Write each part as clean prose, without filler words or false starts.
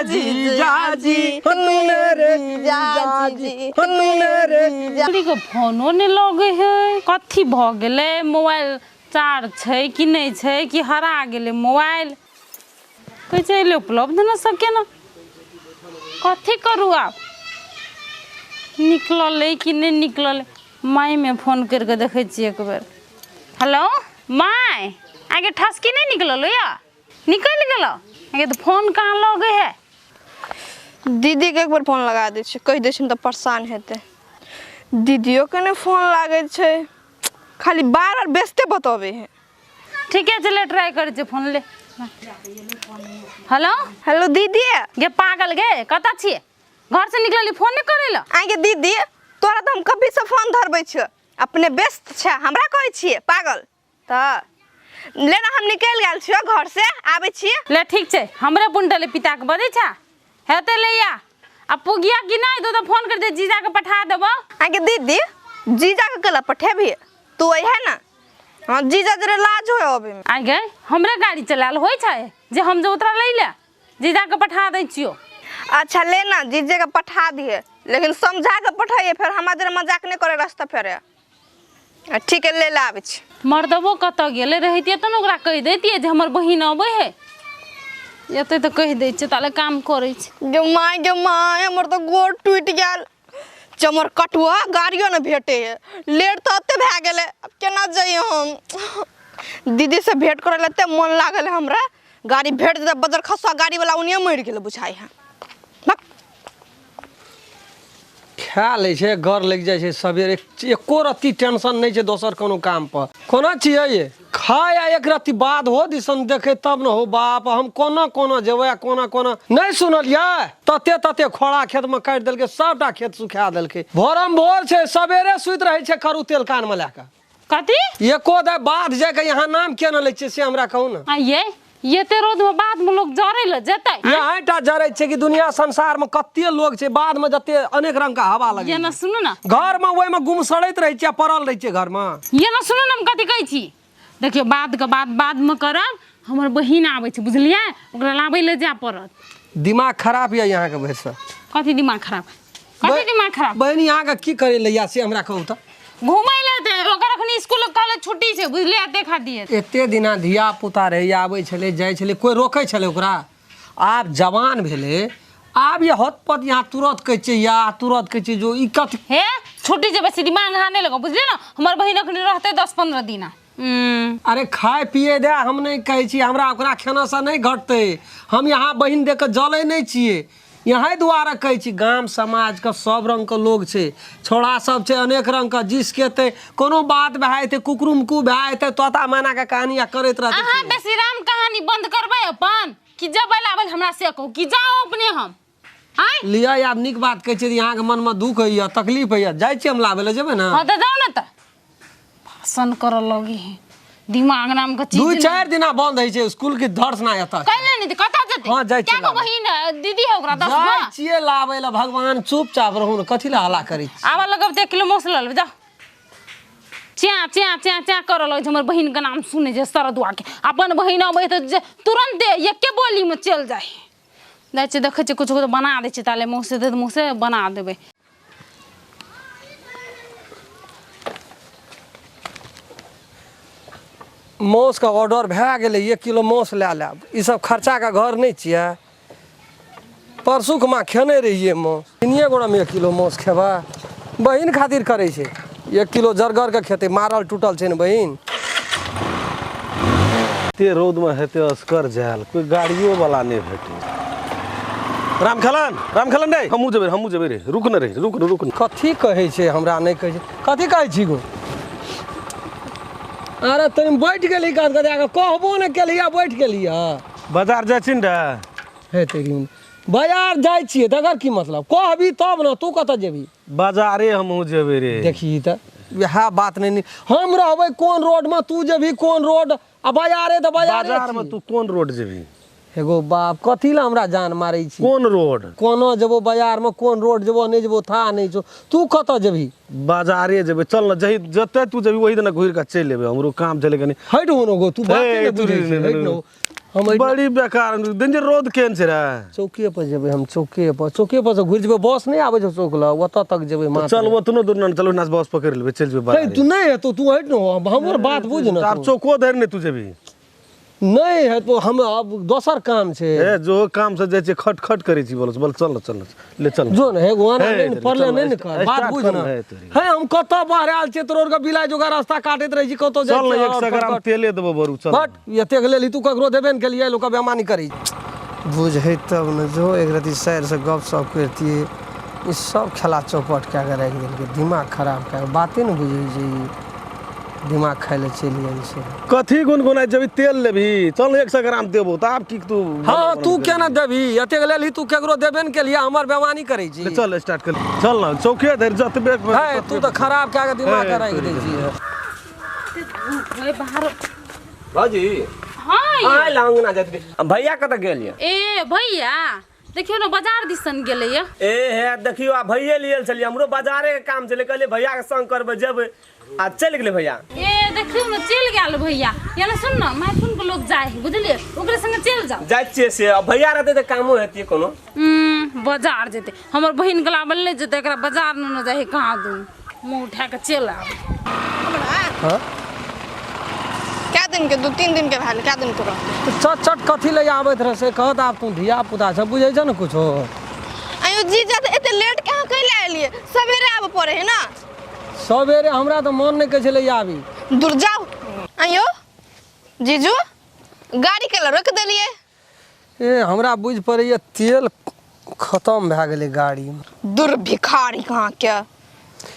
जीजाजी मेरे जीजाजी मेरे। के फोनो नहि लगै है, कथी भऽ गेलै? मोबाइल चार्ज छै कि नहि छै, कि हरा गेलै मोबाइल? कहै छै एलै उपलब्ध न सके न, कथी करू आब? निकललै कि नहि निकललै? मायमे फोन करि कऽ देखै छियै एक बेर। हेलो my, आगे ठसकी नहि निकलल या निकलि गेलो? आगे तऽ फोन कहाँ लगै है? दीदी के एक बेर फोन लगा दै छियै, कहि दै छियै तऽ परेशान हेतै। दीदियो के नहि फोन लागै छै, खाली बार बार व्यस्ते बतबै है। ठीके छै, ले ट्राई करै छियै फोन ले। हेलो हेलो दीदी। गे पागल गे, कतऽ छियै? घर से निकलली फोन नहि करै लए? आगे दीदी तोरा तऽ हम कभी से फोन धरबै छियो, अपने व्यस्त छै हमरा कहै छियै पागल। तऽ ले ना, हम निकलि गेल छियो घर से, आबै छियै। ले ठीक छै, हमरे पुंटले पिताके बजै छा हेतै ले या आ पुगिया कि नहि? तो तऽ फोन कर दे, जीजा के पठा देबो। आगे दीदी जीजा के केला पठेबही तू? अइहे ना। हाँ जीजा जरे लाज होय अबै में। आइ गे, हमरे गाड़ी चलायल होइ छै जे हम जे उतरा लै ले जीजा के पठा दै छियो। अच्छा ले ना, जीजे के पठा दिहे, लेकिन समझा के पठाइए, फेर हमरा जरे मजाक नहीं करे रास्ता फेरे। आ ठीक है, ले ले आबै छी। मर्दबो कतऽ गेलै? रहितियै तऽ ने ओकरा कहि दैतियै जे हमर बहिन अबै है, एतै तऽ कहि दै छियै। ताले काम करै छी। गे my गे my, हमर तऽ गोड़ टूटि गेल। चमर कटुआ गाड़ियो ने भेटे है, लेट तऽ एते भए गेलै, आब केना जइयै हम? दीदी से भेंट करे लए एते मन लागल है हमरा, गाड़ी भेट जेतै। बजर खसुआ गाड़ी वाला ओनिये मरि गेलै बुझाइ है। भक। खा लै छै, घर लागि जाइ छै सबेरे, एको रत्ती टेंशन नहि छै दोसर कोनो काम पर। कोना छियै ये खाय आ एक रत्ती बाद हो दिसन देखे तब न हो बाप। हम कोना कोना जेबै आ कोना कोना नहि सुनलियै? तते तते खोड़ा खेतमे काटि देलकै, सबटा खेत सुखा देलकै। भोरम भोर छै, सबेरे सुति रहै छै करू तेल कानमे लए कऽ। कथी एको दे बाध जाके यहाँ नाम किया न लै छियै से हमरा कहू ने। आ ये एते रौद में बाद में लोग जरै ले जेतै? यहाँ टा जरै छै कि दुनिया संसार में कते लोग छै बाद में, जते अनेक रंग के हवा लगे ये ना सुनू ना, घर में ओहि में गुमसड़ैत रहै छियै, पड़ल रहै छियै घर में। ये ना सुनू ना, हम कथी कहै छी, देखियौ बाद के बात बाद में करब, हमर बहिन आबै छै बुझलियै, ओकरा लाबै ले जाय पड़त। दिमाग खराब यऽ यहाँ के भैरसँ। कथी दिमाग खराब? कथी दिमाग खराब? बहिन यहाँ के की करे ले या से हमरा कहू तऽ। घुमै ले ते ओकर अखनी स्कूल कॉलेज छुट्टी छै बुझलियै, देखा दिए। एते दिना धिया पुता रहै, आबै छलै जाइ छलै, कोइ रोकै छलै ओकरा? आब जवान भेलै, आब ये हतपत यहाँ तुरंत कहै छियै या तुरंत कहै छियै जो ई कथी हे छुट्टी जे बेसी दिमाग अहाँ नहि लगाउ बुझलियै ने, हमर बहिन अखनी रहतै 10-15 दिना। अरे खाय पिए दे, हम नहि कहै छी, हमरा ओकरा खेनासँ नहि घटतै। हम यहाँ बहिन दे कऽ जलै नहि छियै, यहाँ दुआरे कहै छी। गाम समाजके सब रङ्गके लोग छै, छौड़ा सब छै अनेक रङ्गके, जिसके ते कोनो बात भए जेतै, कुकरुमकू भए जेतै, तोता मैनाके कहानी आ करैत रहतै। अहाँ बेसी राम कहानी बंद करबै अपन कि जब आयल हमरा से कहू कि जाओ अपने हम आँय। लिअ आब नीक बात कहै छियै, अहाँके मनमे दुःख होइए तकलीफ होइए, जाइ छियै हम लाबै लए जेबै ने। हाँ तऽ जाउ ने, तऽ भाषण करऽ लगी है, दिमाग नाम के चीज 2-4 दिना बंद होइ छै स्कूल के धर्स ना एतऽ कैले नहीं कतऽ जेतै? हाँ, जाइ छियै क्या गो लाबै। बहिन दीदी है ओकरा 10 जाइ गो छियै लाबै लए। भगवान चुपचाप रहू ने, कथी लए हल्ला करै छी? आबऽ लगब तऽ 1 किलो मौस लऽ लेबै। जाउ च्या च्या च्या च्या करऽ लगै छै हमर बहिन के नाम सुनै छै सरदुआ के, अपन बहिन अबै तऽ जे तुरन्ते एके बोली में चलि जाइ। जाइ छियै देखै छियै कुछो बना दै छियै, ताले मौसे दे मौसे बना देबै। मासुके ऑर्डर भए गेलै, 1 किलो मासु लए लेब। ई सब खर्चाके घर नहि छियै। परसूके माँ खेने रहियै मासु, 3 गोड़ामे 1 किलो मासु खेबै? बहिन खातिर करै छै, 1 किलो जरगरके खेतै, मारल टूटल छै ने बहिन। एते रौदमे हेतै असकर जायल, कोई गाड़ियो वाला नहि भेटै। रामखेलन रामखेलन रे, हमहूँ जेबै हमहूँ जेबै रे, रुक न रे, रुक न रुक न। कथी कहै छै हमरा नहि कहै छै, कथी कहै छी गो? अरे तनी बैठ गेली गद गदा के, कहबो नहि केली आ बैठ गेली। बाजार जाइ छी ने रे? हे तेरी, बाजार जाइ छियै तकर की मतलब? कहबी तब ने, तू कतऽ जेबी? बाजारे हमहूँ जेबै रे। देखी तऽ वएह बात नहि, हम रहबै कोन रोडमे, तू जेबही कोन रोड, आ बाजारे तऽ बाजारे। बाजारमे तू कोन रोड जेबही? एगो बाप कथी ला हमरा जान मारै छी? कोन रोड? कोनो जेबो बाजार में, कोन रोड जेबो नहीं जेबो था नहीं छो। तू कतऽ जेबही? बाजारे जेबै, चल न, जही जते तू जेबही वही दिना घुरि कऽ चलि एबै, हमरो काम छलै कनि। हटि होनो गो, तू बाते हे, नहि तू बुझै छी, नहि, हटि न हो। हम एहिठिना बड़ी बेकार दिन जे रौद केहन छै रे। चौके पर जेबै हम, चौके पर, चौके पर से घुरि जेबै, बस नहि आबै छौ चौक लग, ओतऽ तक जेबै मात्र। चल ओतनो दूर न चल, ओहिना से बस पकड़ि लेबै, चलि जेबै हे, बाजारे। तू नहि हेतौ, तू हटि न हो, हमर बात बुझ न। आब तू। चौको धरि नहि तू जेबही। नहि हेतौ, हम आब दोसर काम छै। ए जो काम से जाइ छियै खट खट करै छी, बोल बोल, चल न, चल न, ले चल न। जो न हे गोना हे, नहि ने तोरी, पड़ले चल नहि ने न, कर, बात स्टार्ट बुझ कर न। न, हे तोरी। हे हम कतऽ बाहर आयल छियै, तोर के बिलाइ जोगा रास्ता काटैत रहै छी, कतऽ जाइ चल न, छियै, 100 ग्राम तेले देबो बरू, चल। बट एतेक लेली तू ककरो देबे ने केलियै, लोक बेमानी करै बुझै तब ने। जो एक रति सैर से गप सप करितियै, ई सब खेला चौपट कए कऽ राखि देलकै, दिमाग खराब कए कऽ, बाते ने बुझै छै ई, दिमाग खाइ लए चलि गेल छै। कथी गुनगुनाइ जेबही? तेल लेबही? चल 100 ग्राम देबो तऽ आब की तू। हँ, तू केना देबही? एतेक लेलही तू ककरो देबे ने केलियै, हमर बेमानी करै छी। चल स्टार्ट कर, चल न चौके धरि जतबे। हे तू तऽ खराब कए कऽ दिमाग के राखि दै छी। ओए बाहर भौजी। हाँ। आइ लांगना जतबे भैया कतऽ गेल ये? ए भैया देखियौ ने, बाजार दिसन गेलैया। ए हे देखियौ, आ भैये लियल छलियै, हमरो बाजारे के काम छलै, कहलियै भैया के संग करबै जेबै, आ चलि गेलै भैया। ए देखियौ ने, चलि गेल भैया। या ने सुन ने, मायपुन के लोग जाय है बुझलियै, ओकरे संगे चलि जाउ। जाइ छियै से, आ भैया रहतै तऽ कामो हेतियै कोनो। बाजार जेतै, हमर बहिन गला नहि जेतै, एकरा बाजार न जाइ है, कहाँ दू मुँह उठा कऽ चलि आब। हमरा हाँ? कै दिन के, 2-3 दिन के भेल, कै दिन के रहतै? तऽ चट चट कथी लए आबैत रह से कहत। आब तू धिया पुता सब बुझै छ ने कुछो। आयो जीजा, तऽ एते लेट कहाँ कैले एलियै? सवेरे आबऽ पड़े है ना। सवेरे हमरा तऽ मन नहि कहै छलै आबी। दूर जाउ। आयो जीजू, गाड़ी के रोकि देलियै? ए हमरा बुझि पड़ैए तेल खतम भए गेलै गाड़ीमे। दूर भिखारी कहाँ के,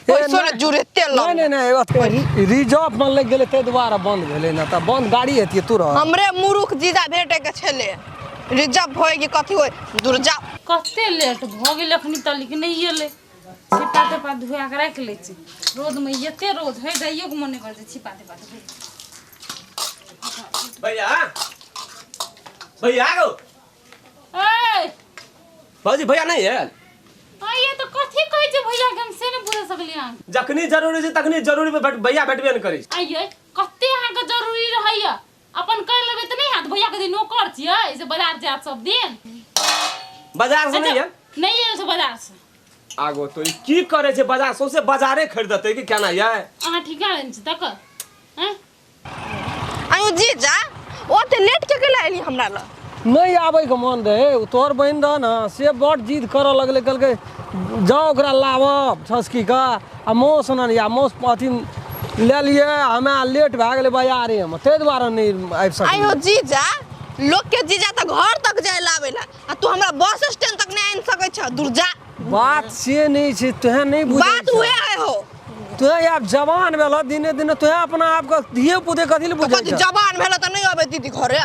पैसो ने जुड़े तेल। नहि नहि नहि, रिजर्व मे लागि गेलै ताहि दुआरे बंद भेलै, ने तऽ बंद गाड़ी हेतियै तुरंत। हमरे मुरुख जीजा भेटे के छलै, रिजर्व होय कि कथी होय, दूर जाउ। कते लेट भऽ गेल, अखनी तलिक नहि एलै। छिपा तेपा धुआ कऽ राखि लै छी, रौदमे एते रौद है, जाइयो के मन नहि करै छै, छिपा तेपा धोइ। भैया, भैया गो। ए भौजी, भैया नहि आयल? आइए तऽ कथी कहै छै भैया के, हम से नहि बुझि सकलियै अहाँ। जखनी जरूरी छै तखनी जरूरी पे भैया भेटबे नहि करै छै। आइए कते अहाँके जरूरी रहैया, अपन कर लेबै तऽ नहि हैत? भैया के नौकर छियै से बाजार जायत सब दिन? बाजार से नहि आयल? नहि आयल छै बाजार से। आगो तो ई की करै छै बाजार, सौंसे बाजारे खरीदतै कि केना ये? अहाँ ठीका लेने छी तकर हैं? आयो जीजा, ओते लेट के कैले एलियै हमरा लग? नहि आबैके मन रहै, ओ तोहर बहिन रह ने, से बड़ जिद करऽ लगलै, कहलकै जाउ ओकरा लाबऽ छसकी कऽ आ मौस आनलियै, आ मौस अथी लेलियै, हमे लेट भए गेलै बाजारेमे, ताहि दुआरे नहि आबि आयो सकलियै। जीजा, लोग के जीजा तऽ घर तक जाय लाबै ला, आ तू हमरा बस स्टैंड तक नहि आनि सकै छ? दूर जा। बात से नहि छै, तोहे नहि बुझै बात छह। उहे है हो। तोहे आब जवान भेल दिने दिने, तोहे अपना आपके धिये पुते कथी लए तऽ बुझै कथी छह? जवान भेल तऽ नहि अबै दीदी घरे?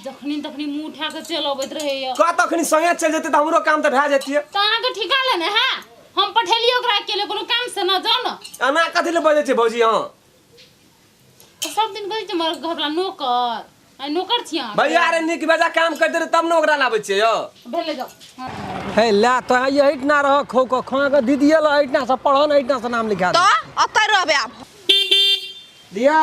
जखनी तखनी मुँह उठा कऽ चलि अबैत रहैया। कह तखनी संगे चलि जेतै तऽ हमरो काम तऽ भए जेतियै। तऽ अहाँके ठीका लेने है? हम पठेलियै ओकरा अकेले कोनो काम से न, जाउ ने। एना कथी लए बजै छै भौजी अहाँ? तऽ सब दिन कहै छै हमर घरवला नौकर, आइ नौकर छी अहाँ? भैया रे, नीक बेजा काम करतै रहै तब ने ओकरा लाबै छियै यौ। भेलै, जाउ। हँ। हे लै तो एहिठिना रह, खो कऽ खा कऽ दीदिए लए एहिठिना से पढ़ऽ ने, एहिठिना से नाम लिखा दे। तऽ अतै रहबै आब। दिया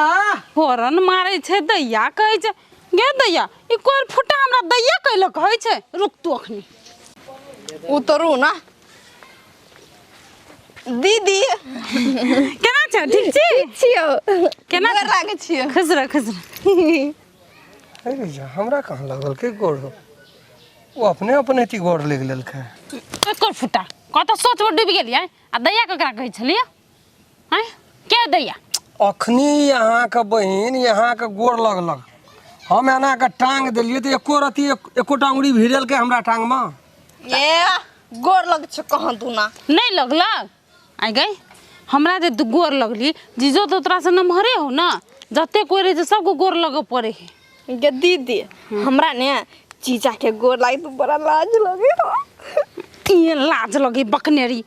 फोरन मारै छै दैया कहै छै, गे दैया, ई कोर फुटा हमरा दैया कैले कहै छै, रुक तू अखनी। उतरू ना दीदी। केना छै, ठीक छी? छियौ। केना गोर लागै छियौ। खुश रह, खुश रह। अरे जा, हमरा कहाँ लगल के गोड़, ओ अपने अपने ती गोड़ लागि लेलकै। कोर फुटा कतऽ सोचमे डूबि गेलियै, आ दैया ककरा कहै छलियै आँय, के दैया? अखनी अहाँके बहिन अहाँके गोड़ लगलक, हम एना के टांग देलियै तऽ एको रति एकोटा उंगली भिड़ेलकै हमरा टांगमे? ए गोर लग छै कहाँ दूना। नहि लगलक? आइ गई, हमरा जे दू गोर लगली, जीजो तऽ तोरा से नमहरे हो ने, जते कोइ रहै छै सबके गोर लगऽ पड़े है। गे दीदी, हमरा ने जीजा के गोर लागि तऽ बड़ा लाज लगे हो। ई लाज लगे बकनेरी,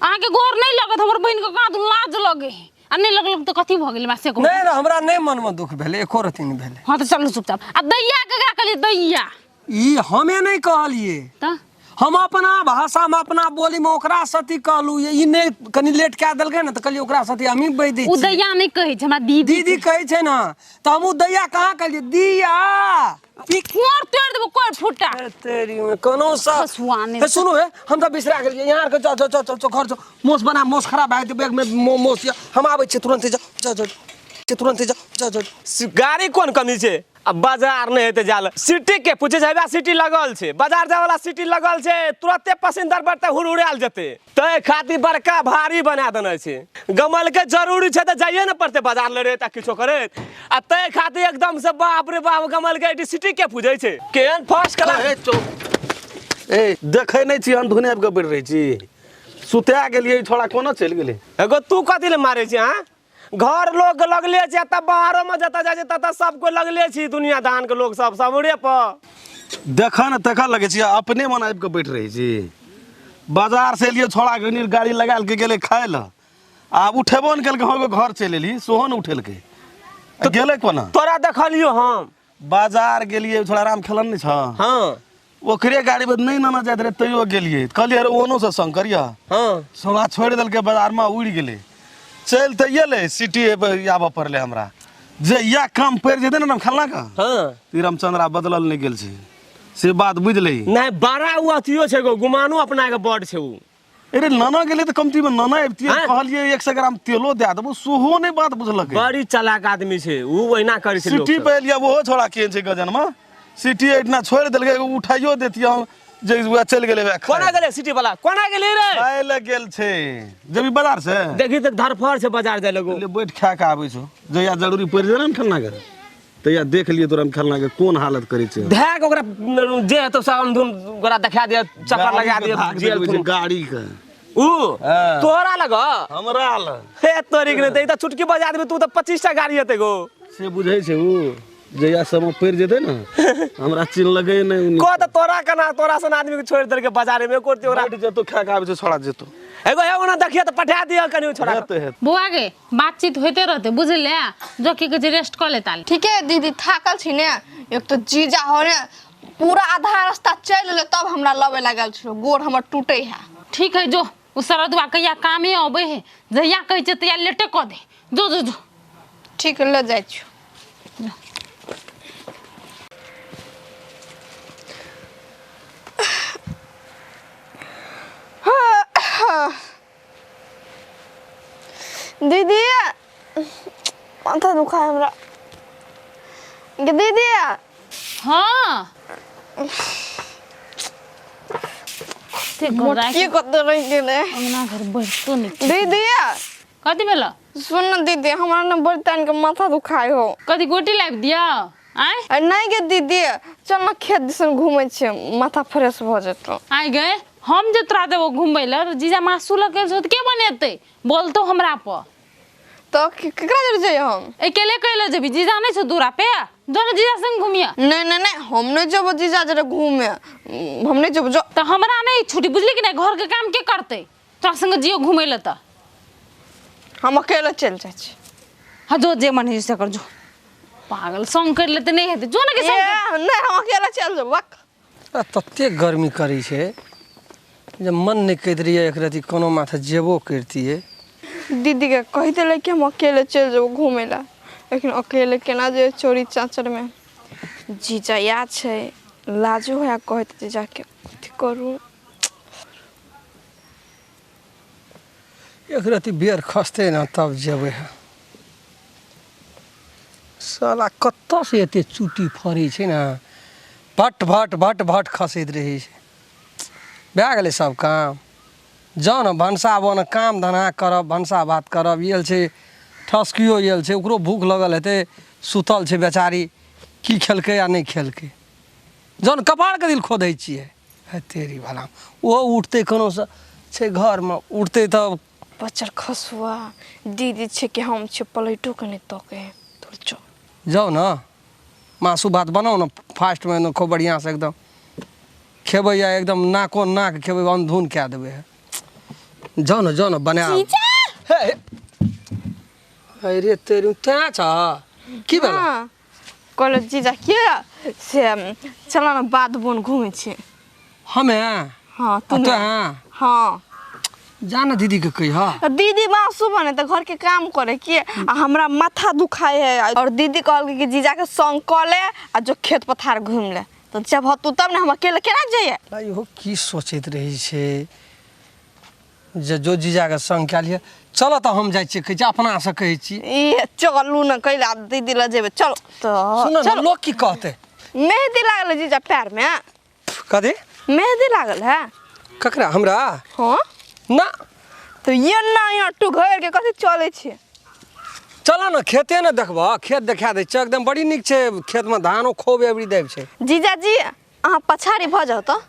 अहाँके गोर नहि लगत, हमर बहिनके कहाँ दू लाज लगे है। आ नहि लगलक तऽ कथी भऽ गेलै हमरा से कहू। नहि नहि, हमरा नहि मनमे दुख भेलै, एको रत्ती नहि भेलै। हँ तऽ चलू चुपचाप। आ दैया केकरा कहलियै दैया? ई हमे नहि कहलियै। तऽ हम अपना भाषामे अपना बोलीमे ओकरा सती कहलहुँ, ई नहि कनि लेट कए देलकै ने तऽ कहलियै ओकरा सती हमही बहि दै ओ छियै। दैया नहि कहै छै हमरा, दीदी दीदी कहै छै ने, तऽ हमहूँ दैया कहाँ कहलियै? दिया कोर तोड़ि देबो कोर फुटा तेरी में कोनो सा खसुआ नहि। हे सुनू हे, हम तऽ बिसरा गेलियै यहाँ आरके। जाओ जाओ जाओ जाओ, घर जाओ, मोस बना, मोस खराब भए जेतै बैग में मोस यऽ। हम आबै छियै तुरन्ते, जाओ जाओ जाओ तुरन्ते, जाओ जाओ जाओ। गाड़ी कोन कमी छै? आ बाजार नहि हेतै जाल, सिटी के पूछे छै, सिटी लगल छै, बाजार जाय वाला सिटी लगल छै, तुरते पसिंदर बढ़ते हुड़हुड़ायल जेतै। ताहि खातिर बड़का भारी बना देने छै। गमल के जरूरी छै तऽ जाइए ने पड़तै बाजार लड़ैत आ किछो करैत, आ ताहि खातिर एकदम से बाप रे बाप गमल के सिटी के पूजै छै, केहन फर्स्ट क्लास। ए चुप, ए देखै नहि छी, अंधुने आबि कऽ बैठ रहै छी। सुता गेलियै, छोड़ा कोना चलि गेलै? एगो तू कथी ले मारै छी? हाँ, घर लोग लगले छै, तब बाहरो में जतऽ जाइ छै ततऽ सब कोइ लगले छी, दुनिया दान के लोग सब सबरे पर। देखऽ ने तखन लगै छी अपने मन आबि कऽ बैठ रहै छी। बाजार से एलियै, छोड़ा के गाड़ी लगायल के गेलै खाय लए, आब उठेबो नहि केलकै। हम घर चलि एली, सेहो नहि उठेलकै। आ गेलै कोना? तोरा देखलियो हम। बाजार गेलियै, छोड़ा राम खेलन नहि छ? हाँ। ओकरे गाड़ी पर नहि नाना जाइत रहै, तैयो गेलियै, कहलियै अरे ओनो से संग करियह। हाँ। छोड़ा छोड़ि देलकै बाजारमे, उड़ि गेलै। चलि तऽ एलै, सिटी आबऽ पड़लै हमरा। जे इएह काम पड़ि जेतै ने खेलना के। हाँ। ई रामचंद्रा बदलल नहि गेल छै, से बात बुझलै नहि? बड़ा ओ अथियो छै गो, गुमानो अपना के बड़ छै ओ। अरे नाना गेलै तऽ कमतीमे नाना अबितियै। हाँ। कहलियै 100 ग्राम तेलो दए देबो, सेहो नहि बात बुझलकै। बड़ी चालाक आदमी छै ओ, ओहिना करै छै लोक सिटी सब। पे एलियै, ओहो छोड़ा केहन छै गजनमा, सिटी एहिठिना छोड़ि देलकै, एगो उठाइयो देतियै हम जे वएह चलि गेलै वएह खाय। कोना गेलै सिटी वाला, कोना गेलै रे? खाय लए गेल छै। जेबी बाजार से? देखी तऽ धरफड़ छै बाजार जाय लगो। ले बैठ, खा कऽ आबै छौ। जहिया जरूरी पड़ि जेतै ने खेलना के, तहिया देख लियै तोरा खेलना के कोन हालत करै छै। धए के ओकरा जे हेतौ सब अंधुन ओकरा देखा दिअ, चक्कर लगा दिअ भाग जेल देखबै छै थुन। गाड़ी के ऊ हाँ। तोरा लग? हमरा लग। हे तोरी के नहि तऽ चुटकी बजा देबे तू तऽ 25 टा गाड़ी हेतै गो। से बुझै छै ऊ, जहिया समय पड़ि जेतै ने, हमरा चिन्ह लगै नहि। कह तऽ तोरा केना, तोरा सन आदमी के छोड़ि देलकै बाजारे में एको रत्ती ओकरा। बैठ जेतौ, खा कऽ आबै छै छोड़ा, जेतौ। एगो हे ओना देखिए तऽ पठा दिअ कनि ओ छोड़ा के। हेतै हेतै। बौआ गे, बातचीत होइते रहतै, बुझले? जो की कहै छै, रेस्ट कऽ ले ताले। ठीके है दीदी, थाकल छी ने। एक तो जीजा हो ने, पूरा आधा रास्ता चलि एलै तब हमरा लबे लागल छलो, गोड़ हमर टूटे है। ठीक है, जो। ओ सरदुआ कहिया कामे अबै है, जहिया कहै छै तहिया लेटे कऽ दे। जो जो जो। ठीक है, ले जाइ छी। दीदी, माथा दुखा है हमरा गे दीदी। हाँ, कते गोरा की कते रहि गेलै। अंगना घर बढ़तो नहि। दीदी। कथी भेल? सुन न दीदी, हमरा ने बड़ तान के माथा दुखाय हो। कथी, गोटी लाबि दिअ आँय? अरे नहीं गे दीदी, चल न खेत दिसन घूमै छियै, माथा फ्रेश भऽ जेतौ। आइ गे, हम जे तोरा देबो घुमबै लए तऽ जीजा मासु लऽ के तऽ के बनेतै? बोलतौ हमरा पर। तऽ केकरा जरे जइयै हम? अकेले कैले जेबी? जीजा नहि छौ दूरा पे? जो ने जीजा संग घुमिया। नहीं नहीं नहीं, हम नहीं जेबो जीजा जरे घूमे, हम नहीं जेबो, जो। तऽ हमरा नहि छुट्टी, बुझली कि नहि? घरके काम के करतै? तोरा संग जियो घुमै लए तऽ हम अकेले चलि जाइ छी। हाँ, जो, जे मन होइ से कर, जो। पागल, संग करि लेते नहि हेतै, जो ने के संग कर। ए, नहीं, हम अकेले चलि जेबो, बक। आ ततेक गर्मी करै छै जे मन नहि करैत रहियै एक रति कोनो माथे जेबो करितियै। दीदी के कहि देलै कि हम अकेले चलि जेबो घूमै लए, लेकिन अकेले केना जेबै चोरी चाचरमे? जीजा इएह छै, लाजो होया कहैत जीजाके। कथी करू? एक रति बेर खसतै ने तब जेबै। साला कतऽसँ एते चुट्टी फड़ै छै ने, भट भट भट भट खसैत रहै छै। भए गेलै सब काम? जाउ ने भनसा बन, काम धन्धा करब, भनसा भात करब। आयल छै ठसकियो, आयल छै, ओकरो भूख लगल हेतै, सुतल छै बेचारी, की खेलकै आ नहि खेलकै। जहन कपारके दिल खोदै छियै, हे तेरी भला, ओहो उठतै कोनोसँ छै घरमे, उठतै तब। बच्चर खसुआ, दीदी छै कि हम छै, पलटो के नहि तकै है तोर, चल। जाउ ने मासु भात बनाउ ने फास्टमे ने, खूब बढ़िआँसँ एकदम खेबै आ एकदम नाको नाक खेबै, अनधुन कए देबै। जाउ ने, जाउ ने, बनायब। हे हे। अरे तेरी तैं छ की भेल? हाँ, कहलो जीजा के से चल ना बाध बोन घूमै छी। हमे? हाँ तू। तो हाँ। हाँ जा ना दीदी के कही। हाँ दीदी बासु बने तो घर के काम करे के आ हमरा माथा दुखाए है और दीदी कहल कि जीजा के संग क ले आ जो खेत पथार घूम ले, तो जब हतु तब ने हम अकेले केना जइए। इहो की सोचैत रहै छै जे जो जीजा के संग कए लिअ। चलो तऽ हम जाइ छियै, कहै छी अपना से कहै छी। ई चलू न कैला दीदी ल जेबै, चलो तो सुन ने लोग की कहतै। मेहंदी लागल है जीजा पैर में। कथी मेहंदी लागल है? ककरा? हमरा? हाँ ना तो ये ना यहाँ टू घर के कथी चलै छी। चल ने खेते ने देखबह, खेत देखा दै छै एकदम बड़ी नीक छै, खेतमे धानो खूब एबरी दै छै। जीजाजी अहाँ पछाड़ी भऽ जाउ तऽ।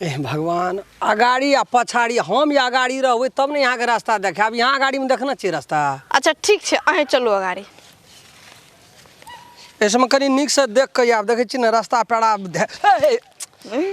ए भगवान, अगाड़ी आ पछाड़ी, हम या अगाड़ी रहबै तब ने यहाँके रास्ता देखायब। यहाँ अगाड़ीमे देखना छियै रास्ता। अच्छा ठीक छै, अहें चलू अगाड़ी। एहि सबमे कनि नीकसँ देख कऽ आयब, देखै छी ने रास्ता पेड़ा।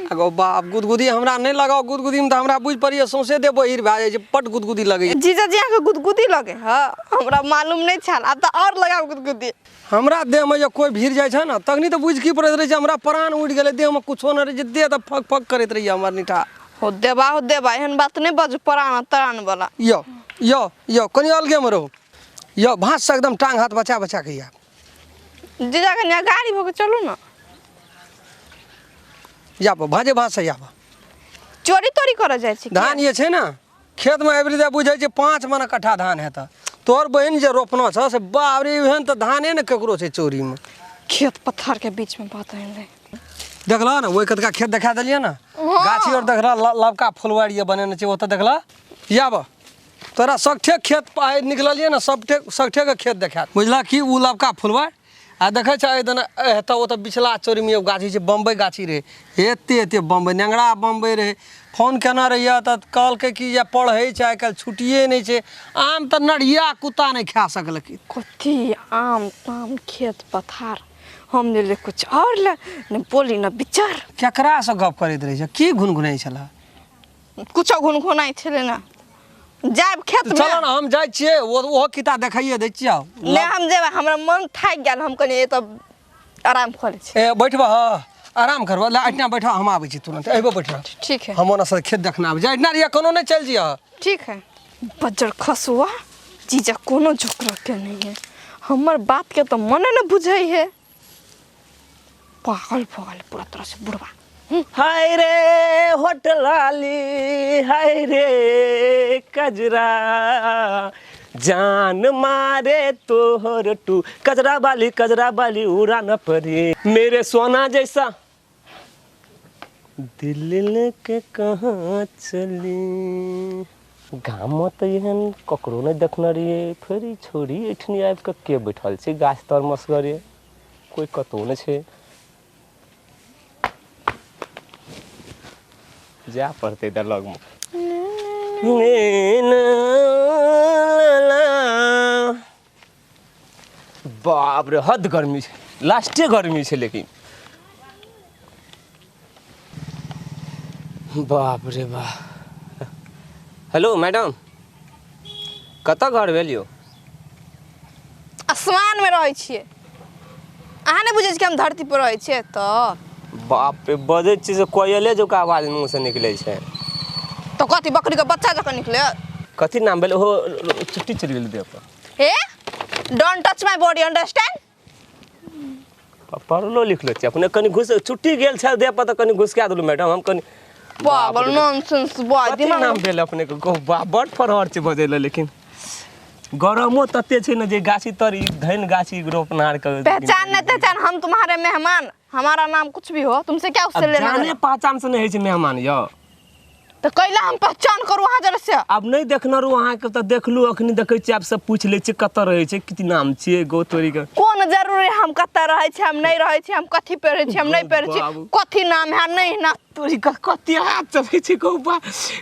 अगो बाप, गुदगुदी हमरा नहि लगाउ। गुदगुदीमे तऽ हमरा बुझि पड़ैए सौंसे देह बहिर भए जाइ छै, बड्ड गुदगुदी लगैए। जीजाजी अहाँके गुदगुदी लगे है? हमरा मालूम नहि छल, आब तऽ आओर लगाउ गुदगुदी। हमरा देहमे जे कोइ भीड़ जाइ छै ने तखनी तऽ बुझि की पड़ैत रहै छै हमरा प्राण उड़ि गेलै, देहमे कुछो नहि रहै छै, देह तऽ फक फक करैत रहैए हमर निठा। हो देबा, एहन बात नहि बाजू, प्राण त्राण वाला। यौ यौ यौ कनि अलगेमे रहू यौ, भाँससँ एकदम टांग हाथ बचा बचा कऽ आयब। जीजा कनि अगाड़ी भऽ कऽ चलू ने। जाब भाँजे भाँससँ आब। चोरी तोरी करऽ जाइ छी? धान जे छै ने खेतमे एबरी दे बुझै छै 5 मन कट्ठा धान हेतऽ। तोहर बहिन जे रोपना छ से बाप रे, एहन तऽ धाने ने ककरो छै चोरीमे। खेत पथार के बीच में बात आनि देखलह ने ओहि कतका खेत देखा देलियै ने, गाछी और देखलह लबका फुलवारी जे बनेने छै ओतऽ देखलह। आब तोरा सगठे खेत आइ निकललियै ने, सबठे सगठेके खेत देखा बुझलह कि ओ लबका फुलवारी आ देखै छ एहि दने हेतऽ ओतऽ बिछला चोरीमे एगो गाछी छै, बम्बई गाछी रहै, एते एते बम्बई नेंगरा बम्बई रहै। फोन केने रहियै तऽ कहलकै कि जे पढ़ै छै आइ काल्हि छुट्टिए नहि छै, आम तऽ नढ़िया कुत्ता नहि खा सकलकै। कथी आम ताम खेत पथार, हम ले कुछ और ले ने बोली न विचार। केकरासँ गप करैत रहै छै, की घुनघुनाइ छलह? कुछो घुनघुनाइ छलै ना। जायब खेत में? चलो ना हम जाइ छियै, ओहो किताब देखाइए दै छियै। नहि हम जेबै, हमरा मन थाकि गेल, हम कनि एतऽ आराम कऽ लै छी। ए बैठबह, आराम करबह, ला एहिठिना बैठह, हम आबै छी तुरंत, अयबो बैठह। ठीक है। हम ओना से खेत देखना आबै छी, एहिठिना रहियै कोनो नहि चलि जइहऽ। ठीक है। बज्जर खसुआ जीजा कोनो जोकर के नहीं है, हमर बात के तो मने न बुझै है, पागल भऽ गेल पूरा तरह से बुढ़वा। हाय रे होटलाली, हाय रे कजरा, जान मारे तोहर टू कजरा बाली, कजरा बाली उड़ा न परी मेरे सोना जैसा दिल लेके कहाँ चली। गाम में तो एहन ककरो नहीं देखने रहिए, फेर ई छोरी एठनी आबि कऽ के बैठल छै गाछ तर मसगरे, कोई कतहु नहि छै, जाय पड़तै इधर लगमे। बाप रे हद गर्मी छै, लास्टे गर्मी छै लेकिन बाप रे बाप। हेलो मैडम, कतऽ घर भेल यौ? आसमान में रहै छियै, अहाँ नहि बुझै छी कि हम धरती पर रहै छियै तऽ? बाप रे बजै छी से कोयले जकाँ आवाज मुँह से निकलै छै। तऽ कथी बकरी के बच्चा जकाँ निकले? कथी नाम भेल ओहो? छुट्टी चलि गेल देह पर। हे don't touch my body, understand? पढ़लो लिखलो छी अपने, कनि घुस छुट्टी गेल छल देह पर तऽ कनि घुसका देलहुँ मैडम हम कनि। पागल नॉनसेंस बॉय। कथी नाम भेल अपने के? कहू बाप, बड़ फरहर छै बजै लए, लेकिन गरमो तते छै ने जे गाछी तर ई धनि गाछी रोपनार के पहचान नहीं पहचान, हम तुम्हारे मेहमान, हमारा नाम कुछ भी हो तुमसे क्या उससे लेना जाने देना? पहचान से नहीं होइ छै मेहमान यौ। तो कैला हम पहचान करू अहाँ जरा से? आब नहीं देखने रहू अहाँके तऽ देखलू, अखनी देखै छियै आब सब पूछि लै छियै कतऽ रहै छै, कथी नाम छियै, गो तोरी के। कोन जरूरी हम कतऽ रहै छी, हम नहीं रहै छी, हम कथी पहिरै छी, हम नहीं पहिरै छी, कथी नाम है नहीं ना तोरी के कते हाथ चलै छै गौ बा,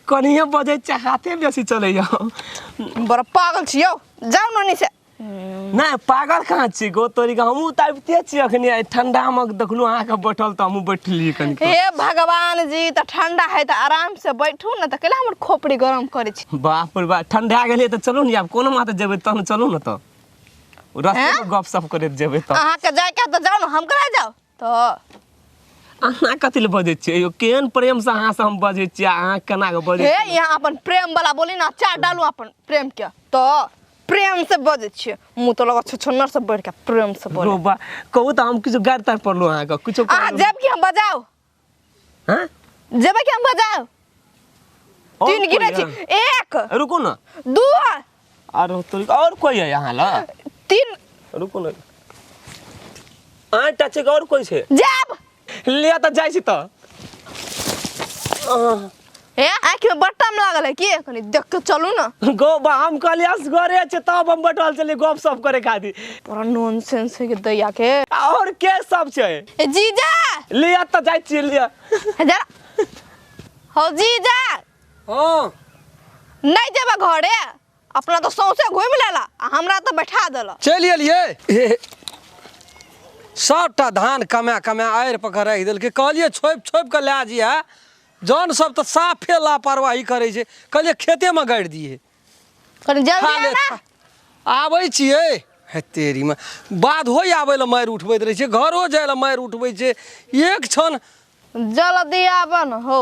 कनिये बजै छै हाथे बेसी चलैया। बड़ा पागल छी यौ, जाउ नोनी से। नहि पागल कहाँ छी गो तोरी के, हमहूँ तऽ आबिते छी अखनी, आइ ठंडा मे देखलू अहाँके बैठल तऽ हमहूँ बैठलियै कनि। हे भगवान जी, तऽ ठंडा है तऽ आराम से बैठू ने, तऽ कैला हमर खोपड़ी गरम करै छी? बाप रे बाप, ठंडा गेलियै तऽ चलू ने, आब कोनो माते जेबै तहन चलू ने। तऽ रास्ते में गप सप करैत जेबै तऽ। अहाँके जायके तऽ जाउ ने, हम करा जाउ तऽ। अहाँ कथी लए बजै छियै यौ? केहन प्रेमसँ अहाँसँ हम बजै छियै, अहाँ केना कऽ बजै हे यहाँ अपन प्रेम वाला बोली ना, चार डालू अपन प्रेम के, तऽ प्रेम से बजै छियै। मुँह तऽ लगत छुछुन्नर से बढ़ि के प्रेम से बोले। रो बा, कहू तऽ हम किछु गारि तारि पड़लहुँ अहाँके? किछु अहाँ जेब कि हम बजाउ? हँ, जेबै कि हम बजाउ? और तीन गिनै कोइ छी, है? एक रुकू ने, दू आरो तो और कोई है यहाँ ला? तीन। रुकू ने, आटा छै और कोई छै? जाब लिअ तऽ जाइ छी तऽ। हे आँखि में बट्टम लागल है की? कनी देख के चलू ना। गो बा, हम कहलियै असगरे छै तब हम बैठल छलियै गप सप करे खातिर। पूरा नॉनसेंस है के दैया के। और के सब छै? ए जीजा लिअ तऽ जाइ छियै, लिअ जरा। हो जीजा। हाँ नहीं जेबा घरे, अपना तो सौंसे घूमि लेला आ हमरा तो बैठा देला। चलि एलियै, सबटा धान कमा कमा आड़ि पर राखि देलकै। कहलियै छोपि छोपि कऽ लए जइहे, जन सब तऽ साफे लापरवाही करै छै। कहलियै खेतेमे गाड़ि दियै। कनी खा जल्दी ले आना। आबै छियै। हे तेरीमे बाधो आबै लए मारि उठबैत रहै छै, घरो जाइ लए मारि उठबै छै। एक क्षण जल्दी आबऽ न हो।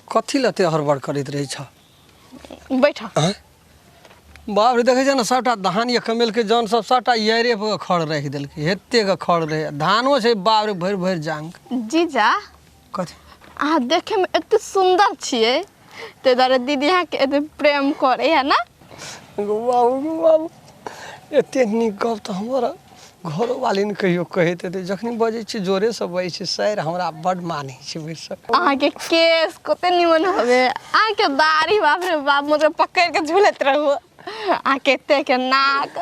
कथी लए एते हड़बड़ करैत रहै छ? बैठ। बाप रे, देखै छै ने सबटा धान ये कमेलकै जन सब सबटा यारे पर खड़ राखि देलकै। एते के खड़ रहै, धानो छै बाप रे भरि भरि जांग। जीजा कथी? अहाँ देखे में एते सुंदर छियै, ताहि दुआरे दीदी अहाँके एते प्रेम करे है ना। गो बाबू, गो बाबू, एते नीक गप तऽ हमर घरोवाली ने कहियो कहैत हेतै। जखनी बजै छियै जोरेसँ बजै छियै, सर हमरा बड्ड मानै छै भरिसक। अहाँके केश कते निमन हवे, अहाँके दाढ़ी बाप रे बाप, मतलब पकड़ के झूलैत रहू। अहाँके एते के नाक,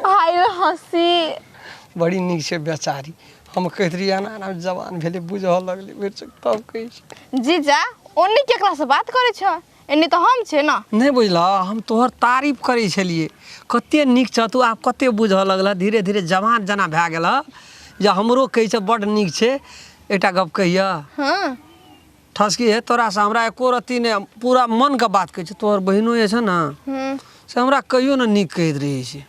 हाय रे हँसी। बड़ी नीक छै बेचारी। हम कहैत रहियै एना एना जवान भेलै बुझऽ लगलै भरिसक, तब कहै छै। जीजा ओन्नी केकरा से बात करै छ? एन्नी तऽ हम छै ना। नहि बुझलह, हम तोहर तारीफ करै छलियै, कते नीक छ तू, आब कते बुझऽ लगलह, धीरे धीरे जवान जेना भए गेलह जे हमरो कहै छै बड्ड नीक छै। एकटा गप कहियऽ? हाँ। ठसकी हे तोरासँ हमरा एको रत्ती नहि, पूरा मनके बात कहै छै। तोहर बहिनो जे छै ने से हमरा कहियो ने नीक कहैत रहै छै।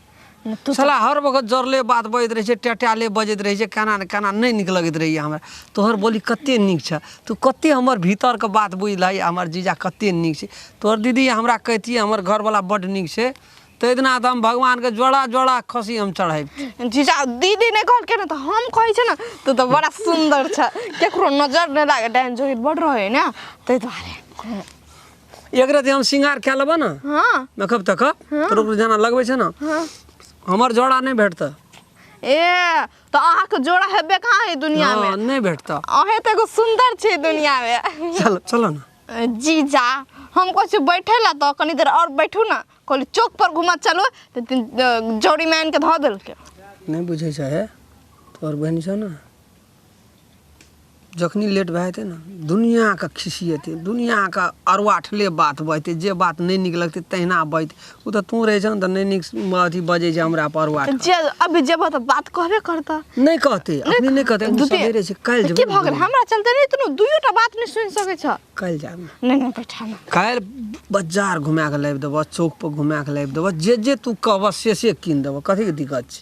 साला हर वक्त जरले बात बजैत रहै छै, टेटाले बजैत रहै छै, केना ने केना नहि नीक लगैत रहैए हमरा। तोहर बोली कते नीक छ, तू कते हमर भीतरके बात बुझलही। हमर जीजा कते नीक छै। तोहर दीदी हमरा कहितियै हमर घरवला बड्ड नीक छै, ताहि दिना तऽ हम भगवानके जोड़ा जोड़ा खसी हम चढ़ाबितियै। जीजा दीदी नहि कहलकै ने तऽ हम कहै छै ने, तू तऽ बड़ा सुन्दर छ, केकरो नजर नहि लागे, डाइन जोगिन बड़ रहै ने ताहि दुआरे। एक राति हम श्रृंगार कए लेबऽ ने, हाँ मेकअप तेकअप तोर ओकरो जेना लगबै छै ने, हमर जोड़ा नहि भेटतऽ। ए तऽ अहाँके जोड़ा हेबे कहाँ है दुनिया में? हाँ, नहि भेटतऽ। अहें तऽ एगो सुन्दर छै दुनिया में। चल चलो ने। जीजा हम कहै छी बैठे ला तऽ कनी देर और बैठू ना, कहली चौक पर घुमा चलू तऽ जौड़ी में आनि के धऽ देलकै। नहि बुझै छै हे, तोहर बहिन छौ ने, जखनी लेट भए जेतै ने दुनिआँके खिसिएतै, दुनिआँके अरुआठले बात बजतै, जे बात नहि नीक लगतै तहिना बजतै। ओ तऽ तू रहै छौ ने तऽ नहि नीक अथी बजै छै हमरा पर अरुआठ। जे अभी जेबह तऽ बात कहबे करतऽ। नहि कहतै, अखनी नहि कहतै, दू तीन- सबेरे छै, काल्हि की जेबै। भऽ गेल हमरा चलते नहि तू दुइयोटा बात नहि सुनि सकै छ। काल्हि जायब। नहि नहि बैठा ना। काल्हि बाजार घुमा कऽ लाबि देबऽ, चौक पर घुमा कऽ लाबि देबऽ, जे जे तू कहबऽ से से कीन देबऽ। कथीके दिक्कत छै?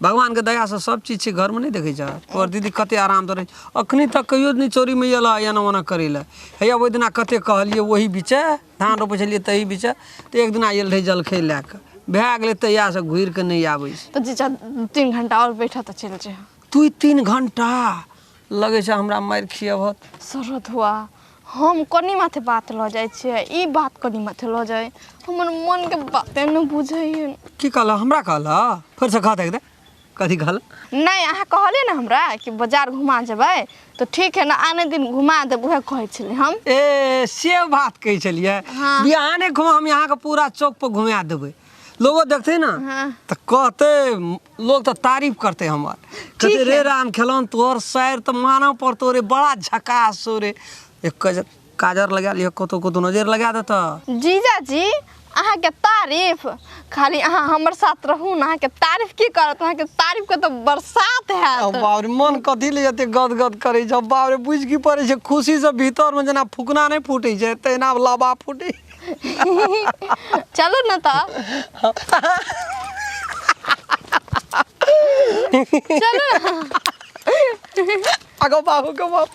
भगवानके दयासँ सब चीज छै घरमे, नहि देखै छह तोहर दीदी कते आराम से रहै छै। अखनी तक कहियो नहि चोरीमे एलऽ एना ओना करै लए। हैया ओहि दिना कते कहलियै, ओही बीचे धान रोपै छलियै तही बीचे तऽ एक दिना आयल रहै जलखै लए कऽ, भए गेलै तहियासँ घुरि कऽ नहि आबै छै। तऽ जीजा 3 घंटा और बैठऽ तऽ चलि जइहे। तू 3 घंटा लगै छै हमरा मारि खियबह। शरद हुआ हम कनी माथे बात लऽ जाइ छियै, ई बात कनी माथे लऽ जाइ, हमर मनके बाते नहि बुझै। की कहलह? हमरा कहलह? फेरसँ कह दे, कथी कहल? नहि अहाँ कहलियै ने हमरा कि बाजार घुमा जेबै तऽ ठीक है ने, आने दिन घुमा देब, उएह कहै छलियै हम। ए से बात कहै छलियै? हाँ। बिहाने घुमा, हम यहाँके पूरा चौक पर घुमा देबै, लोगो देखतै ने हाँ। तऽ कहतै, लोग तऽ तारीफ करतै हमर, कहतै रे राम खेलौन तोहर सैर तऽ मानऽ पड़तौ रे, बड़ा झकास छौ रे। एक काजर काजर लगा लिअ, कतौ कतौ नजर लगा देतऽ। जीजाजी अहाँके तारीफ खाली अहाँ हमर साथ रहू ने, अहाँके तारीफ की करत, अहाँके तारीफ के तऽ बरसात हैत। बाप रे, मन कथी ले एते गद गद करै छै? बाप रे, बुझि की पड़ै छै खुशीसँ भीतरमे जेना फुकना नहि फूटै छै तहिना लाबा फूटै। चलू ने तऽ। चलू ना। आगो बाबू गो बाप।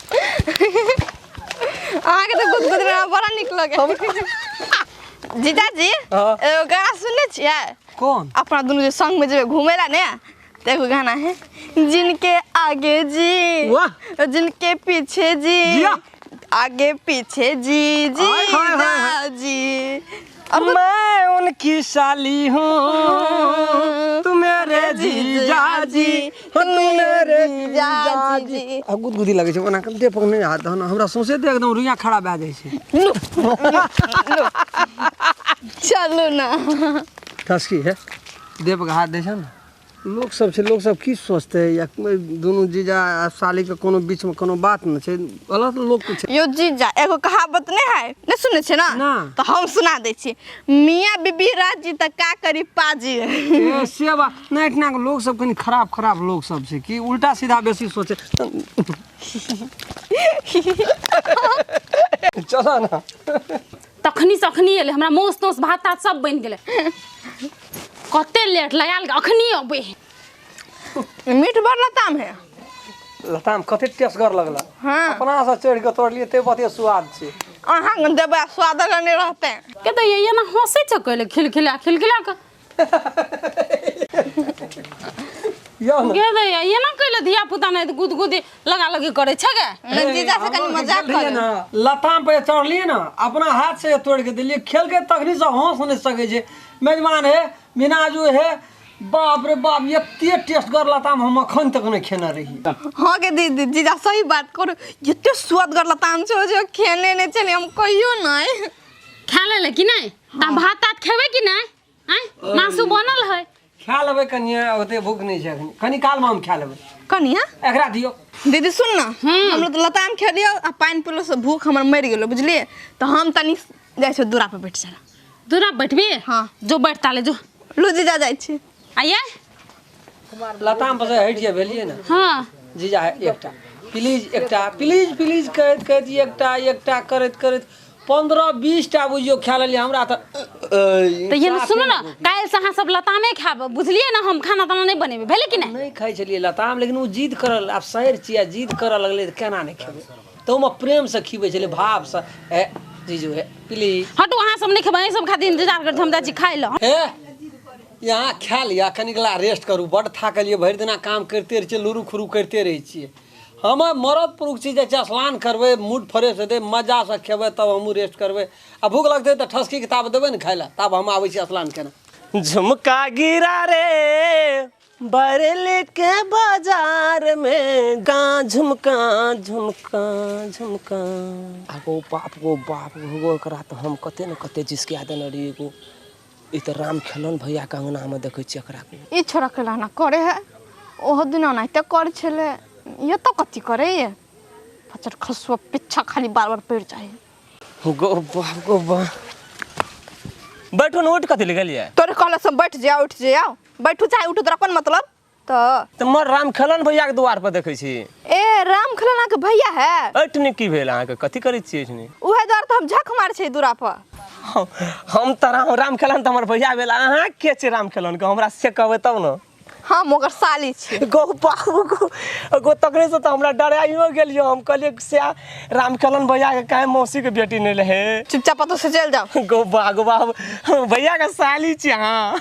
अहाँके तऽ गुदगुद बड़ा नीक लगे। जीजाजी हाँ। एगो गाना सुनने छियै? कोन? अपना दुनू जे संग में जेबै घूमे ला ने, तऽ एगो गाना है, जिनके आगे जी वाह। जिनके पीछे जी, जिया। आगे पीछे जी जी हाय, हाय, हाय, हाय। जी और मैं उनकी साली हूँ, तू मेरे जीजा जी, तू मेरे जीजा जी। आ गुदगुदी लगै छै ओना के देह पर नहि हाथ दहन, हमरा सौंसे देह एकदम रुइया खड़ा भए जाइ छै। चलू ना। ठसकी है देह पर हाथ दै छै ने। लोक सब छै, लोक सब की सोचतै या दुनू जीजा आ सालीके कोनो बीचमे कोनो बात नहि छै, गलत लोक छै। यो जीजा एगो कहावत नहीं है, नहीं सुने छे ना? ना। तो हम सुना दै छी, मियाँ बीबी राजी त का करी पाजी। ए, से बात नहि, एहिठिना के लोक सब कनि खराब खराब लोक सब छै कि उल्टा सीधा बेसी सोचे। चल ना। तखनी से अखनी एलै, हमरा मौस तौस भात तात सब बनि गेलै, कते लेट लगायल, अखनी अबै। मीठ बड़ लताम है। लताम कते टेसगर लगल। हाँ। अपना से चढ़ि के तोड़लियै ते बते स्वाद छै। अहाँ देबै स्वाद नहीं रहते। के तऽ ये ना हंसै छै कहले खिलखिला खिलखिला के। यौ ने। के दैया ये ना कहले धिया पुता नहीं तऽ गुदगुदी लगा लगी करै छै गे। नहीं, जीजा से कनी मजाक रहियै करे। ने, लताम पे चढ़लियै ने, अपना हाथ से तोड़ के देलियै, खेल के तखनी से हंस नहीं सकै छै। मेजबान है मिनाजू है, बाप रे बाप एते टेस्टगर लताम हम अखन तक नहीं खेने रही। हाँ के दीदी जीजा सही बात करू, एते स्वादगर लताम छै जे खेने नहीं छलियै हम कहियो नहीं। खा लेले कि नहीं? ता भात तात खेबै कि नहीं? आँय मासु बनल है। खा लेबै कनिए, ओते भूख नहीं छै अखनी, कनी कालमे हम खा लेबै। कनिया एकरा दियौ। दीदी सुन ना, हम लोग लताम खेलियो आ पानि पीलो से भूख हमर मरि गेलो बुझलियै, तऽ हम तनी जाइ छियै दूरा पर बैठ जाला। दूरा बैठबी? हाँ। जो बैठता ले जो। लू जीजा जाइ छी। आइए। लताम पर से हटि भेलियै ने। हाँ। जीजा एकटा प्लीज, एकटा प्लीज प्लीज कहैत कहैत एकटा एकटा करैत करैत 15-20 टा बुझियौ खा लेलियै हमरा तऽ। तऽ ये सुनू ना, काल्हि से अहाँ सब लतामे खायब बुझलियै ना, हम खाना ताना नहीं बनेबै भेलै कि नहीं? नहीं खाइ छलियै लताम, लेकिन ओ जिद करल, आब शहर छियै जिद करऽ लगलै तऽ केना नहि खेबै, तऽ ओहिमे प्रेमसँ खिबै छलियै भावसँ, हे जीजू हे प्लीज। हटू अहाँ सब नहीं खेबै, अहीं सब खातिर इंतजार करै छी, हम जाइ छी खाइ लए। हे यहाँ खा लिअ, कनिकला रेस्ट करू, बड्ड थाकलियै, भरि दिना काम करिते रहै छियै, लुरु खुरु करिते रहै छियै। हम मरद पुरुष छी, जाइ छियै स्नान करबै, मूड फ्रेश हेतै, मजासँ खेबै, तब हमहूँ रेस्ट करबै। आ भूख लगतै तऽ ठसकीके ताब देबै ने खाइ लए, तब हम आबै छी स्नान केना। झुमका गिरा रे बरेली के बाजार में, गा झुमका झुमका झुमका। आगो बाप गो बाप गो, एकरा तऽ हम कते ने कते जिसकिया देने रहियै गो। ई तऽ राम खेलन भैया के अंगना में देखै छियै एकरा। ई छोरा के लाना करे है, ओहो दिन ओनाहिते कर छलै, ये तो कथी करे ये फचर खसुआ पीछा खाली बार बार पड़ जाए। गो बाप गो बाप, बैठू ने, उठ कथी लए गेलियै? तोरे कहला से बैठ जाओ उठ जाओ, बैठू चाहे उठू तोरा कोन मतलब? तऽ मर राम खेलन भैया के द्वार पर देखै छी। ए राम खेलन के भैया है। एठनी की भेल अहाँके, कथी करै छियै एठनी? उहे द्वार तऽ हम झक मार छै दूरा पर। हम तऽ राम खेलन तऽ हमर भैया भेल, अहाँ के छै राम खेलन के? हमरा से कहबै तब ने। हम ओकर साली छी। गो बाबू गो गो, तखने से तऽ हमरा डराइयो गेलियो, हम कहलियै से राम खेलन भैया के काहे मौसी के बेटी नहि रहे। चुपचाप ओतऽ से चलि जाओ। गो बा गो बाबू भैया के साली छी अहाँ।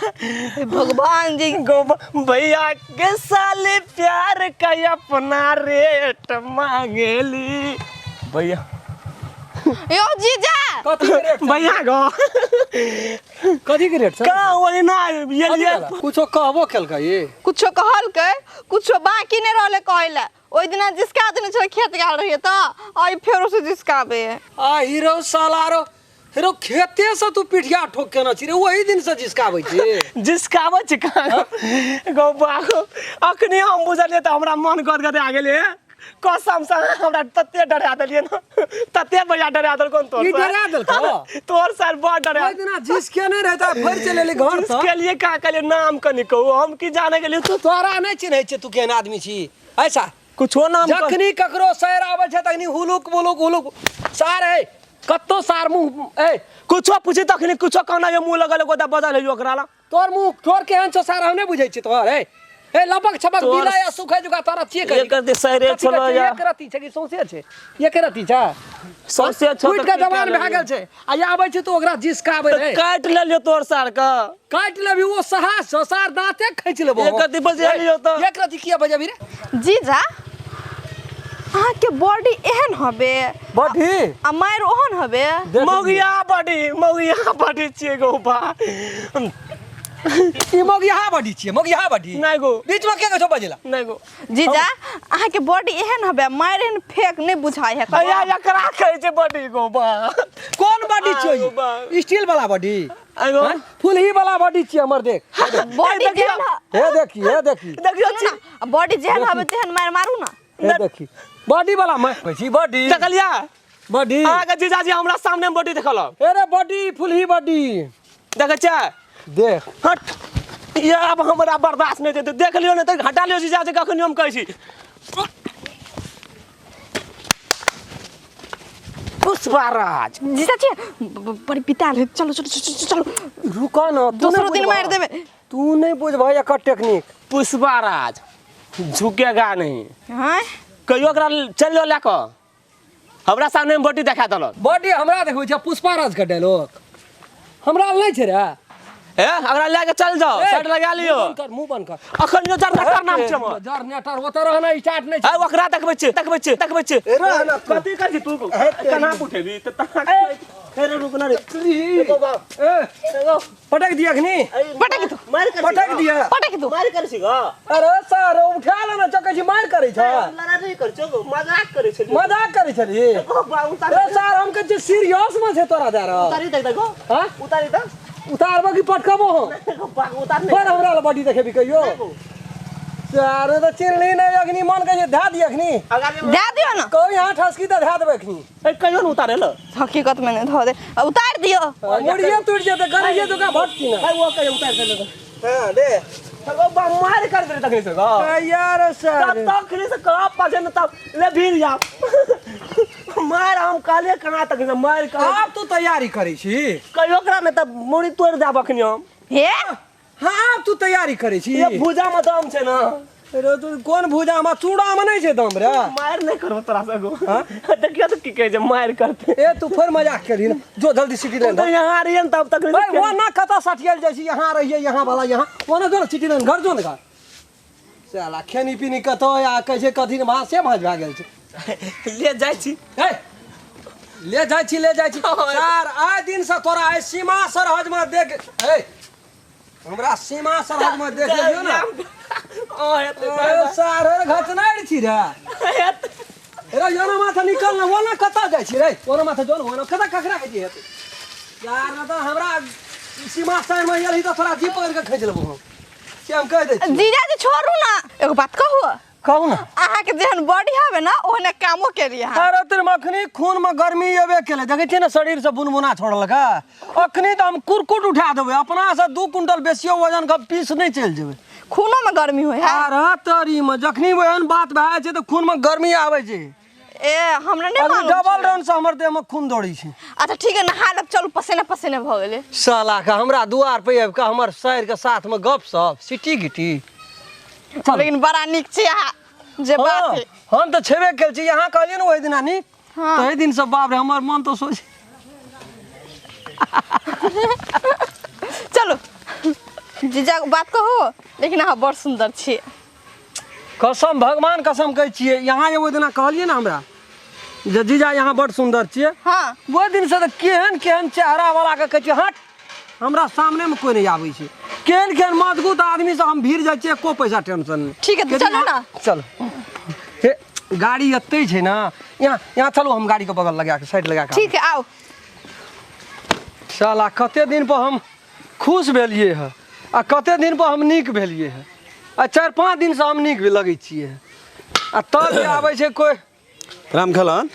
भगवान जी। गो भैया के साली प्यार का अपना रेट मांगेली भैया। यो जीजा कथी के रेट? भैया गो कथी के रेट? का ओहिना ये कुछो कहबो केलकै? ये कुछो कहलकै, कुछो बाकी नहीं रहले कहैला। ओहि दिना जिसका देने छलै खेत गेल रहियै तऽ आइ फेरो से जिसकाबे। आ हीरो साला रो हीरो खेते से तू पिठिया ठोक केना छी रे, ओही दिन से जिसकाबै छी। जिसकाबै छी कहाँ गो बाबू? अखनी हम बुझलियै तऽ हमरा मन गदगद आ गेलै, कसम से हमरा तते डरा देलियै ने, तते भैया डरा देलको तोर। ई डरा देलको? तोर साल बड़ डरा। ओहि दिना जिसके नहि रहै तऽ फेर चलि एली घर। तऽ जिसके लिए का कहलियै नाम कनि कहू, हम की जाने गेलियै। तू तोरा नहि चिन्है छियै, तू केहन आदमी छी ऐसा? कुछो नाम जखनी ककरो सैर आबै छै तखनी हुलुक बुलुक हुलुक सार है कत्तो सार मुँह ए कुछो पूछी तखनी कुछो कहना, ये मुँह लगल गोदा बदल है ओकरा ला। तोर मुँह तोर केहन छौ सार हम नहि बुझै छियै तोहर। ए ए लपक छपक तोहर बिला या सुखै जुगा तारा छियै करी। एकर दे सैरे कथी कहै छलो छै? या एक रत्ती छै कि सौंसे छै? एक रत्ती छै? सौंसे छौ फुटि तऽ के की जवान कए भए गेल छै आ ई आबै छै तऽ ओकरा जिसकाबै तऽ रहै। काटि लेलियौ तोहर सार के। काटि लेबही ओ साहस छौ, सार दाँते खींच लेबो। एक रत्ती बजेलियौ तऽ। एक रत्ती किया बजेबही रे? जीजा अहाँके बॉडी एहन हबे बॉडी आ मारि ओहन हबे। मौगिया बॉडी, मौगिया बॉडी छियै गो बा। ई मौगिया बॉडी छियै, मौगिया बॉडी। नहि गो। बीच में के कहै छौ बजेला? नहि गो। जीजा अहाँके बॉडी एहन हबे मारि एहन फेक नहि बुझाइ है। अया एकरा कहै छै बॉडी गो बा। कोन बॉडी छियै? आगो बा। स्टील वाला बॉडी? आगो। फुलही वाला बॉडी छियै हमर, देख। बॉडी जेहन हे देखी, हे देखी। देखियौ सुनू ना, बॉडी जेहन हबे तेहन मारि मारू ना। हे देखी। बॉडी वाला मैं कहै छी बॉडी। देखलियै? बॉडी। अहाँके जीजाजी हमरा सामने में बॉडी देखलक। अरे बॉडी फुलही बॉडी। देखै छियै? देख। हट। ये आब हमरा बर्दाश्त नहि हेतै। देख लियौ ने तऽ हटा लियौ जीजाजी, कखनी हम कहै छी। पुष्पाराज। जीजाजी बड़ी पिताल है, चलो चलो चलो चलो। रुका ना, तू दोसरो नहि दिन मारि बुझबह। देबै। तू नहि बुझबह एकर टेक्निक। पुष्पाराज झुकेगा नहीं। हाँ? कहियो ओकरा चलि जाओ लए कऽ हमरा सामने में बॉडी देखा देलक। बॉडी हमरा देखबै छै पुष्पाराज के डायलॉग हमरा नहि छै रे। ए ओकरा लए कऽ चलि जाओ, साइड लगा लियौ। मुँह बंद कर, मुँह बंद कर। अखन यो जनरेटर नाम छै हमर। जनरेटर ओतऽ रहना स्टार्ट नहि छै। ए ओकरा देखबै छियै, देखबै छियै, देखबै छियै। ए रह ना तू। कथी करै छी तू? केना उठेबी? तऽ तहाँ ए रे रुक ना रे। ए पटक दिया अखनी। पटक दू। मार कर पटक दिया। पटक दू। मार कर छी गो। अरे सर उठा ले ना, चकै छी मार करै छ। लड़ाई नहीं कर छौ गो, मजाक करै छली। मजाक करै छली। ए सर हम कहै छी सीरियस में छै तोरा दे रहल। उतारी देख देखो। हां? उतारी दे। उतारबो कि पटकबो हम? उतार नहीं। फिर हमरा ल बॉडी देखेबी कहियो। सर तऽ चिन्हली नहि अखनी, मन कहै छै धए दिय अखनी। दए दियौ ना। कहू यहाँ ठसकी तऽ धए देबै अखनी। ए कहियो न उतारे ल। हकीकत में नहि धऽ दे, उतारि दियौ। मुड़िए टूटि जेतै, गरैये दुका भटकी ना। ए वो कहियो उतारि दे। हां दे। गो बा मार कर दे तखनी से गो। ए यार सर। तब तखनी से कहाँ पाछे न तब ले भीड़ जा। मार हम काले कना तखनी से मार कर। आब तू तैयारी करै छी? कहियो ओकरा ने तब मुड़ी तोड़ि देब अखनी हम। हे? हाँ आब तू तैयारी करै छी? ये भुजा में दम छै ना। रे तू कोन भुजा में? चूड़ा में नहि छै दम रे। मार नहीं करबो तोरा से गो। देखियो तो की कहै छै मार करते। ए तू फेर मजाक करी ना, जो जल्दी सिटी लाइन। तो यहाँ रहिए न तब तक। भाई वो ना कतऽ सटियल जाइ छी, यहाँ रहिए यहाँ वाला यहाँ वो ना जो ना सिटी लाइन घर जो ना घर। साला खेनी पीनी कतऽ या कहै छै कथी ने भात से भाँज भए गेल छै। ले जाइ छी। ए ले जाइ छी, ले जाइ छी। सर आइ दिन से तोरा आइ सीमा सरहद में देख, ए हमरा सीमा सरहद में देख लियौ ना। ओ सर घचनाइ छी रे। रे यो माथा निकल ना, वो ना कतऽ जाइ छी रे? वो ना माथा जो ना, वो ना कतऽ ककरा कहै छी हेतै? यार ना तऽ हमरा सीमा सरहद में एलही तऽ तोरा जीप पकड़ि कऽ खींच लेबौ हम। से हम कहि दै छी। जीजाजी छोड़ू ना, एगो बात कहू? कहू ना। अहाँके जेहन बॉडी हबे ना ओहने कामो केलियै अहाँ। अरे तोर अखनी खून में गर्मी एबे केलै, देखै छियै ने शरीर से बुनबुना छोड़लक। अखनी तऽ हम कुरकुट उठा देबै, अपना से 2 कुंटल बेसियो वजन के पीस नहि चलि जेबै। खूनो में गर्मी होइ है? अरे तोरी में जखनी ओहन बात भए जाइ छै तऽ खून में गर्मी आबै छै। ए हमरा नहि मालूम। डबल रन से हमर देह में खून दौड़ै छै। अच्छा ठीक है, नहा लेब, चलू पसेना पसेना भऽ गेलै। साला के हमरा दुआर पर आबि कऽ हमर सर के साथ में गप सप सिटी गिटी। लेकिन बड़ा नीक छै अहाँ जे बात है। हम तऽ छेबे केल छी, यहाँ कहलियै ने ओहि दिना नीक, तहि दिन से बाप रे हमर मन तऽ सोच। चलो जीजा बात कहू, लेकिन अहाँ बड़ सुन्दर छी। कसम भगवान कसम कहै छियै, यहाँ जे ओहि दिना कहलियै ने हमरा जे जीजा यहाँ बड़ सुन्दर छियै। हाँ। ओहि दिन से तऽ केहन केहन चेहरा वाला के कहै छियै हट, हमरा सामने में कोई नहीं आबै छै। केहन केहन मजबूत आदमी से हम भीड़ जाइ छियै, एको पैसा टेंशन नहि। ठीक है चलो ना। चलो हे गाड़ी एतै छै ना, यहाँ यहाँ चलो, हम गाड़ी के बगल लगा के साइड लगा के। ठीक है आओ। साला कते दिन पर हम खुश भेलियै हँ आ कते दिन पर हम नीक भेलियै हँ, आ 4-5 दिन से हम नीक लगै छियै आ तब जे आबै छै कोइ। रामखेलन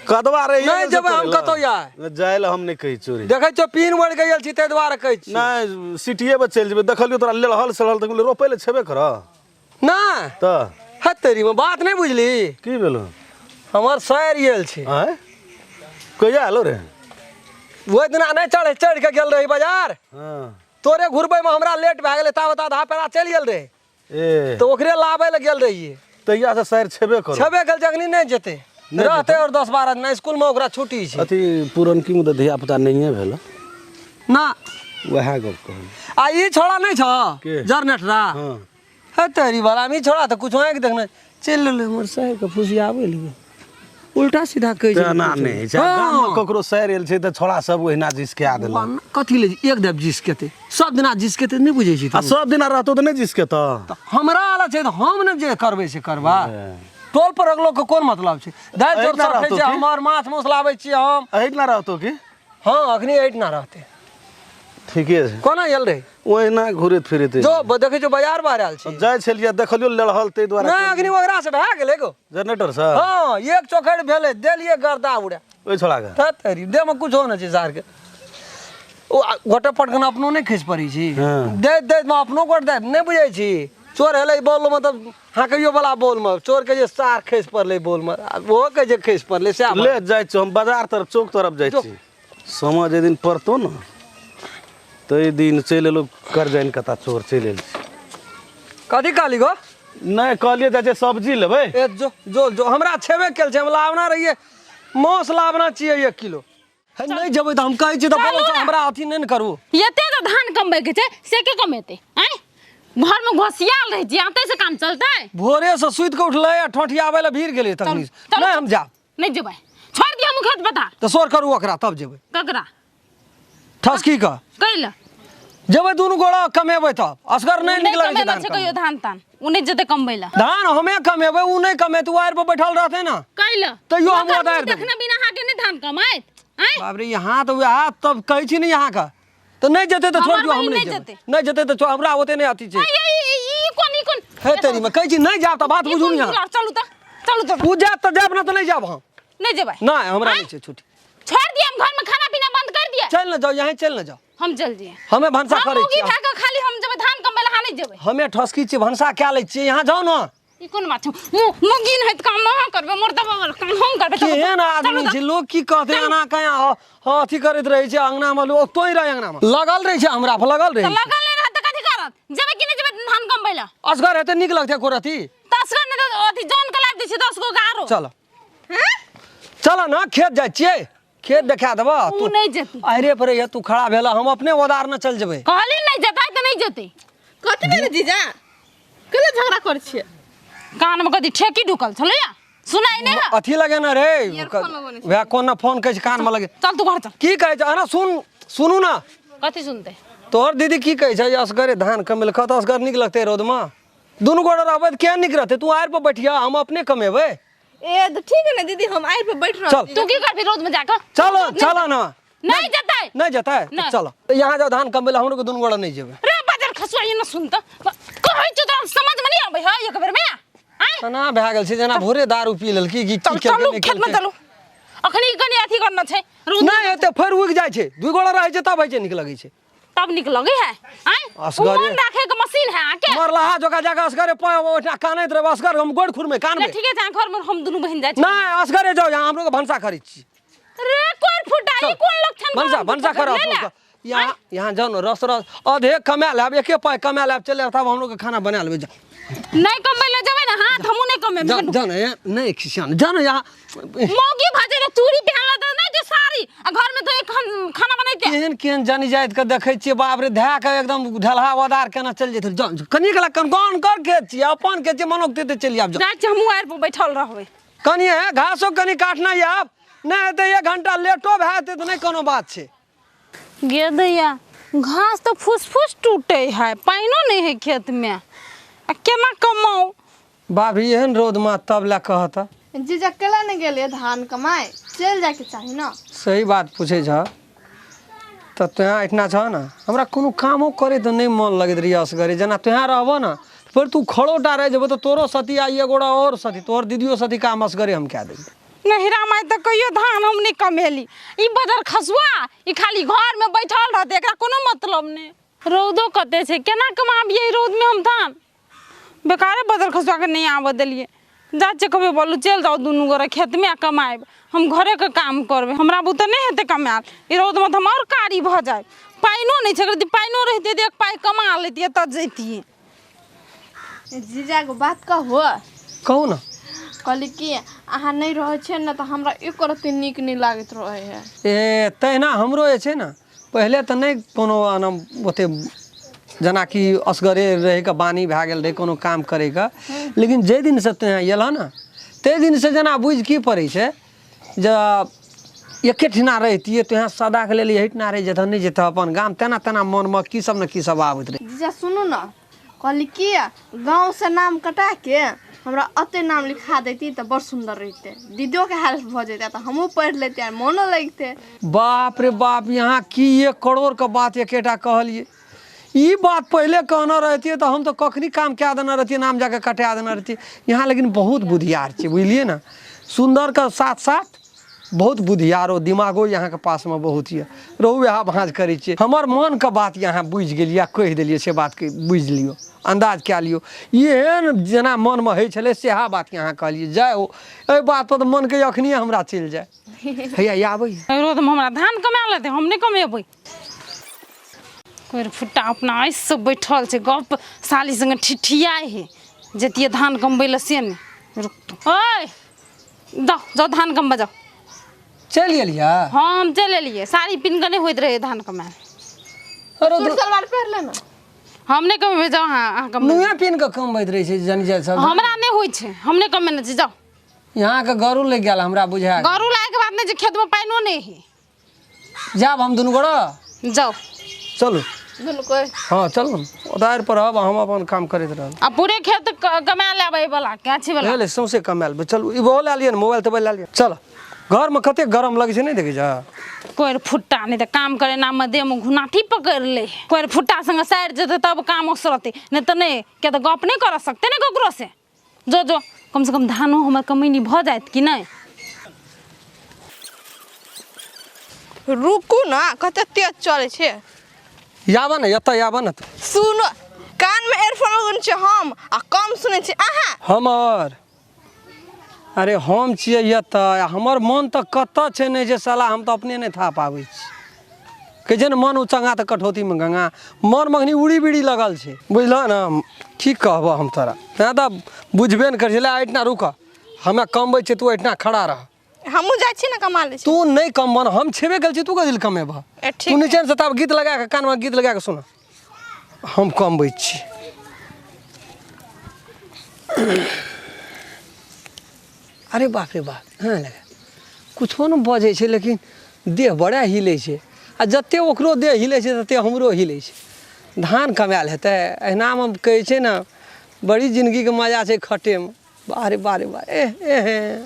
कदवा रे नहीं जेबै हम कतौ यार। जाय लए हम नहि कहै चोरी। देखै छियौ पिन वड़ गेल छी ताहि दुआरे कहै छी। नहि सिटिए पर चलि जेबै, देखलियौ तोरा लेलहल सलहल तऽ रोपै लए छेबे करऽ ना तऽ। हे तेरी में बात नहि बुझली। की भेलौ? हमर सर आयल छै। आँय कहिया आलो रे? ओहि दिना नहि चढ़ चढ़ि कऽ गेल रही बाजार। हाँ। तोरे घुरबै में हमरा लेट भए गेलै, ताबत आधा पेड़ा चलि गेल रहे। ए तऽ ओकरे लाबै लए गेल रहियै। तहिया से सर छेबे करो। छेबे कल जखनी नहि जेतै, रहतै और 10-12 दिन स्कूल में ओकरा छुट्टी छै। अथी पुरनकी में तऽ धिया पुता नहिए भेल ना, वएह गप कहल। आ ई छोड़ा नहि छौ के? जरनेटरा? हाँ। हे तेरी वाला ई छोड़ा तऽ कुछो आँखि देखने चलि लेलै हमर साहेब के फुसियाबै लगे, उल्टा सीधा कहै छै। तेना नहि होइ छै। गाम में ककरो सर एल छै तऽ छोड़ा सब ओहिना जिसके देलक। कथी ले एक देव जिसकेतै, सब दिना जिसकेतै नहि बुझै छी। आ सब दिना रहतो तऽ नहि जिसके तऽ हमरा आला छै तऽ हम ने जे करबै से करबा। टोल पर लोग के कोन मतलब छै? दालि चौर एहिना सब खाइ रहतौ छै की? हमर माछ मांस लाबै छियै हम। एहिना रहतो की? हाँ, अखनी एहिना रहतै। ठीके छै। कोना आयल रहै? ओहिना घुरैत फिरैत। जो देखै छियौ बाजार बाहर आयल छी। जाइ छलियै देखलियौ लड़हल ताहि दुआरे। नहि, अखनी ओकरा से भए गेलै गो। जनरेटर से? हाँ, एक चौखड़ भेलै, देलियै गर्दा उड़ा ओहि छोड़ा के। तेरी देह में कुछो नहि छै सार के। ओ गोटे पटकन अपनो नहि खसि पड़ै छी। हाँ। दैत दैत मे अपनो गोट दैत नहि बुझै छी। चोर हेलै बॉल में तऽ हाँकैयो वाला बॉल में चोर के जे सार खसि पड़लै बॉल में, ओहो के जे खसि पड़लै सएह। ले जाइ छी हम बाजार तरफ, चौक तरफ जाइ छी। समय जाहि दिन पड़तो ने ताहि दिन चलि एलहुँ करजैन कता चोर चलि एल छी। कथी कहली गो? नहि कहलियै जाइ छियै सब्जी लेबै। ए जो जो जो हमरा छेबे केल छै, हम लाबना रहियै मांस लाबना छियै 1 किलो। हे नहि जेबै तऽ हम कहै छी तऽ चलू बोलो ने। हमरा अथी नहि ने करू। एते तऽ धान कमबै के छै से के कमेतै? आँय, घर में घोसियाल रहै छी, आते से काम चलतै? भोरे से सुति के उठलै आ ठोठियाबै लए भीड़ गेलै तखनी। चलू। नहि हम जायब। नहि जेबै, छोड़ दिया हम खेत पथार। तऽ सोर करू ओकरा तब जेबै। ककरा? ठसकी के। कैला? जेबै दुनू गोड़ा कमेबै तब, असगर नहि नीक लगै छै। कमेना धान छै कहियो कमबै। धान तान ओ नहि जेतै कमबै लए। धान हमे कमेबै, ओ नहि कमेतै, ओ आरि पर बैठल रहतै ने। कैला? तैयो हम ओकर उतारि मुँह देबै। देखने बिना अहाँके नहि धान कमाइत? आँय, बाप रे, यहाँ तऽ वएह तब कहै छी ने यहाँ के तऽ नहि जेतै तऽ छोड़ हमर दियौ, हम बहिन नहि नहि जेबै। जेतै। नहि जेतै तऽ छोड़, हमरा ओते नहि अथी छै। आँय, ई कोन ई कोन हे तेरी में कहै छी नहि जायब तऽ बात ई बुझू कोन ने। दुलार? चलू तऽ, चलू तऽ। ओ जायत तऽ जायब, ना तऽ नहि जायब हम। नहि जेबै? नहि, हमरा आँय? नहि छै छुट्टी। छोड़ दिया, हम घर में खाना पीना बंद कर दिया। चल ने जाओ, यहाँ चल ने जाओ। हम चल दिए। हमे भनसा हम करै मौगी छियै। भए कऽ खाली हम जेबै धान कमबै लए, अहाँ नहि जेबै। हमे ठसकी छियै, भनसा कए लै छियै, यहाँ जाउ ने। ई कोन बात छै? मौगी नहि तऽ काम अहाँ करबै, मर्दबा वाला काम हम करबै। चलू केहन तऽ, आदमी चलू छै तऽ। लोग की कहतै? एना कहाँ अथी करैत रहै छै अंगना में, लोग तोहि रहै अंगना में लगल रहै छै, हमरा पर लगल रहै तऽ छै। लगल नहि रहत तऽ कथी करत? जेबै कि नहि जेबै धान कमबै लए? असगर हेतै नीक लगतै एको रत्ती? तसगर नहि तऽ अथी जौन के लाबि दै छियै 10 गो गारो। चल चल ने, खेत जाइ छियै, खेत देखा देबह। ओ तू नहि जेतै। अरे पर ये तू खड़ा भेला, हम अपने ओदार न चल जेबै। कहली नहि जेतै तऽ नहि जेतै। कथी भेलै जीजा, केला झगड़ा करै छियै? कान में कथी ठेकी ढुकल छलैया, सुनाई नहि है? अथी लगेने रे। ईयरफोन लगेने छै। वएह कोन ना फोन कहै छै कान में लगे। चल तू घर चल। की कहै छै? अना सुन, सुनू ना। कथी सुनते? तोहर दीदी की कहै छै जे असगरे धान कमेलक तऽ असगर नीक लगतै? रौदमे दुनू गोटे रहबै तऽ किया नीक रहतै? तू आरि पर बैठिया, हम अपने कमेबै। ए तऽ ठीक है ने दीदी, हम आरि पर बैठ रहल चल। छी। तू की करबी रौद में जाकऽ? चल चल ना। नहीं जेतै। नहि जेतै? नहि। चल यहाँ जाओ धान कमबै लए, हमरो के दुनू गोटे नहि जेबै। रे बाजार खसुआ, ये न सुन तऽ कहै छियौ तोरा समझ में नहीं आबै है एक बेर में? आँय, एना भए गेल छै जेना भोरे दारू पी लेलकी की। चल की चलू केलकै, नहि खेत में केलकै। चलू, अखनी कनि अथी करना छै रौद। नहि हेतै, फेर उगि जाइ छै। दुइ गोटा रहै छै तब होइ छै, नीक लगै छै। तब नीक लगै है? आँय, ओ असगरे। मन राखे के मशीन है अहाँके? मरलाहा जोका जाके असगरे ओहिठिना कानैत रहबै, असगर हम गोड़ खुरमे कानबै। ठीके छै, अहाँ घर में हम दुनू बहिन जाइ छी। नहि, असगरे जाउ, यहाँ हमरो के भनसा करै छी। रे कोर फुटा, ई कोन लक्षण? भनसा भनसा कर यहाँ, यहाँ जाउ ने। रस रस आधे कमा लेब, एके पाइ कमा लेब, चलि आयब तब हमरो के खाना बना लेबै। जाउ। नहीं कमै ले जेबै ने हाथ, हमहूँ नहीं कमेबै। जाउ जाउ ने, नहि खिसियान, जाउ ने यहाँ। मौगी भजे रे चूड़ी पहनला तऽ नहीं जे साड़ी आ घर में तो एक खाना बनैते। केहन केहन जनी जाति के देखै छियै, बाप रे, धए के एकदम ढलहा ओदार केना चलि जेतै। जाउ कनि कला कन कन कर खेत छियै, अपन खेत छियै, मनोक तेते चलि आब, जाउ। जाइ छियै हमहूँ, आरि पर बैठल रहबै। कनि हे घासो कनि काटना आब नहि हेतै, 1 घंटा लेटो भए जेतै तऽ नहि कोनो बात छै। गे दैया, घास तऽ फुस फुस टूटे है, पानिओ नहीं है खेत में, आ केना कमाउ? बाप रे, एहन रौद में तब लए कहत। जीजा केला नहि गेलियै धान कमाइ? चलि जायके चाही ने। सही बात पूछै छह तऽ तोहाँ एहिठिना छह ने, हमरा कोनो कामो करे तऽ नहि मन लगैत रहै असगरे। जेना तोहाँ रहबह ने, फेर तू खड़ोटा रहि जेबह तऽ तोरो सती आ एगोड़ा आओर सती, तोहर दीदियो सती, काम असगरे हम कए देबै। नहीं रामाय तऽ कहियो धान हम नहीं कमेली। ई बदर खसुआ ई खाली घर में बैठल रहते, एकरा कोनो मतलब नहीं। रौदो कते छै, केना कमाबियै रौद में हम धान? बेकारे बदर खसुआ के नहीं आबऽ देलियै। जा छियै कभी बोलू, चलि जाउ दुनू गोरे खेत में आ कमायब, हम घरे के काम करबै, हमरा बुते नहीं हेतै कमायल। ई रौद में तऽ हम आओर कारी भऽ जायब। पानिओ नहि छै, यदि पानिओ रहितै तऽ एक पाइ कमा लैतियै तऽ जैतियै। जीजा के बात कहू। कहू ने। कहली कि अहाँ नहि रहै छियै ने तऽ हमरा एको रत्ती नीक नहि लागैत रहै है। ए तहिना हमरो जे छै ने, पहिले तऽ नहि कोनो ओते जेनाकि असगरे रहैके बानी भए गेल रहै कोनो काम करैके, लेकिन जाहि दिनसँ तोँ एलह ने ताहि दिनसँ जेना बुझि की पड़ै छै जे एकेठिना रहितियै तो यहाँ सदाके लेल एहिठिना रहि जेतह, नहि जेतह अपन गाम, तेना तेना मनमे की सब ने की सब आबैत रहै। जीजा सुनू ने, कहली कि गाँवसँ नाम कटाके हमरा अते नाम लिखा दैती तऽ बड़ सुन्दर रहितै, दीदियोके हेल्प भऽ जैते तऽ हमहूँ पढ़ि लैतियै आ मोनो लगितै। बाप रे बाप, यहाँ की 1 करोड़के बात एकेटा कहलियै। ई बात पहिले कहने रहतियै तऽ हम तऽ कखनी काम कए देने रहतियै, नाम जाके कटा देने रहतियै। यहाँ लेकिन बहुत बुधियार छियै, बुझलियै ने, सुन्दरके साथ साथ बहुत बुधियारो दिमागो यहाँके पासमे बहुत यऽ। रहू वएह भाँज करै छियै। हमर मनके बात यहाँ बुझि गेलियै आ कहि देलियै, से बातके बुझि लियौ, अन्दाज कए लियौ। एहन जेना मनमे होइ छलै सएह बात यहाँ कहलियै। जाय हो, एहि बातपर तऽ मन कहैए अखनिए हमरा चलि जाय। हैया आबैए रौदमे हमरा धान कमा लेतै, हम नहि कमेबै। कोइ फुट्टा अपना आँखिसँ बैठल छै गप साली संगे ठिठियाइ है, जतियै धान कमबै लए से नहि। रुक तू, ओइ जाओ जाओ धान कमबै जाओ। चलि गेलियै? हाँ हम चलि एलियै, साड़ी पिन्ह कऽ नहि होइत रहै धान कमायल। अरे सूट सलवार पहिर ले ने। हम नहि कमेबै, जाओ अहाँ कमबै। नुए पिन्ह कऽ कमबैत रहै छै जनी जाति सब। हमरा नहि होइ छै, हम नहि कमेने छी, जाओ। यहाँके गरू लागि गेल हमरा बुझा गेल। गरू लागैके बात नहि छै, खेतमे पानिओ नहि है। जायब हम दुनू गोरा। जाओ। चलू दुनू कोइ। हाँ चलू, उधार पर रहब, हम अपन काम करैत रहब। आ पूरे खेत कमा लेबै वाला गाछी वाला। ले सौंसे कमा लेबै। चलू, ई बहु लए लिअ ने, मोबाइल तोबाइल लए लिअ। चल, घरमे कते गरम लगै छै नहि देखै छह? कोइ फुट्टा नहि तऽ काम करे नाममे देहमे घुनाठी पकड़ि ले। कोइ फुट्टा संगे सड़ि जेतै तब काम ओसरतै, नहि तऽ नहि, किया तऽ गप नहि करऽ सकतै ने ककरो से। जो जो कम से कम धानो हमर कमैनी भऽ जायत कि नहि। रुकू ने, कते तेज चलै छै। आबऽ ने, एतऽ आबऽ ने। सुनो, कानमे एयरफोन लगेने छियै हम आ कम सुनै छी अहाँ। हमर अरे हम छियै एतऽ, हमर मन तऽ कतऽ छै नहि जे साला हम तऽ अपने नहि था पाबै छी। कहै छै ने मन उचंगा तऽ कठौतीमे गंगा, मन मखनी उड़ी बीड़ी लगल छै, बुझलह ने। की कहबह हम तोरा, तैँ तऽ बुझबे नहि करै छै। ले एहिठिना रुक, हमे कमबै छियै, तू एहिठिना खड़ा रह। हमहूँ जाइ छी ने कमा लै छी। तू नहि कमबह ने, हम छेबे करै छी, तू कथी लए कमेबह? ठीक तू नीचे से तब गीत लगा कऽ कानमे गीत लगा कऽ सुन, हम कमबै छी। अरे बाप रे बाप, हाँ लगा कुछो नहि बजै छै, लेकिन देह बड़ा हिलै छै, आ जते ओकरो देह हिलै छै तते हमरो हिलै छै। धान कमायल हेतै एहिनामे, कहै छै ने बड़ी जिनगीके मजा छै खटेमे। बाह रे बाह रे बाह, एह एह।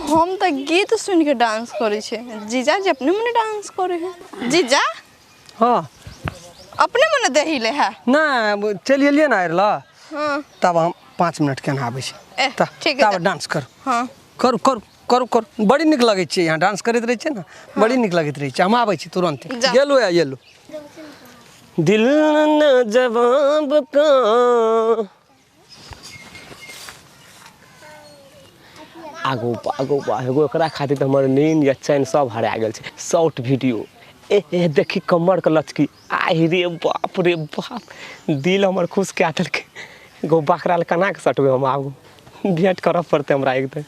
हम तऽ गीत सुनि के डांस करै छै, जीजाजी अपने मने डांस करै है। जीजा हाँ अपने मने दही ले है। नहि चलि एलियै ने आरि लए। हाँ तब हम 5 मिनट केना आबै छी। ठीक है। तब डांस करू। हाँ करू करू करू करू, बड़ी नीक लगै छै। यहाँ डांस करैत रहै छै ने, बड़ी नीक लगैत रहै छै। हम आबै छी तुरन्ते। गेलू या एलू। दिल न जवाब का आगो आगो एगो एकरा खातिर तऽ हमर नींद या चैन सब हरा गेल छै। शॉर्ट वीडियो ए ए देखी कमर के लचकी, आहि रे बाप रे बाप, दिल हमर खुश कए देलकै। एगो बकरा लए केना कऽ सटबै हम, आगू भेंट करऽ पड़तै हमरा एक दिन।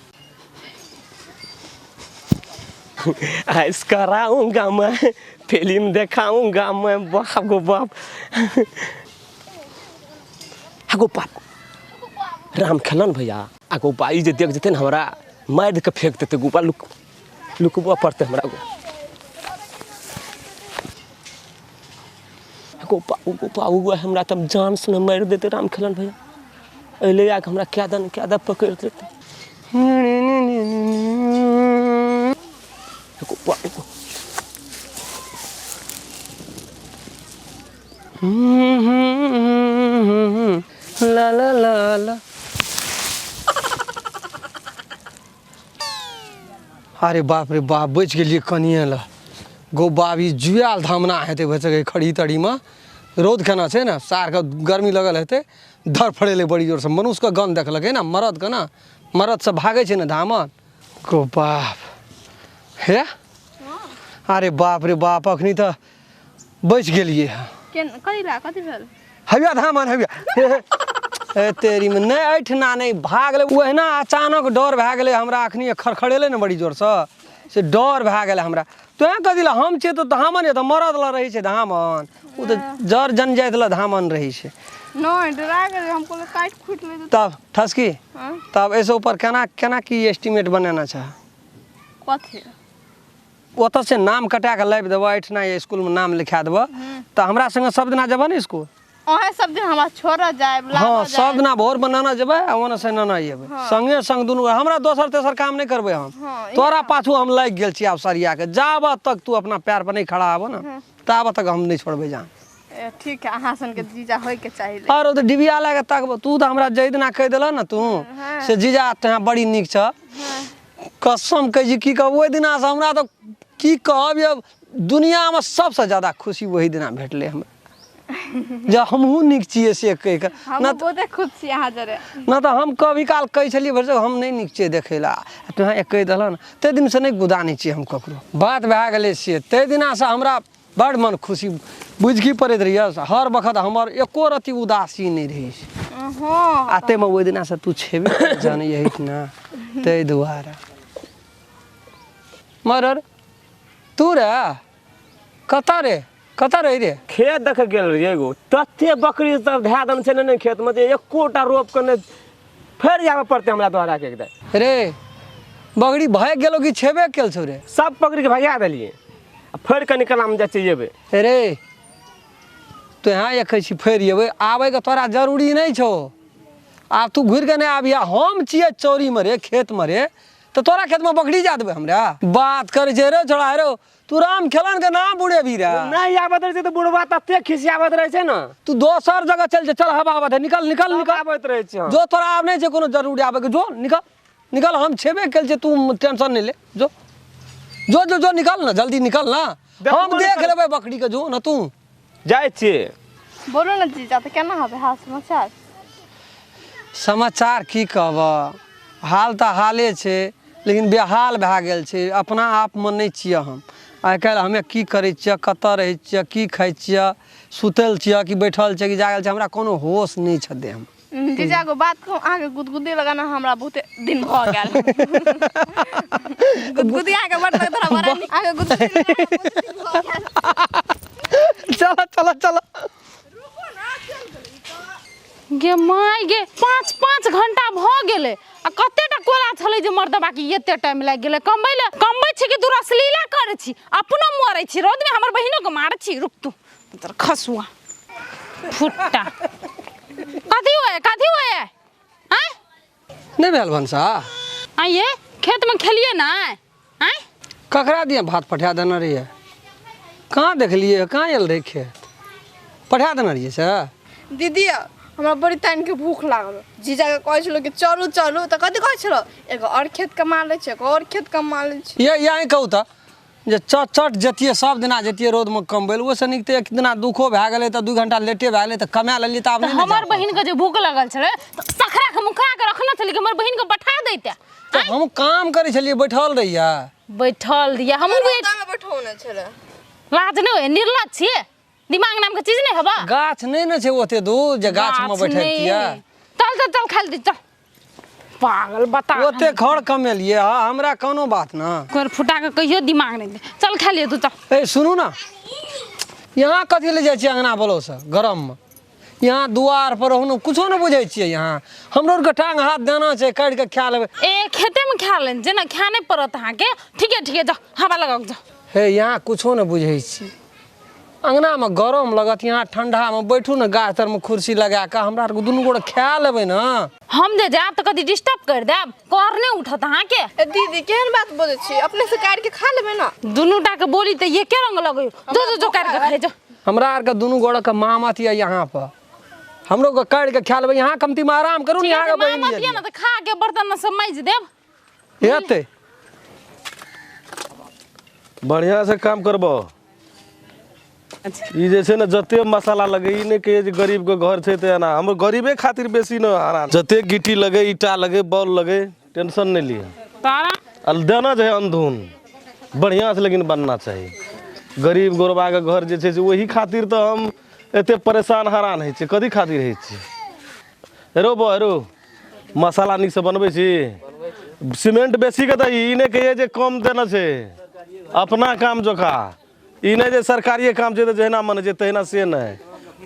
ऐस कराऊंगा मैं, फिल्म देखाऊंगा मैं, बाप गो बाप। आगो बाप राम खेलन भैया, आगो बा ई जे देख जेतै ने हमरा मारि के फेंक देतै। गोबा लुक लुकबऽ पड़तै हमरा। गो गोपा गो हमरा तब जान से मारि देतै राम खेलन भैया। अइले आके हमरा क्या दन क्या दन पकड़ि लेतै। गोपा ला ला ला ला। अरे बाप रे बाप, बचि गेलियै कनिए लए। गो बाबी जुआयल धामना हेतै भऽ सकै खड़ी तड़ीमे, रौद केना छै ने, सारके गर्मी लगल हेतै, धड़फड़ेलै बड़ी जोरसँ। मनुष्यके गन्ध देखलकै ने, मरदके ने, मरद सब भागै छै ने धामन। गो बाप हे, अरे बाप रे बाप, अखनी तऽ बचि गेलियै हँ। कथी ला कथी भेल? हविया धामन हविया ए तेरी में नहि एहिठिना नहि भागलै, ओहिना अचानक डर भए गेलै हमरा। अखनी खड़खड़ेलै ने बड़ी जोरसँ, से डर भए गेलै हमरा। तोँ कथी लए हम छियै तऽ धामन यऽ तऽ मरद लए रहै छै धामन, ओ तऽ जर जनजाति लए धामन रहै छै। नहि डरा गेलै हम, कहलियै काटि खूटि लेतै। तब ठसकी तब एहिसँ ऊपर केना केना की एस्टीमेट बनेना छै? कथी ओतऽ से नाम कटा कऽ लाबि देबऽ एहिठिना इसकुलमे नाम लिखा देबऽ तऽ हमरा सङ्गे सब दिना जेबऽ ने इसकुल? अहें सब दिन हमरा छोड़ऽ जायब? हाँ, सब दिना भोर में नाना जेबै आ ओने से नाना अयबै, संगे संग दुनू। हमरा दोसर तेसर काम नहि करबै हम। तोरा पाछू हम लागि गेल छी आब सरिया के, जाबऽ तक तू अपना पैर पर नहीं खड़ा आबऽ ना ताबऽ तक हम नहीं छोड़बै जान। ठीक है, अहाँ सन के जीजा होय के चाही। और तऽ डिबिया लए के तकबो तू तऽ हमरा जै दिना कहि देलह ने तू से जीजा तोहाँ बड़ी नीक छ, कसम कहै छी की कहब, ओहि दिना से हमरा तऽ की कहब ये दुनिया में सबसे ज्यादा खुशी वही दिना भेटलै हमरा, जे हमहूँ नीक छियै से कहि कऽ। हम बहुते खुश छी अहाँ जरे। ना तऽ हम कभी काल कहै छलियै भरिसक हम नहि नीक छियै देखै लए, तोहाँ एक कहि देलह ने ताहि दिनसँ नहि गुदानै छियै हम ककरो। बात भए गेलै से ताहि दिनासँ हमरा बड़ मन खुशी बुझि की पड़ैत रहियै, हर वक्त हमर एको रत्ती उदासी नहि रहै छै। आ ताहिमे ओहि दिनासँ तू छेबे जान यही ना, ताहि दुआरे। मरर तू रे कतऽ रे कतऽ रही रे? खेत देखे गेल रहियै एगो, तते बकरी सब धए देने छै ने खेत में जे एकोटा रोप के नहि, फेर जाबऽ पड़तै हमरा दोहरा के एकदम। रे बकरी भागि गेलो कि छेबे केल छौ रे? सब बकरी के भगा देलियै, फेर कनि कलाम जाइ छियै जेबै। रे तू यहाँ एक छी फेर एबै, आबैके तोरा जरूरी नहि छौ, आब तू घुरि के नहि आबिया। हम छियै चौरी में रे खेत में रे, तऽ तोरा खेत में बकरी जा देबै हमरा? बात करै छै रे छोड़ा, रे तू राम खेलन के नाम बुढ़ेबी रे। नहीं आबत रहे छै तऽ बुढ़वा तते खिसियाबत रहे छै ने। तू दोसर जगह चल जा, चल हवा आबत है, निकल निकल निकल आबत रहे छै। जो तोरा आब नहि छै कोनो जरूरी आबे के, जो निकल निकल, हम छेबे केल छै, तू टेंशन नहि ले, जो जो जो जो निकल ना, जल्दी निकल ना, हम देख लेबै बकरी के, जो ना तू। जाइ छियै। बोलू ने जीजा तऽ केना हेतै हाल समाचार? समाचार की कहबऽ, हाल तऽ हाले छै लेकिन बेहाल भए गेल छै, अपना आपमे नहि छियै हम। आइ काल्हि हमे की करै छियै, कतऽ रहै छियै, की खाइ छियै, सुतल छियै कि बैठल छियै कि जागल छियै, हमरा कोनो होश नहि छै देहमे। जीजा एगो बात कहूँ, अहाँके गुदगुदी लगाना हमरा बहुते दिन भऽ गेल। गुदगुदी अहाँके बड़ लगैत रहै, बड़ा नीक। अहाँके गुदगुदी लगाना बहुत दिन भऽ गेल। चलो चलो चलो। गे my गे, 5-5 घंटा भऽ गेलै आ कतेटा कोला छलै जे मर्दबा के एते टाइम लागि गेलै कमबै लए। कमबै छी कि तू रसलीला करै छी, अपनो मरै छी रौदमे, हमर बहिनो के मारै छी। रुक तू तोर खसुआ फुट्टा कथी होय कथी होय आँय? नहि भेल भनसा? आइए खेतमे खेलियै ने आँय? ककरा दिए भात पठा देने रहियै? कहाँ देखलियै, कहाँ आयल रहै खेत पठा देने रहियै से? दीदी हमरा बड़ी तानि के भूख लागल, जीजाके कहै छलहुँ कि चलू चलू, तऽ कथी कहै छलहुँ एगो आओर खेत कमा लै छै, एगो आओर खेत कमा लै छै। ये यहीं कहू तऽ जे चट चट जतियै सब दिना जतियै रौदमे कमबै लए, ओहिसँ नीक तऽ एक दिना दुखो भए गेलै तऽ 2 घंटा लेटे भए गेलै तऽ कमा लेलियै तऽ आब नहि ने हमर बहिन के जे भूख लगल छलै तऽ सखरा के मुखा के रखने छलै कि हमर बहिन के पठा दैते। तऽ हम काम करै छलियै, बैठल रहियै। बैठल रहियै हमहूँ बैठौने छलै। लाज नहि होइए, निर्लज छियै, दिमाग नाम के चीज नहीं हबा। गाछ नहीं ने छै ओते दूर जे गाछ में बैठतियै। चल चल चल खाइ दे चल, पागल बता। ओते खड़ कमेलियै हाँ, हमरा कोनो बात ना। कोर फुटा के कहियो दिमाग नहीं दे, चल खा लियै तू चल। ए सुनू ना, यहाँ कथी ले जाइ छियै अंगना बोलो से गरम में, यहाँ दुआर पर रहू कुछो नहीं बुझै छियै। यहाँ हमरो आरके टांग हाथ देना छै, काटि के खा लेबै। ए खेते में खा लेन, जेना खा नहीं पड़त अहाँके। ठीक है ठीक है, जाओ हवा लगाओ जाओ। हे यहाँ कुछो नहीं बुझै छियै, अंगना में गरम लगत, यहाँ ठंडा में बैठू ने गाछ तर में कुर्सी लगा के, हमरा आरके दुनू गोटे खा लेबै ना। हम जे जायब तऽ कथी डिस्टर्ब कर देब, कर नहीं उठत अहाँके। ए दीदी केहन बात बजै छी, अपने से काटि के खा लेबै ना। दुनू टा के बोली तऽ एके रंग लगै, जो जो जो काटि के खाइ जो। हमरा आरके दुनू गोटे के मामत यऽ यहाँ पर, हमरो के काटि के खा लेबै, यहाँ कमती में आराम करू ने, यहाँ के बहिन मामत यऽ ने तऽ खा के बर्तन सब माजि देब। हेतै बढ़िया से काम करबो। ई जे छै ने जते मसाला लगे, ई नहि कहियै जे गरीब के घर छै तऽ एना, हमर गरीबे खातिर बेसी न हरान। जते गिट्टी लगे, ईटा लगे, बॉल लगे, टेंशन नहीं लिअ। तारा आ देना छै अंधून। बढ़िआँ से लेकिन बनना चाही। गरीब गोरबाके घर जे छै से ओही खातिर तऽ हम एते परेशान हरान होइ छियै। कथी खातिर होइ छियै? हेरो बो हेरो, मसाला नीकसँ बनबै छी? सीमेंट बेसीके तऽ ई नहि कहियै जे कम देने छै, अपना काम जोका। ई नहि जे सरकारिए काम छै तऽ जहिना मन छै तहिना, से नहि,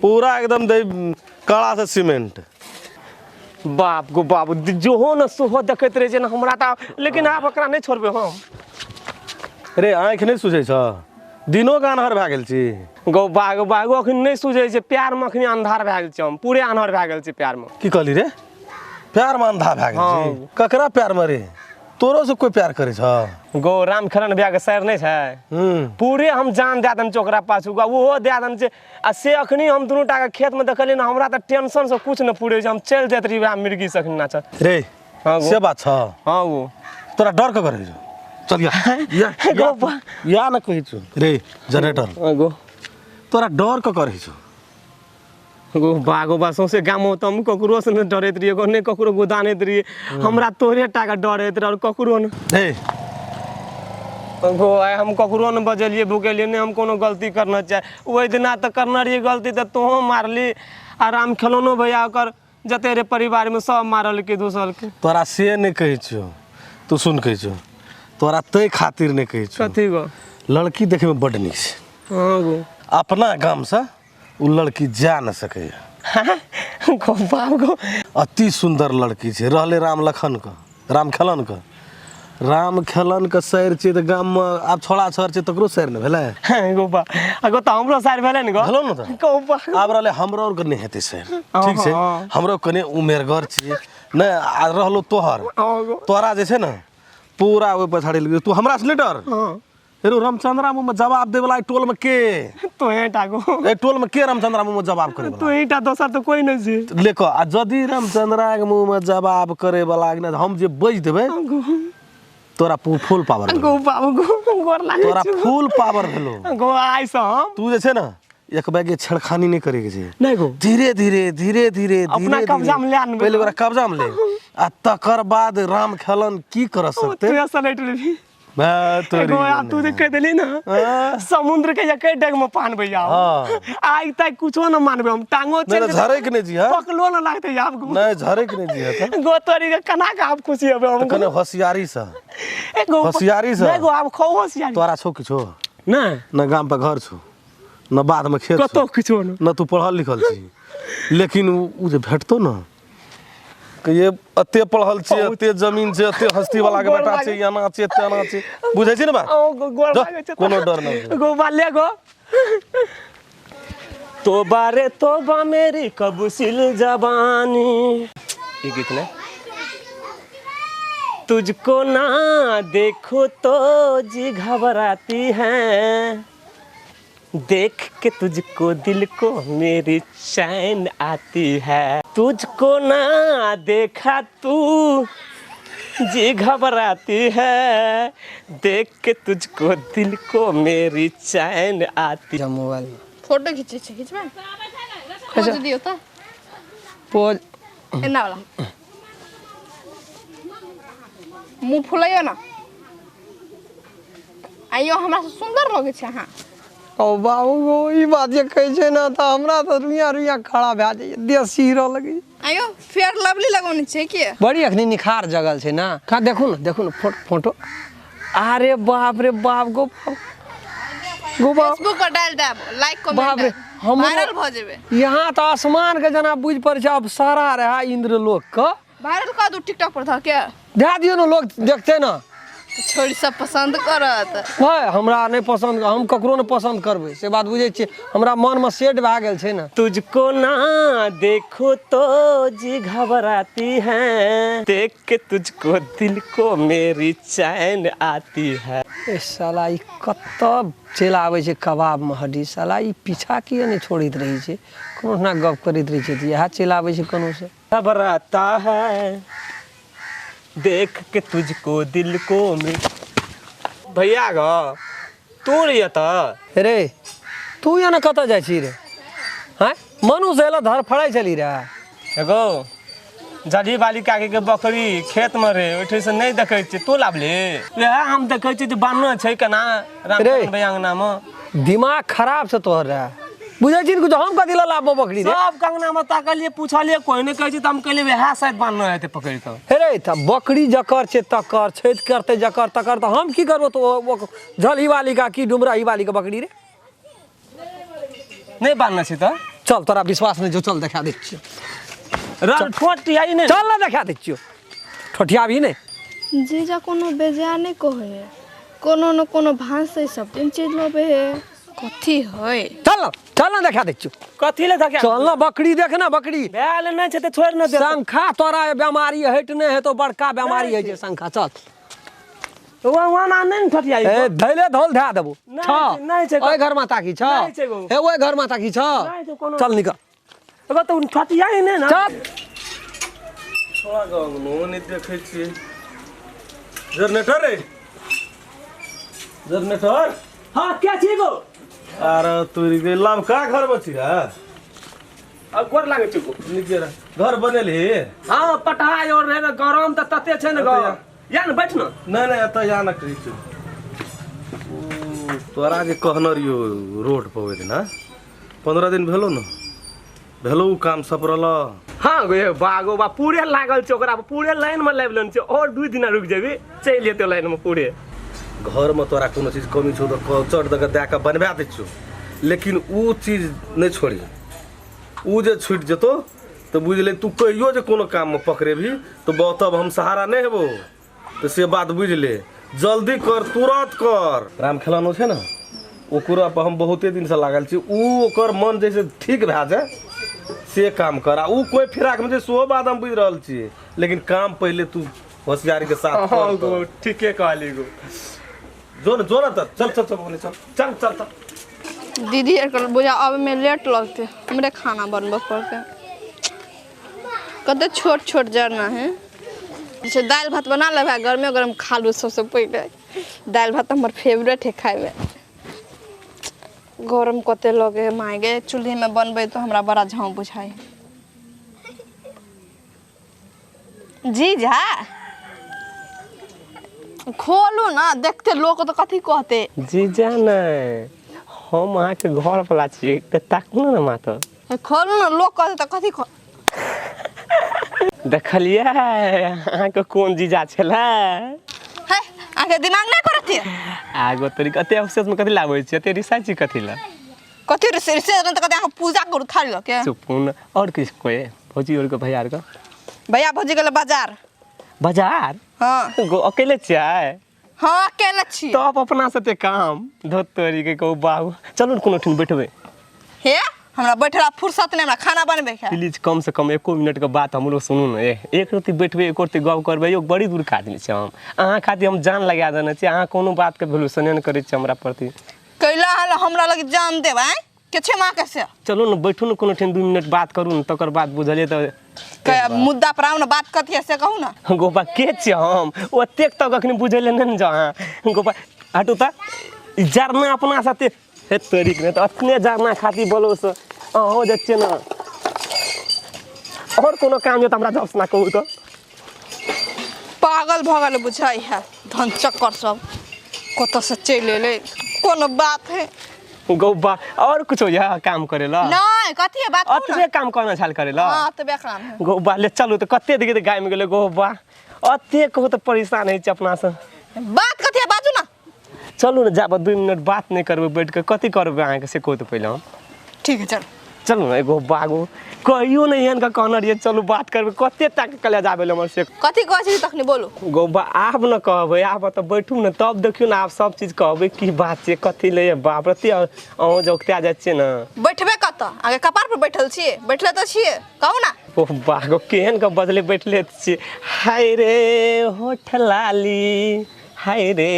पूरा एकदम दै कड़ासँ सीमेंट। बाप गो बाप, जोहो ने सोहो देखैत रहै छै ने हमरा तऽ, लेकिन आब ओकरा नहि छोड़बै हम। रे आँखि नहि सुझै छौ? दिनोके अन्हर भए गेल छी। गौ बागो बागो, अखन नहि सुझै छै प्यारमे, अखन अन्धार भए गेल छै, हम पूरे अन्हर भए गेल छी प्यारमे। की कहली रे? प्यारमे अन्धा भए गेल छी? ककरा प्यारमे रे? तोरो से कोई प्यार करै छौ? गौ राम खेलन भैयाके सर नहि छै, पूरे हम जान दए देने छै ओकरा पाछू, ओहो दए देने छै। आ से अखनी हम दुनू टाके खेतमे देखलियै ने, हमरा तऽ टेंशनसँ कुछ नहि पूरे छै, हम चलि जाइत रही वएह मिर्गी से अखनी नाचत रे। हाँ गो। से बात छौ? हाँ गो। तोरा डर के करै छौ? चल या या गो या न कहै छौ रे जनरेटर। हाँ गो। तोरा डर के करै छौ? गो बागो बा, सौंसे गामो तऽ हम ककरोसँ नहि डरैत रहियै गो, नहि ककरो गोदानैत रहियै, हमरा तोरे टाके डर होइत रहै आओर ककरो नहि। रे गो आइ हम ककरो नहि बजेलियै भुकेलियै, नहि हम कोनो गलती करना चाहे। ओहि दिना तऽ करने रहियै गलती तऽ तोहो मारली आ राम खेलौनो भैया, ओकर जते रे परिवारमे सब मारलकै धुसलकै। तोरा से नहि कहै छियौ, तू सुन, कहै छियौ तोरा ताहि खातिर नहि कहै छियौ। कथी गो? लड़की देखैमे बड्ड नीक छै। हाँ गो। अपना गामसँ ओ लड़की जा नहि सकैए। गो बाप गो, अति सुन्दर लड़की छै। रहलै राम लखनके, राम खेलनके, राम खेलनके सैर छै तऽ गाममे आब छोड़ा छर छै, तकरो सैर ने भेलै? गो बा गो, तऽ हमरो सार भेलै ने गो। भेलौ ने तऽ? गो बा, आब रहलै हमरो आरके नहि हेतै सैर, ठीक छै? हमरो कनि उमेरगर छियै नहि। आ रहलो तोहर, हाँ गो, तोरा जे छै ने पूरा ओहि पछाड़ी लग, तू हमरा से नहि डर। हाँ। हेरो रामचंद्रा मुँहमे जवाब देवला एहि टोलमे के? तोहे टा गो। एहि टोलमे के रामचंद्रा मुँहमे जवाब करे वाला? तोही टा, दोसर तऽ कोइ नहि छै। ले कऽ आ यदि रामचंद्रा के मुँहमे जवाब करे वाला ने, हम जे बजि देबै तोरा फुल पावर भेलो। गो बाबू गो, गोर लागै तोरा छियौ। फुल पावर भेलो। गो आइ से हम तू जे छै ने एक बैगे छेड़खानी नहि करे के छै। नहि गो। धीरे धीरे धीरे धीरे अपना धीरे कब्जामे धीरे लए आनबै। पहिले ओकरा कब्जामे ले आ तकर बाद राम खेलन की कर सकते। तू सलटि लेबही। बा तोरी। एगो आब तू जे कहि देली ने, हाँ। समुद्र के एके डेग में पानबै आब। हाँ। आइ तक कुछो न मानबै हम, टांगो नहि चलि तऽ झरैक नहि जी, हाँ? पकलो न लागतै आब गो। नहि झरैक नहि जी तऽ। गो तोरी के केना के आब खुशी हेबै हम? कने होशियारी से। एगो होशियारी से। नहि गो, आब खो होशियारी। तोरा छौ किछो? नहि। न गाम पर घर छौ, न बाधमे खेत छौ, कतौ किछो न। न तू पढ़ल लिखल छी, लेकिन उ जे भेटतौ न कहिए, एते पढ़ल छी, एते जमीन छै, एते हस्ती वाला के गोर बेटा छै, एना छै तेना छै, बुझै छी ने बात? ओ गो गोर जो, लागै छै। कोनो डर नहि। गो बाले गो, तोबा रे तोबा मेरी कबूसिल जबानी, ई गीत ने। तुझको ना देखो तो जी घबराती है, देख के तुझको दिल को मेरी चैन आती है, तुझको ना देखा तू जी घबराती है, देख के तुझको दिल को मेरी चैन आती। जा मोबाइल में फोटो खींचे छै, खींचबै? पोज दियौ तऽ। पोज। एना वाला मुँह फुलैयौ ने। आइयो हमरा से सुन्दर लगै छै अहाँ। ओ बाबू गो, ई बात जे कहै छै ने तऽ हमरा तऽ रुइया रुइया खड़ा भए जाइए, देह सिहरऽ लगैए। आइयो फेयर लवली लगौने छै की? बड़ी अखनी निखार जगल छै ने। कहाँ देखू ने, देखू ने फोटो। अरे बाप रे बाप, गो बाप गो बाप। फेसबुक पर डालि देब, लाइक बाप रे, कमेंट, हमरो वायरल भऽ जेबै। यहाँ तऽ आसमान के जेना बुझि पड़ै छै अप्सरा रहै इंद्र लोक के। वायरल कऽ दू टिकटॉक पर धऽ के दए दियौ ने, लोक देखतै ने। छोड़ी सब पसन्द करत। भाय हमरा नहि पसन्द, हम ककरो नहि पसन्द करबै, से बात बुझै छियै? हमरा मनमे सेट भए गेल छै ने। तुझको ना देखो तो जी घबराती है, देख के तुझको दिल को मेरी चैन आती है। ए साला, ई कतऽ चलि आबै छै कबाबमे हड्डी। साला ई पीछा किए नहि छोड़ैत रहै छै? कोनो ना गप करैत रहै छै तऽ इएह चलि आबै छै कोनोसँ। घबराता है देख के तुझको दिल को मे। भैया गो, तू रहिए तऽ। रे तू एना कतऽ जाइ छी रे? आँय, मनुष्य एला धरफड़ाइ छली रे। एगो जड़ी बाली काकी के बकरी खेत में रे ओहिठाम से नहि देखै छियै तू लाबले वएह हम देखै छियै जे बान्हल छै केना रामचरण भैया अंगना मे दिमाग खराब से तोहर रहे बुझै छी ने कुछ हम कथी लए लाबबो बकरी रे सब कंगना मे ताकलियै पूछलियै कोई नहि कहै छै तऽ हम कहलियै वएह शायद बान्हल हेतै पकड़ि कऽ हे रे तऽ बकरी जकर छै तकर छठि करतै जकर तकर तऽ हम की करबो तऽ झलही वाली का की डुमराही वाली के बकरी रे नहि बान्हने छै तऽ चल तोरा विश्वास नहि छौ चल देखा दै छियौ रन ठोट आई नहि चल ना देखा दै छियौ ठोठिया भी नहि जीजा कोनो बेजाय नहि कहै है कोनो न कोनो भाँसै सब दिन चलि अबै है कथी है चल ना चल ना देखा दै छियौ कथी ले धकिया चल ना बकरी देख ना बकरी भेल नहि छै तऽ छोड़ि ने दे शंखा तोरा बेमारी हटि नहि हेतौ बड़का बेमारी होइ छै शंखा चल वहाँ वहाँ ना नहि ने ठठियाई ए धैले धौल धए देबो नहि छ छै, नहि छै। ओहि घर माता की छ नहि छै गो। हे ओहि घर माता की छ नहि छै कोनो। चल निकल एगो तऽ ठठियाई नहि ने चल छोड़ा गाँव नहि देखै छियै जनरेटर रे जनरेटर हाँ क्या छी गो अरे तोरी के लमका घर में छी है अब गोर लागै छी गो नीचे रह घर बनेलही हाँ पटाई और रहे ने गरम तऽ तते छै ने गो या ने बैठ ने नहि नहि एतऽ या ने कहै छियौ तोरा जे कहने रहियौ रोड पर ओहि दिना 15 दिन भेलो ने भेलो उ काम सपरल। हाँ गो ये बागो बा पूरे लागल छै ओकरा पूरे लाइन में लाबि लेने छै और 2 दिना रुकि जेबी चलि जेतै लाइन में पूरे। घरमे तोरा कोनो चीज कमी छौ तऽ चट दऽ कऽ दए कऽ बनबा दै छियौ, लेकिन उ चीज नहि छोड़ी। उ जे छुटि जेतौ तऽ बुझि ले तू कहियो जे कोनो काममे पकड़ेबही तऽ तब हम सहारा नहि हेबौ। तऽ से बात बुझि ले, जल्दी कर, तुरन्त कर। राम खेलानो छै ने, ओकरा पर हम बहुते दिनसँ लागल छी। उ ओकर मन जैसे ठीक भए जाय से काम कर। आ उ कोइ फिराकमे छै सेहो बात हम बुझि रहल छियै, लेकिन काम पहिले तू होशियारीके साथ हाँ कर। गो ठीके कहली गो। जो न, जो न तऽ, चल चल चल बोले, चल। चल चल चल। दीदी आरके बुझा आबैमे लेट लगतै, हमरे खाना बनबऽ पड़तै। कते छोट छोट जरना है। जैसे दालि भात बना लेबै, गरमे गरम खा लू। सबसँ पहिले दालि भात हमर फेवरेट है खाइमे। गरम कते लगे है माय गे। चूल्हीमे बनबै तऽ हमरा बड़ा झाँव बुझाइ है। जीजा, खोलू ना, देखते लोक तऽ कथी कहते। जीजा नहि, हम अहाँके घर वाला छी तऽ ताकू ने माता। खोलू ना, लोक कहते तऽ कथी कह देखलियै अहाँके कोन जीजा छलै? है, अहाँके दिमाग नहि करत है? आगो तोरी, कते अफसोस में कथी लाबै छी, एते रिसाइ छी कथी लए? कथी रे से तऽ कथी अहाँ पूजा करू थाली लऽ के? चुप न। और किस कोई भौजी और के भैया आर के? भैया भौजी गेलै बाजार। बाजार? हाँ। गो अकेले छियै? हाँ, अकेले छी। तब अपना साथे काम धोत तोरी के कहू बाबू, चलू ने कोनो ठाम बैठबै। हे, हमरा बैठला फुर्सत नहि, हमरा खाना बनबै के है। प्लीज, कम से कम एको मिनट के बात हमरो सुनू ने। एक रत्ती बैठबै, एक रत्ती गप करबै यौ। बड़ी दूर के आदमी छै हम, अहाँ खातिर हम जान लगा देने छी। अहाँ कोनो बात के वैल्यूशन नहि करै छी हमरा प्रति। कैला हल हमरा लग जान देब? आँय, के छै माँ के से? चलू ने, बैठू ने कोनो ठाम, 2 मिनट बात करू ने, तकर बाद बुझलियै तऽ। के मुद्दा पर आउ ने, बात कथी है से कहू ने। गोपा, के छियै हम ओतेक तक अखनी बुझेले नहि ने जाउ अहाँ। गोपा, हटू तऽ, ई जरना अपना साथे हे तोरीक नहि तऽ अपने जरना खातिर बोलो से अहूँ जे छियै ने। और कोनो काम यऽ तऽ हमरा जब ना कहू तऽ। पागल भऽ गेल बुझाइ है, धन चक्कर सब कतऽ से चलि एलै, कोनो बात है। गौबा, और कुछो यऽ काम करे ला? नहि, कथी है बात कहू अतबे ने। काम करना छाल करे ला? हाँ, अतबे काम है। गौबा, ले चलू तऽ, कते दिखे गाय में गेलै। गौबा, अते कहू तऽ परेशान होइ छै अपना से। बात कथी है, बाजू ना। चलू ने, जाब 2 मिनट बात नहि करबै बैठ कऽ, कथी करबै अहाँके से कहू तऽ पहिले हम। ठीक है, चल। चलू ने एगो बागो, कहियो नहि एहन के कहने रहियै चलू बात करबै। कते तक कले जाबे हमर से। कथी कहै छी तखनी, बोलू। गौबा, आब न कहबै, आब तऽ बैठू ने, तब देखियौ ने, आब सब चीज कहबै की बात छै, कथी ले बाप रे अहूँ जौकता जाइ छियै ने। बैठबे कतऽ? आगे कपार पर बैठल छियै? बैठले तऽ छियै, कहू ना। ओ बागो, केहन के बजले बैठले छियै। हाय रे होठ लाली, हाय रे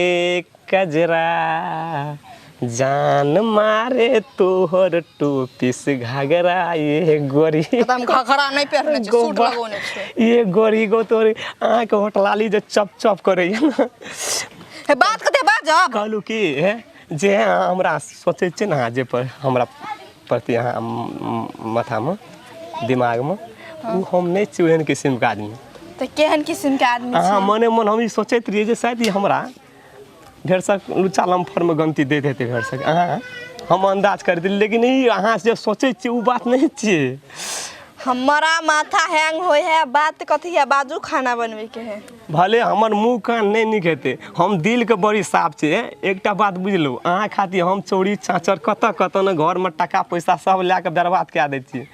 कजरा, जान मारे तोहर टू पीस घाघरा ये गोरी। तऽ हम घघरा नहि पहिरने छी, सूट गो लगौने छियै। ये गोरी गो तोरे अहाँके होटलाली जे चप चप करैया ने। हे, बात कथी बाजब? कहलू कि हे जे अहाँ हमरा सोचै छियै ने, अहाँ जे पर हमरा प्रति अहाँ माथामे दिमागमे ओ हम नहि छी ओहन किसिमके आदमी। तऽ केहन किसिमके आदमी अहाँ छी? मने मन हम ई सोचैत रहियै जे शायद ई हमरा भरिसक लुच्चा लम्फरमे गनती दैत हेतै भरिसक, अहाँ हम अन्दाज करैत रहियै, लेकिन ई अहाँ जे सोचै छियै ओ बात नहि छियै। हमारा माथा हैंग होय है, बात कथी है, बाजू खाना बनबै के है। भले हमर मुँह कान नहि नीक हेतै, हम दिलके बड़ी साफ छियै। एकटा बात बुझलहुँ, अहाँ खातिर हम चोरी चाँचर कतऽ कतऽ ने घरमे टाका पैसा सब लए कऽ बर्बाद कए दै छियै,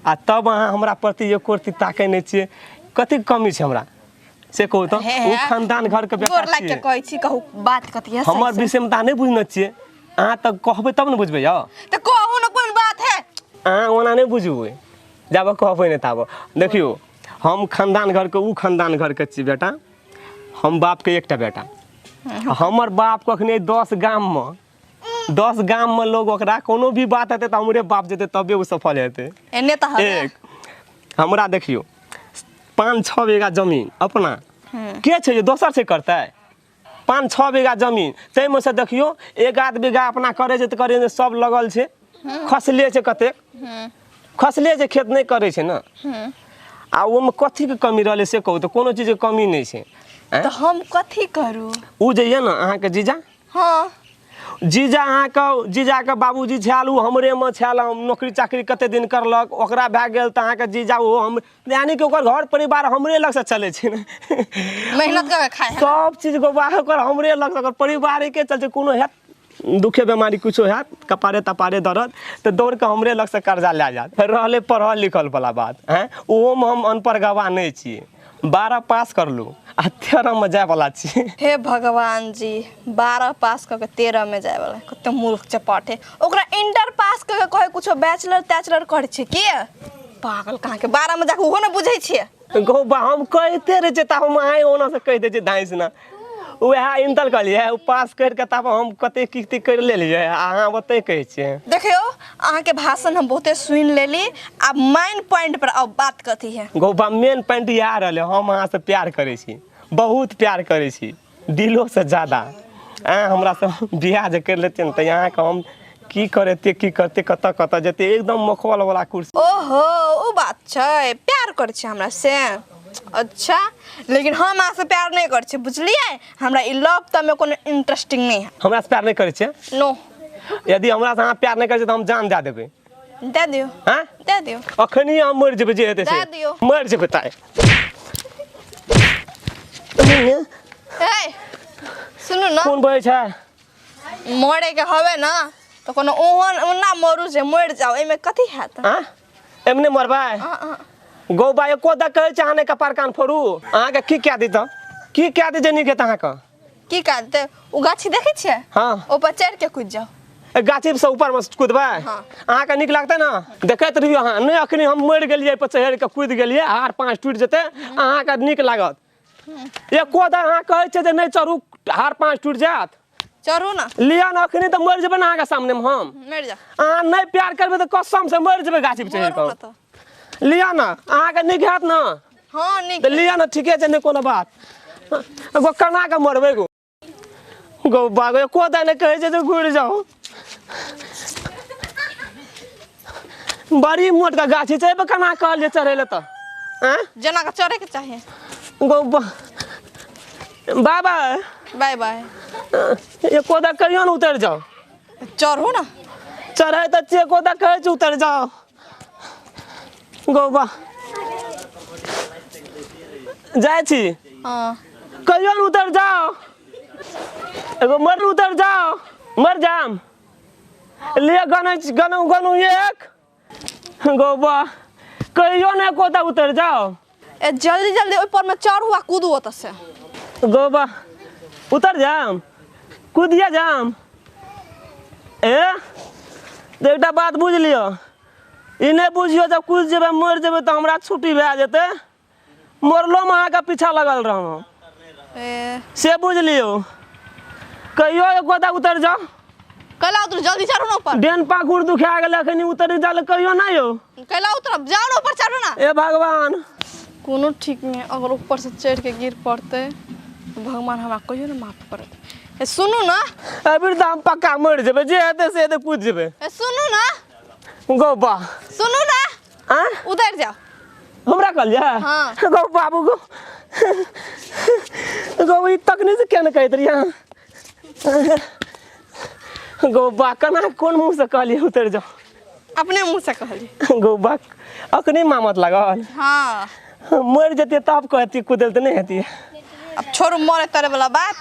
आ तब अहाँ हमरा प्रति एको रत्ती ताकै नहि छियै। कथीके कमी छै हमरा से कहू तऽ? हे, ओ हे। खानदान घरके बेटा गोर लागि के छियै। कहै छी, कहू बात कथी है? हमर विषयमे तऽ अहाँ नहि बुझने छियै, अहाँ तऽ कहबै तब ने बुझबै यौ। तऽ कहू ने कोन बात है। अहाँ ओना नहि बुझबै जाबऽ कहबै नहि ताबऽ। देखियौ, हम खानदान घरके ओ खानदान घरके छी बेटा, हम बापके एकटा बेटा। हमर बाप कखने 10 गाममे, 10 गाममे लोग ओकरा कोनो भी बात हेतै तऽ हमरे बाप जेतै तबे ओ सफल हेतै। एने तऽ हवे। एक हमरा देखियौ 5-6 बीघा जमीन अपना के छै जे दोसर से करतै? 5-6 बीघा जमीन, ताहिमे से देखियौ एक आध बीघा अपना करै छै तऽ करै छै, सब लगल छै, खसले छै, कतेक खसले छै, खेत नहि करै छै ने। आ ओहिमे कथीके कमी रहलै से कहू तऽ? कोनो चीजके कमी नहि छै। आँय? तऽ हम कथी करू? ओ जे यऽ ने अहाँके जीजा, हाँ जीजा, अहाँके जीजाके बाबूजी छल, ओ हमरेमे छल, हम नौकरी चाकरी कते दिन करलक, ओकरा भए गेल तऽ अहाँके जीजा ओहो हम, यानी कि ओकर घर परिवार हमरे लगसँ चलै छै ने, मेहनत कऽ के खाय है। सब चीज गोबा ओकर हमरे लगसँ ओकर परिवारके चलै छै। कोनो हैत दुखे बेमारी कुछो हैत, कपारे तपारे दर्द, तऽ दौड़ कऽ हमरे लगसँ कर्जा लए जायत। फेर रहलै पढ़ल लिखल वला बात, आँय, ओहोमे हम अनपढ़ गवाह नहि छियै, 12 पास करलहुँ आ 13मे जायवला छी। हे भगवान जी, 12 पास कऽ के 13 में जाय वाला कते मूर्ख चपाट है। ओकरा इंटर पास कऽ के कहै कुछो बैचलर तैचलर करै छै के पागल कहाँ के, 12 में जाके ओहो ने बुझै छियै। गौ बा, हम कहिते रहै छियै तब हम अहाँ ओना से कहि दै छियै धाँसि ने, उएह इंटर कहलियै ओ पास करि कऽ तब हम कते की की करि लेलियै आ अहाँ ओतहि कहै छियै। देखियौ, अहाँके भाषण हम बहुते सुनि लेली, आब मेन पॉइंट पर आब बात कथी है? गौ बा, मेन पॉइंट इएह रहलै, हम अहाँसँ प्यार करै छी, बहुत प्यार करै छी, दिलोसँ ज्यादा। अहाँ हमरासँ बियाह जे करि लेतियै ने तऽ अहाँके हम की करेतियै, की करतियै, कतऽ कतऽ जेतियै, एकदम मखौल वाला कुर्सी। ओहो, ओ बात छै, प्यार करै छै हमरा से? अच्छा, लेकिन हम अहाँ से प्यार नहि करै छी, बुझलियै? हमरा ई लव तमे कोनो इंटरेस्टिंग नहि है। हमरासँ प्यार नहि करै छियै? नो। यदि हमरासँ अहाँ प्यार नहि करै छियै तऽ हम जान दए देबै। दए दियौ। आँय? दए दियौ। अखनी हम मरि जेबै जे हेतै से। दए दियौ। मरि जेबै ताइ। ए सुनू ने। कोन बजै छै? मरे के हवे ना तऽ कोनो ओहन ओना मरू जे मरि जाउ, एहिमे कथी हैत? आँय, एमने मरबै? गौ बा, एको दा कहै छै अहाँ नहि कपार कान फोड़ू, अहाँके की कए दी तऽ की कए दी जे नीक हेतै अहाँके? की करतै? ओ गाछी देखै छियै? हाँ। ऊपर चढ़ि के कूदि जाउ। ए, गाछी से ऊपर मे कूदबै? हाँ। अहाँके नीक लागतै ने? देखैत रहियौ अहाँ नहि, अखनी हम मरि गेलियै पर चढ़ि कऽ कूदि गेलियै, हार पाँच टूटि जेतै, अहाँके नीक लागत? एको दा अहाँ कहै छियै जे नहि चढ़ू, हार पाँच टूटि जायत। चढ़ू ना। लिअ ने, अखनी तऽ मरि जेबै ने अहाँके सामनेमे हम। मरि जाउ। अहाँ नहि प्यार करबै तऽ कसम से मरि जेबै गाछी पर चढ़ि मरू कऽ। ने तऽ। लिअ ने, अहाँके नीक हैत ने? हाँ नीक। तऽ लिअ ने, ठीके छै, नहि कोनो बात। एगो केना कऽ मरबै गो गौ बागो, एको दा नहि कहै छै जे घुरि जाउ। बड़ी मोटका गाछी छै, एहिपर केना कहलियै चढ़ै लए तऽ? आँय? जेना के चढ़े के चाही। गौ बा, बाय बाय। बाय बाय। एको दा कहियो ने उतरि जाउ। चढ़ू ना। चढ़ै तऽ छियै, एको दा कहै छै उतरि जाउ। गौ बा, जाइ छी। हाँ। कहियो ने उतरि जाउ, एगो मर उतरि जाउ, मर जाम। लिअ गनै गनू गनू एक गौ बा, कहियो ने एको दा उतरि जाउ। ए जल्दी जल्दी ओहि पर में चढ़ू आ कूदू ओतऽ से। गौ बा, उतर जाम, कूदिया जाम। ए तऽ एकटा बात बुझि लिअ, ई नहि बुझियौ जब कूदि जेबै मरि जेबै तऽ हमरा छुट्टी भए जेतै, मरलोमे अहाँके पीछा लगल रहब हम। ए से बुझि लियौ, कहियो एको दा उतरि जाउ। कैला उतरू? जल्दी चढ़ू ना ऊपर। डेन पाकुर दुखा गेलै, अखनी उतरि जाल कहियो नहि यौ। कैला उतरब? जाउ ना ऊपर, चढ़ू ना। ए भगवान, कोनो ठीक नहि, अगर ऊपर से चढ़ि के गिर पड़तै तऽ भगवान हमरा कहियो ने माफ करत। ए सुनू ना। अबीर तऽ हम पक्का मरि जेबै, जे हेतै से हेतै, कूदि जेबै। ए सुनू ना। गौ बा, सुनू ना। आँय? उतरि जाउ। हमरा कहलियै? हाँ। गौ बाबू गौ, गौ ई तकनी से केना कहैत रहियै गौ बा, केना कोन मुँह से कहलियै उतरि जाउ? अपने मुँह से कहलियै। गौ बा, अखने मामत लागल। हाँ। मरि जेतियै तब कहतियै, कुदल तऽ नहि हेतियै। अब छोड़ू मरे तरे वाला बात,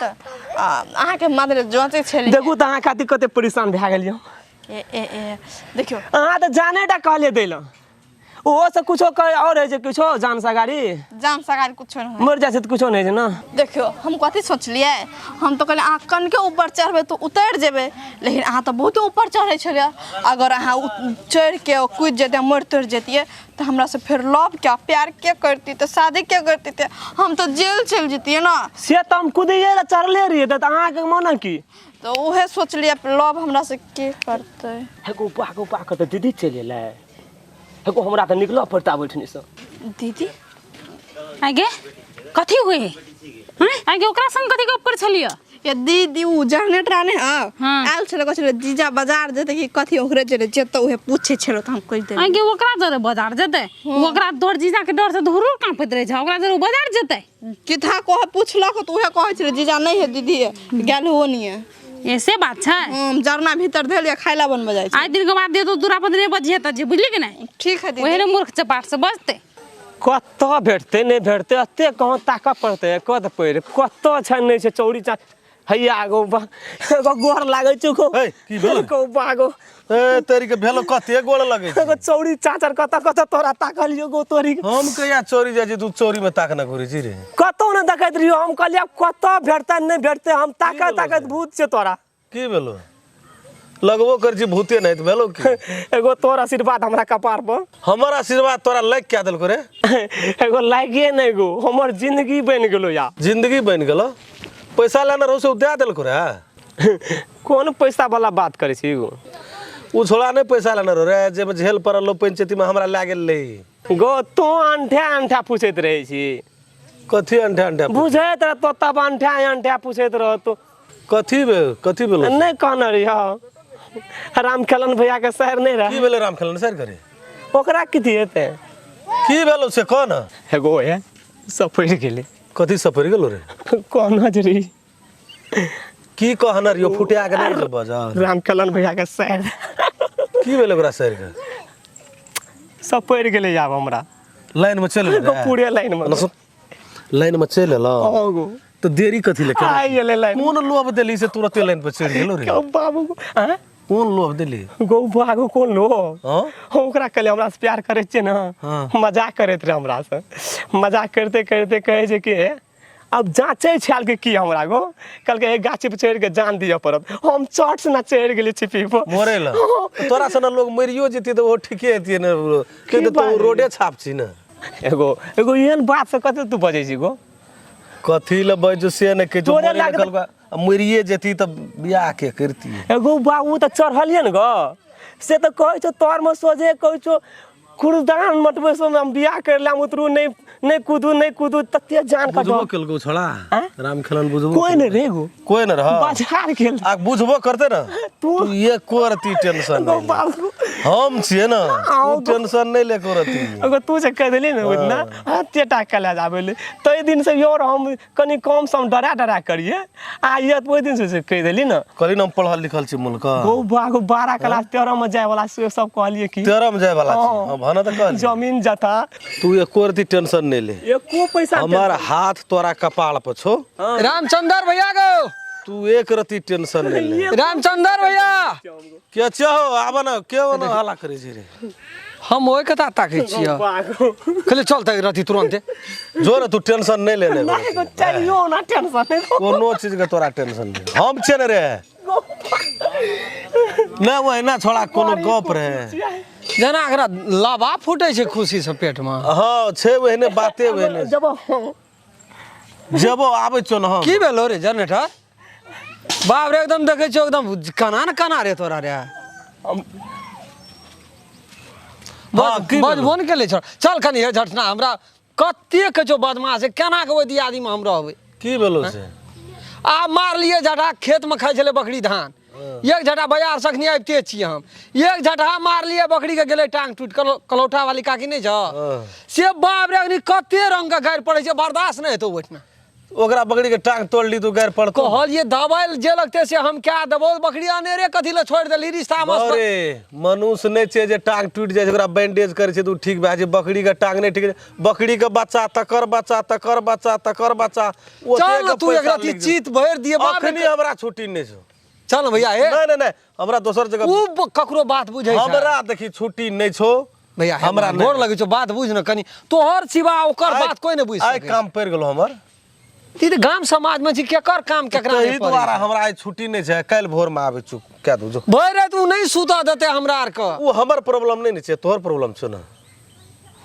अहाँके मात्र जाँचै छलियै। देखू तऽ अहाँ खातिर कते परेशान भए गेलियै। ए ए ए देखियौ अहाँ तऽ जाने टा कहलियै दै लए, ओहो से कुछो कह और होइ छै कुछो जान सगारी? जान सगारी कुछो नहि। मरि जाइ छै तऽ कुछो नहि होइ छै ने। देखियौ हम कथी सोचलियै, हम तऽ कहलियै अहाँ कनके ऊपर चढ़बै तऽ उतरि जेबै, लेकिन अहाँ तऽ बहुते ऊपर चढ़ै छलियै। अगर अहाँ चढ़िके कूदि जैतियै, मरि तरि जैतियै तऽ हमरा से फेर लव के प्यार के करती, तऽ शादी के करती, तऽ हम तऽ जेल चलि जैतियै ने। से तऽ हम कुदैये लए चढ़ले रहियै तऽ अहाँके मन की? तऽ उहे सोचलियै लव हमरा से के करतै। हे गो बा, गो बा, कतऽ दीदी चलि एलै? हे गो हमरा तऽ निकलऽ पड़ता ओहिठिनीसँ। दीदी आगे कथी हुए? आगे ओकरा संग कथी गप कर छलियै? ये दीदी उ जनरेटर आने। हाँ। हाँ। आयल छलै, कहै छलै जीजा बाजार जेतै कि कथी, ओकरे जेतै जेतै, उहे पूछै छलै तऽ हम कहि देलियै। आगे ओकरा जरे बाजार जेतै? ओकरा तोहर जीजा के डर से धुरू कांपैत रहै छै, ओकरा जरे उ बाजार जेतै? किथा कह पूछलक तऽ उहे कहै छलै जीजा नहि है, दीदी गेल हो नहीं है। ऐसे बात छै? हम जरना भीतर धेलियै, खाय ला बनबै जाइ छै। आइ दिन के बाद दे तो दूरा पर नहीं बजिहे तऽ जे, बुझली कि नहीं? ठीक है दीदी। ओहने मूर्ख चपाट से बजतै। कतऽ भेटतै नहि भेटतै, एते कहाँ ताकऽ पड़तै, कत पड़ि कतऽ छै नहि छै चौरी चा हैया गो बा, एगो गोर लागै छौ गो। हे, की भेलै? गो बा गो। ए तेरी के भेलो, कते गोड़ लगै छै? एगो चौरी चाचर कतऽ कतऽ तोरा ताकलियो गो तोरी। हम कहिया चोरी जाइ छी तू चोरी में ताकने घुरै छी रे? कतौ नहि देखैत रहियो, हम कहलियै आब कतऽ भेटतै नहि भेटतै, हम ताकत ताकत भूत छै तोरा। की भेलो? लगबो कर छी भूते नहीं तऽ भेलो की? एगो तोर आशीर्वाद हमरा कपार पर। हमर आशीर्वाद तोरा लागि क्या देलको रे? एगो लागिए नहि गो, हमर जिंदगी बनि गेलो या। जिंदगी बनि गेलो? पैसा लेने रहो से उ दए देलको रे? कोन पैसा वाला बात करै छी गो? उ छोड़ा नहि पैसा लेने रहो रे, जाहिमे झेल पड़ल रहो पंचायती में हमरा लए गेल रही। गो तू अंठा अंठा पूछैत रहै छी। कथी अंठा अंठा? बुझैत रहतो तब अंठा अंठा पूछैत रहतो। कथी भेल? कथी भेलो? नहि कहने रहियो रामखेलन भैया के शहर नहीं रहे। की भेलै रामखेलन सर करे? ओकरा कथी हेतै? की भेलो से कह न। एगो हे सफरि गेलै। कथी सफरि गेलो रे? कहना जे रही। की कहना रहियो? फुटिया के नहि बजल। रामखेलन भैया के शहर। की भेलै ओकरा शहर के? सफरि गेलै आब हमरा। लाइन में चलि एलै? पूरे लाइन में। लाइन में चलि एलौ? हँ गो। तऽ देरी कथी ले? आइ गेलै लाइन। कोन लोभ देली से तुरते लाइन पर चढ़ि गेलो रे? बाबू आँय? कोन लोभ देली? गौ बाबू कोन लोभ? हाँ? हम ओकरा कहलियै हमरा से प्यार करै छियै ने? हाँ। मजाक करैत रहै हमरा से, मजाक करिते करिते कहै छै कि आब जाँचै छल कि की हमरा गो, कहलकै हे गाछी पर चढ़ि के जान दिअ पड़त। हम चट से ना चढ़ि गेलियै छिपी पर। मरे ला तोरा सन लोग मरियो जेतियै तऽ ओहो ठीके हेतियै ने, के तऽ तू रोडे छाप छी ने। एगो एगो एहन बात से कते तू बजै छी गो? कथी ले बजू से ने कहै तोरे लागत मरिए जेती तऽ बियाह के करती। एगो बाबू तऽ चढ़लियै ने गो, से तऽ कहै छौ तोरमे सोझे कहै छौ खुरदान मटबै से हम बियाह कर लेम, उतरू नहीं नहीं कूदू नहीं कूदू तते जान का बुझबो केलको छोड़ा रामखेलन बुझबो कोई नहीं रे गो, कोई न रह बाजार गेल आ बुझबो करते ना तू एको रति टेंशन गो बाबू हम छियै ना, तू टेंशन नहीं ले एको रति। अगर तू जे कह देली ने उतना हत्ते टाका ले जाबे ले तै दिन से your हम कनी कम सम डरा डरा करिए आ ये ओहि दिन से कह देली ना। कहली ना हम पढ़ल लिखल छी मुल्क गो बाबू 12 क्लास 13 में जाय वाला से सब कहलिए कि 13 में जाय वाला छी। हां भाना त कहली जमीन जता तू एको रति टेंशन नहीं ले, एको पैसा हमार हाथ तोरा कपाल पर छो। रामचंद्र भैया गो तू एक रति टेंशन नहीं ले। रामचंद्र भैया के छहो आब ना के ओना हल्ला करे छी रे? हम ओइ कता ताकै छियै, कहले चल त रति तुरंते जो न तू टेंशन नहीं लेने नहीं गो चाहियो ना टेंशन नहीं, कोनो चीज के तोरा टेंशन नहीं, हम छे ने रे ना ओहिना छोड़ा कोनो गप रहे जेना एकरा लावा फूटे छै खुशी से पेट में। हां छे ओहने बाते ओहने जब जब आबै छौ न हम। की भेलो रे जनरेटर? बाप रे एकदम देखै छियौ एकदम कना न कना रे तोरा रे। बजबो ने केले छौ, चल कनी हे झटना हमरा कते कहै छौ बदमाश केना के ओहि दियादी में हम रहबै। की भेलो से? आ मारलियै झटा खेत में खाइ छलै बकरी धान, एक झटा बाजार से अखनी आबिते छियै हम। एक झटहा मारलियै बकरी के, गेलै टांग टूटि। कलौठा वाली काकी नहि छौ से, बाप रे, अखनी कते रंग के गारि पड़ै छै, बर्दाश्त नहि हेतौ ओहिठिना। ओकरा बकरी के टांग तोड़ली तू गारि पड़तो। कहलियै दवाइ जे लगतै से हम कए देबौ, बकरी अनेरे कथी लए छोड़ि देलही रिश्ता मे। अरे मनुष्य नहि छै जे टांग टूटि जाइ छै ओकरा बैंडेज करै छै तऽ ओ ठीक भए जाइ छै। बकरी के टांग नहि ठीक छै, बकरी के बच्चा तकर बच्चा तकर बच्चा तकर बच्चा। चल ने तू एक रति चीत भरि दिए बाप रे। अखनी हमरा छुट्टी नहि छौ। चल ने भैया हे। नहि नहि नहि, हमरा दोसर जगह ओ ककरो बात बुझै छै। हमरा देखी छुट्टी नहि छौ भैया हे, हमरा गोर लगै छौ, बात बुझ ने कनि। तोहर सिवा ओकर बात कोइ नहि बुझि आइ सकै। काम पड़ि गेलो हमर। ई तऽ गाम समाज मे छी, केकर काम केकरा ताहि नहि पड़ै। दुआरे हमरा आइ छुट्टी नहि छै, काल्हि भोर मे आबै छु कए दू जो। भरि राति ओ नहि सुतऽ देतै हमरा आरके। ओ हमर प्रॉब्लम नहि ने छै, तोहर प्रॉब्लम छौ ने।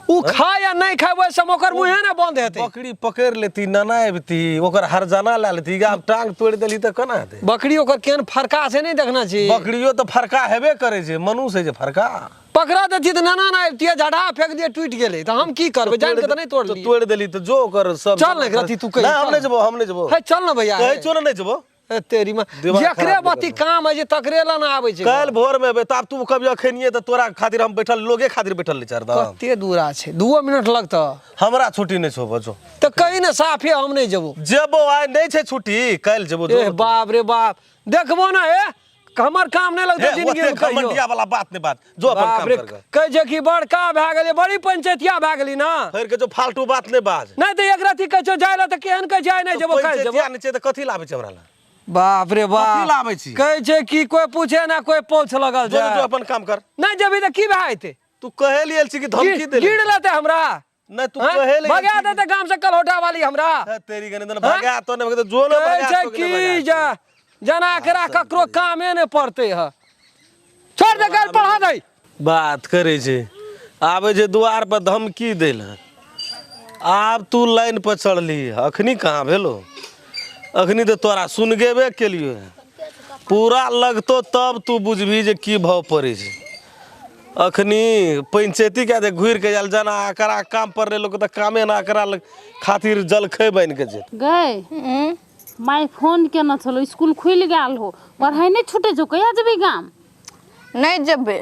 ओ खाय या नहि खाय ओहि समय ओकर मुँहे ने बंद हेतै। बकरी पकड़ि लेती, नाना अबिती, ओकर हरजाना लए लेती। आब टांग तोड़ि देली तऽ केना हेतै? बकरी ओकर केहन फरका छै नहि देखने छी? बकरियो तऽ फरका हेबे करै छै, मनुष्य है जे फरका। पकड़ा देती तऽ नाना ना अबितियै, झढ़ा फेंक दिए, टूटि गेलै तऽ हम की करबै? जानि कऽ तऽ नहि तोड़लियै। तोड़ि देली तऽ जो ओकर सब। चल ने रति, तू कही। नहि, हम नहि जेबो, हम नहि जेबो। हे चल ने भैया। कहै छौ ने नहि जेबो। हे तेरी माँ, दिमाग जकरे खराब बती काम है जे तकरे लए ना आबै छै। काल्हि भोर मे एबै। तऽ आब तू कभी अखनिये तऽ तोरा खातिर हम बैठल, लोगे खातिर बैठल नहि हरदम। कते दूरा छै, 2 मिनट लगतऽ। हमरा छुट्टी नहि छौ, बजो। तऽ कही ने साफे, हम नहि जेबो। जेबो, आइ नहि छै छुट्टी, काल्हि जेबो जो। ए बाप रे बाप, देखबो ना हे, हमर काम नहि लगतौ हे, जिंदगी में ओते कहियो। घमंडिया वाला बात नहि बात, जो अपन बाप काम रे कर गे। कहै छै कि बड़का भए गेलै, बड़ी पंचायतिया भए गेली ना। फेर के जो फालतू बात नहि बाज। नहि तऽ एक रति कहै छौ जाय लए तऽ केहन कहै छै आइ नहि जेबो, काल्हि जेबो। पंचायतिया नहि छै तऽ कथी लाबै छै हमरा लए? बाप रे बाप, कथी लाबै छी? कहै छै कि कोई पूछे ना कोई पहुँच लगल जो जाय। जो, अपन काम कर। नहि जेबही तऽ की भए जेतै? तू कहे लिए छी कि धमकी देले। गिर लेतै हमरा। नहि, तू आँय? कहे लिए भगा देतै गाम से कलौटा वाली हमरा। तेरी गने तने भगा तो नहि भगा जो ने कहै भगा छै तो कि के नहि जे जना एकरा ककरो कामे नहि पड़तै ह। छोड़ दे, गारि पढ़ा दे। बात करै छै, आबै छै दुआर पर धमकी दै लए। आब तू लाइन पर चढ़ली, अखनी कहाँ भेलो? अखनी तऽ तोरा सुनगेबे केलियो है, पूरा लगतो तब तू बुझबही जे की भाव पड़ै छै। अखनी पंचायती के दे घुरि के आयल, जना एकरा काम पर रहे लोक तऽ कामे ना एकरा खातिर जलखै बनि के जेतै। गए my phone केने छलो, स्कूल खुलि गेल हो, पढ़ाइ नहि छूटे छौ, कहिया जेबही गाम? नहि जेबै।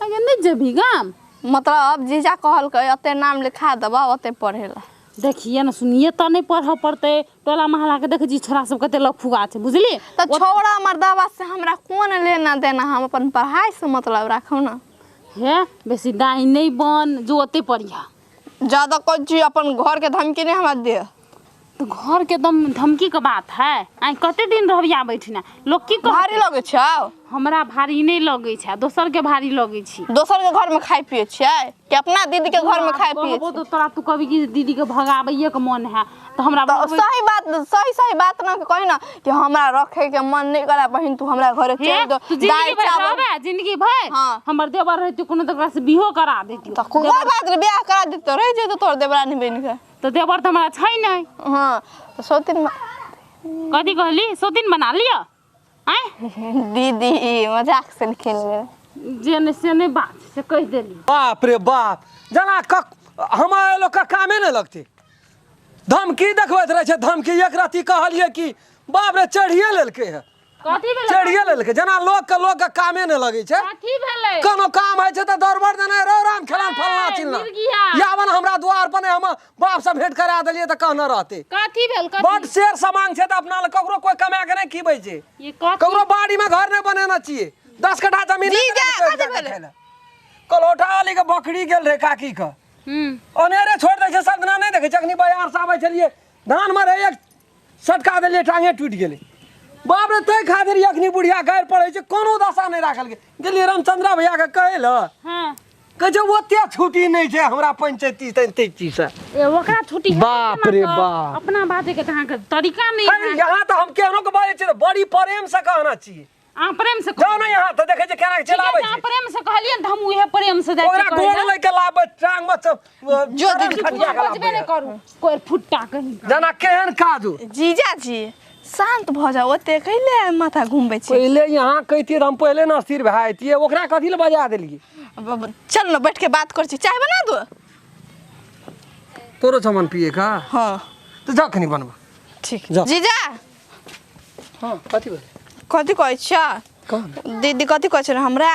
अगे नहि जेबही गाम? मतलब जीजा कहलकै एते नाम लिखा देबऽ ओते पढ़े ला। देखिए ने, सुनिए तऽ नहि पढ़ऽ पड़तै। टोला मोहल्लाके देखै छी छोरा सब कते लफुआ छै, बुझली? तऽ छौड़ा मर्दाबा से हमरा कोन लेना देना, हम अपन पढ़ाई से मतलब राखब ने। हे बेसी दाइ नहि बन, जो ओते पढ़िया। ज्यादा कोई चीज अपन घर के धमकी नहीं हमरा दे। तऽ घरके दम धमकीके बात है? आइ कते दिन रहबिया बैठना, लोक की भारी कहतै? लगै छै। हमरा भारी नहि लगै छै, दोसरके भारी लगै छी। दोसर के घर में खाइ पिए छियै कि अपना दीदी के घर में खाइ पिए? कहबो तऽ तोरा तू कहबी कि दीदीके भगाबैये के मन है तऽ हमरा तऽ सही बात, सही सही बात न कही ना कि हमरा रखे के मन नहीं करा बहिन, तू हमरा घरे हे चल दो। तू जिंदगी दाल भरि चावल रहबे, जिंदगी भरि? हाँ। हमर देवर रहती कोनो तऽ ओकरा से बिहो करा देतियो। तऽ कोई बात नहीं, बियाह करा देतो रह जेतो तोर देवरानी बन के। तऽ देवर तऽ हमरा छै नहि। हाँ तऽ सौतिन कथी कहली? सौतिन बना लिअ आँय? दीदी मजाक से खेल गेल। जे नहि से नहि बात से कहि देली। बाप रे बाप, जना कक हमारे लोग का कामे नहीं लगते, धमकी देखबैत रहै छै धमकी। एक राति कहलियै कि बाप रे, चढ़िए लेलकै है। कथी भेलै? चढ़िए लेलकै, जना लोक के कामे नहि लगै छै। कथी भेलै? कोनो काम होइ छै तऽ दौड़बड़ देनाइ रौ राम खेलान फलना चिलना। मिर्गिया। यावन हमरा द्वार पर नहि, हम बाप से भेंट करा देलियै तऽ कहने रहते। कथी भेल? बड कथी? शेर समांग छै तऽ अपना लग ककरो कोई कमा के नहि खिबै छै। ये कथी? ककरो बाड़ी में घर नहि बनेने छियै, 10 कट्ठा जमीन नहि जीजा, देने कथी छियै भेलै? खाय लए। कलौठा वाली के बकरी गेल रहे काकी के। अनेरे छोड़ि दै छै, सब दिना नहि देखै छै। अखनी बाजार से आबै छलियै, धान मे रहै, एक सटका देलियै, टांगे टूटि गेलै। बाप रे, ताहि खातिर अखनी बुढ़िया गारि पड़ै छै। कोनो दशा नहि राखल गेल। गेलियै रामचंद्रा भैया के कहै लए। कहै छै ओते छुट्टी नहि छै हमरा पंचायती तैंती से। ए ओकरा छुट्टी हेतै बाप केना रे तऽ? बाप। अपना बाजै के तऽ अहाँके तरीका नहि है, है। यहाँ तऽ हम केहनो के बाजै छियै तऽ बड़ी प्रेम से कहना छियै। अहाँ प्रेम से जाउ ने यहाँ तऽ देखै छियै केना के ठीक है, चलाबै तऽ अहाँ छै। प्रेम से कहलियै ने तऽ हम उहे प्रेम से जाइ ओकरा छियै गोड़ कहै लए। लऽ के लाबै टांग मे जो दीदी खटिया के बजबे लाबै। नहि करू कोइ फुट्टा कहीं। जेना केहन काजू। जीजाजी शांत भऽ जाउ, ओते कैले माथा घुमबै छी? पहिले यहाँ कहितियै तऽ हम पहिले ने स्थिर भए जैतियै। ओकरा कथी लए बजा देलियै? चल ने, बैठ के बात करै छी, चाय बना दो। तोरो सामान पिए का? हाँ। तऽ जा कनि बनबा। ठीक। जा। जीजा। हाँ, कथी भेलै? कथी कहै छियै? कौन? दीदी कथी कहै छै हमरा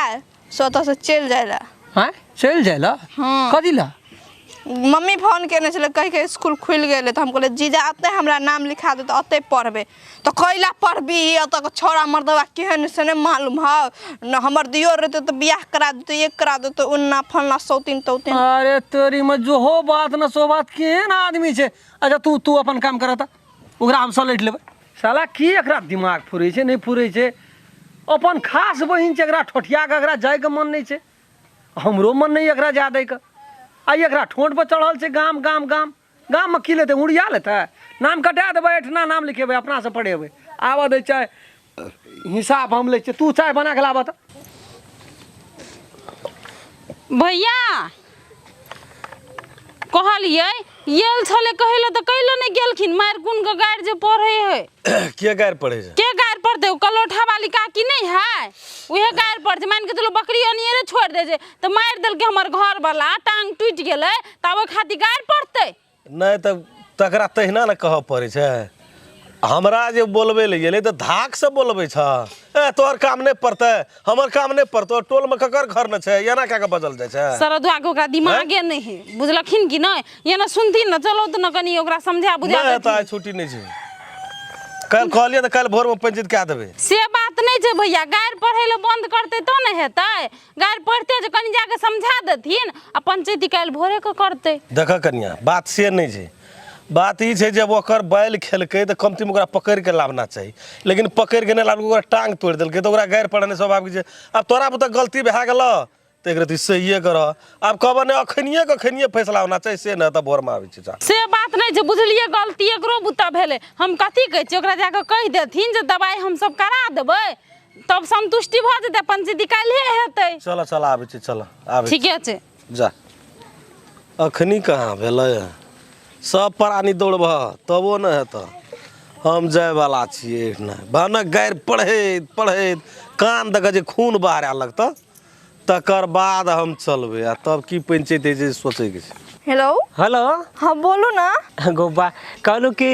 से ओतऽ से चलि जाइ लए। आँय, चलि जाइ लए? हँ। कथी लए? मम्मी फोन केने छलै, कहि के स्कूल खुलि गेलै, तऽ हम कहलियै जीजा अतै हमरा नाम लिखा दे तऽ अतै पढ़बै। तऽ कैला पढ़बी, एतऽ के छौड़ा मर्दबा केहन से नहि मालूम हौ न, हमर दियो रहतै तऽ बियाह करा देतै, एक करा देतै, ओन्ना फलना सौतीन तौतीन। अरे तोरी में जो हो बात न सो बात, केहन आदमी छै। अच्छा तू तू अपन काम करऽ तऽ ओकरा हम सलटि लेबै। साला की एकरा दिमाग फुरै छै, नहि फुरै छै। अपन खास बहिन छै, एकरा ठोठिया कऽ एकरा जाइके मन नहि छै, हमरो मन नहि एकरा जाय दैके। आ एकरा ठोंठ पर चढ़ल छै गाम गाम गाम। गाममे की लेतै, उड़िया लेतै? नाम कटा देबै, एहिठिना नाम लिखेबै, अपनासँ पढ़ेबै। आबऽ दै छै, हिसाब हम लै छियै। तू चाय बना कऽ लाबऽ तऽ। भैया कहलियै येल छलै कहै लए तऽ कैले नहि गेलखिन, मारि गुण के गारि जे पढ़ै है। के गारि पढ़ै छै? के गारि पढ़तै? ओ कलोठा वाली काकी नहि है, उहे गारि पढ़ै छै। मानि के चलू बकरी अनियरे छोड़ि दै छै तऽ मारि देलकै हमर घर वाला, टांग टूटि गेलै, तऽ ओहि खातिर गारि पढ़तै? नहि तऽ तकरा तहिना ने कहऽ पड़ै छै। हमरा जे बोलबै लए गेलै तऽ धाकसँ बोलबै छ, ए तोहर काम नहि पड़तै, हमर काम नहि पड़तौ, टोलमे ककर घर नहि छै, एना कए कऽ बजल जाइ छै। सरदुआ के ओकरा दिमागे नहि है, बुझलखिन कि नहि? एना सुनथिन ने, चलो तऽ ने कनि ओकरा समझा बुझा नहि तऽ देथिन। आइ छुट्टी नहि छै, काल्हि कहलियै तऽ काल्हि भोरमे पंचायत कए देबै। से बात नहि छै भैया, गारि पढ़ै लए बन्द करतै तऽ ने हेतै। गारि पढ़ते जे कनि जाके समझा देथिन आ पंचायती काल्हि भोरे के करतै। देखऽ कनिया, बात से नहि छै, बात ई छै जब ओकर बैल खेलकै तऽ कमतीमे ओकरा पकड़ि कऽ लाबना चाही, लेकिन पकड़ि कऽ नहि लाबलकै, ओकरा टाँग तोड़ि देलकै तऽ ओकरा गारि पढ़ने स्वाभाविक छै। आब तोरा बुते गलती भए गेलऽ तऽ एक रत्ती सहिए करऽ, आब कहबऽ नहि अखनिए के अखनिए फैसला होना चाही, से नहि तऽ भोरमे आबै छी। जा से बात नहि छै, बुझलियै गलती एकरो बुता भेलै। हम कथी कहै छियै, ओकरा जाकऽ कहि देथिन जे दबाइ हमसब करा देबै, तब संतुष्टि भऽ जेतै, पंचायती काल्हिए हेतै। चलऽ चलऽ आबै छी, चलऽ आबै छी। ठीके छै। जा अखनी कहाँ भेलै, सब प्राणी दौड़बह तबो नहि हेतऽ। हम जायवला छियै एहिठिना, भनक गारि पढ़ैत पढ़ैत कान दऽ कऽ जे खून बहरा लगतऽ तकर बाद हम चलबै, आ तब की पंचायत होइ छै सोचैके छै। हेलो। हेलो। हाँ बोलू ना। गोबा कहलहुँ कि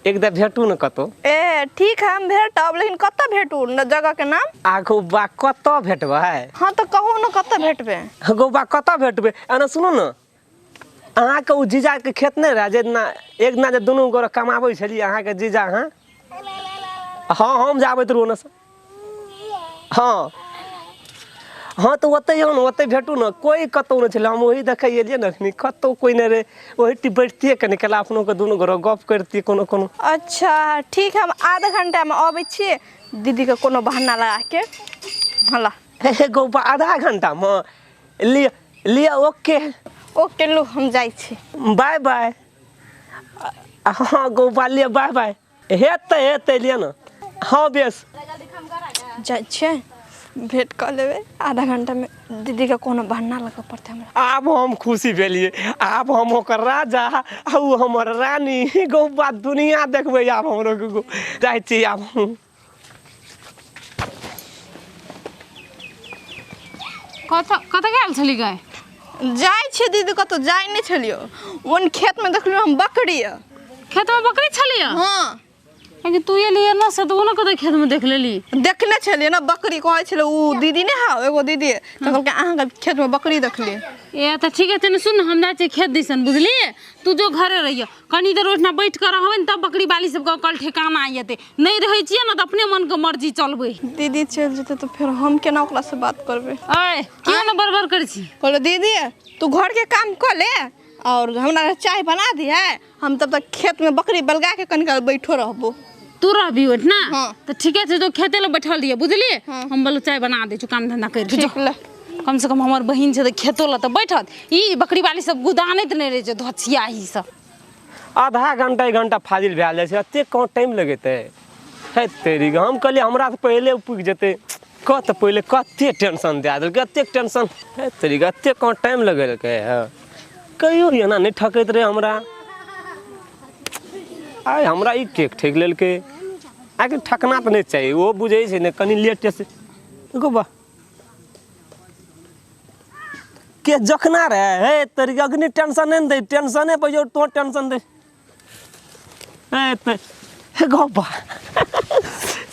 एक दा भेटू ने कतौ। ए ठीक है, हम भेटब, लेकिन कतऽ भेटू न जगह के नाम? आ गौबा कतऽ भेटबै? हाँ तऽ कहू ने कतऽ भेटबै। गौबा कतऽ भेटबै? एना सुनू ने, अहाँके ओ जीजाके खेत नहि रहए जे दिना एक दिना जे दुनू गोरे कमाबै छलियै, अहाँके जीजा अहाँ, हाँ हम जाबैत रहू ओन्नसँ, हाँ हाँ तऽ ओतहि आउ ने, ओतहि भेटू ने, कोइ कतहु नहि छलै, हम ओही देखै एलियै ने अखनी, कतहु कोइ नहि रहै, ओही बैठतियै कनि काल, अपनोके दुनू गोरे गप करितियै कोनो कोनो। अच्छा ठीक है, हम आधा घंटामे अबै छी, दीदीके कोनो बहाना लगाके। हला हे गौबा आधा घंटामे लिअ लिअ, ओके ओके लू, हम जाइ छी, बाय बाय। हाँ गौबा लिअ बाय बाय, हेतै हेतै लिअ ने, हाँ बेस जाइ छियै, भेंट कऽ लेबै आधा घंटामे, दीदीके कोनो बहाना लगऽ पड़तै हमरा। आब हम खुशी भेलियै, आब हम ओकर राजा आ ओ हमर रानी। गौबा दुनिया देखबै आब हमरो। जाइ छी आब हम। कतऽ कतऽ गेल छली गाय? जाइ छियै दीदी, कतहु जाइ नहि छलियै, ओन खेतमे देखलियै हम बकरी। खेतमे बकरी छलियै? हाँ। लेकिन तू एलियै ना से तऽ ओ ने कतऽ खेतमे देख लेली? देखने छलियै ने बकरी, कहै छलै ओ दीदी नहि हौ एगो दीदी, तऽ कहलकै अहाँके खेतमे बकरी देखलियै। ए तऽ ठीक छै ने, सुन हम जाइ छियै खेत दिसन, बुझलियै? तू जो घरे रहिय, कनी देर ओहिठिना बैठ कऽ रहबै ने तब बकरी बाली सबके कल ठेकाना आइ जेतै। नहि रहै छियै ने तऽ अपने मनके मर्जी चलबै। दीदी चलि जेतै तऽ फेर हम केना ओकरासँ बात करबै? अय किया ने बड़बड़ करै छी? कहलो दीदी तू घरके काम कऽ ले और हमरा चाय बना दिहे, हम तब तक खेतमे बकरी बलगा के कनी काल बैठो रहबो। तू रहबी ओहिठिना? हाँ। तऽ ठीके छै, तो खेते लए बैठल रहियै, बुझलियै? हम बोलो चाय बना दै छी, काम धंधा करि के। ठीक ले। कम से कम हमर बहिन छै तऽ खेतो लए तऽ बैठत। ई बकरी बाली सब गुदानैत नहि रहै छै, धोछिया ही सब। आधा घंटा एक घंटा फाजिल भए जाइ छै, एतेक कहाँ टाइम लगेतै? हे तेरी, हम कहलियै हमरा तऽ पहिले पुगि जेतै, कत पहिले कते टेंशन दए देलकै, एतेक टेंशन। हे तेरी, एतेक कहाँ टाइम लगेलकै? हँ कहियो एना नहि ठकैत रहै हमरा। आइ हमरा ई केक ठकि लेलकै। आखिर ठकना तऽ नहि चाही, ओहो बुझै छै ने कनि लेटेसँ। गो बा के जखना रे, हे तेरी अग्नि टेंशन नहि ने दै, टेंशने पर जो तो टेंशन दे। हे ते हे गो बा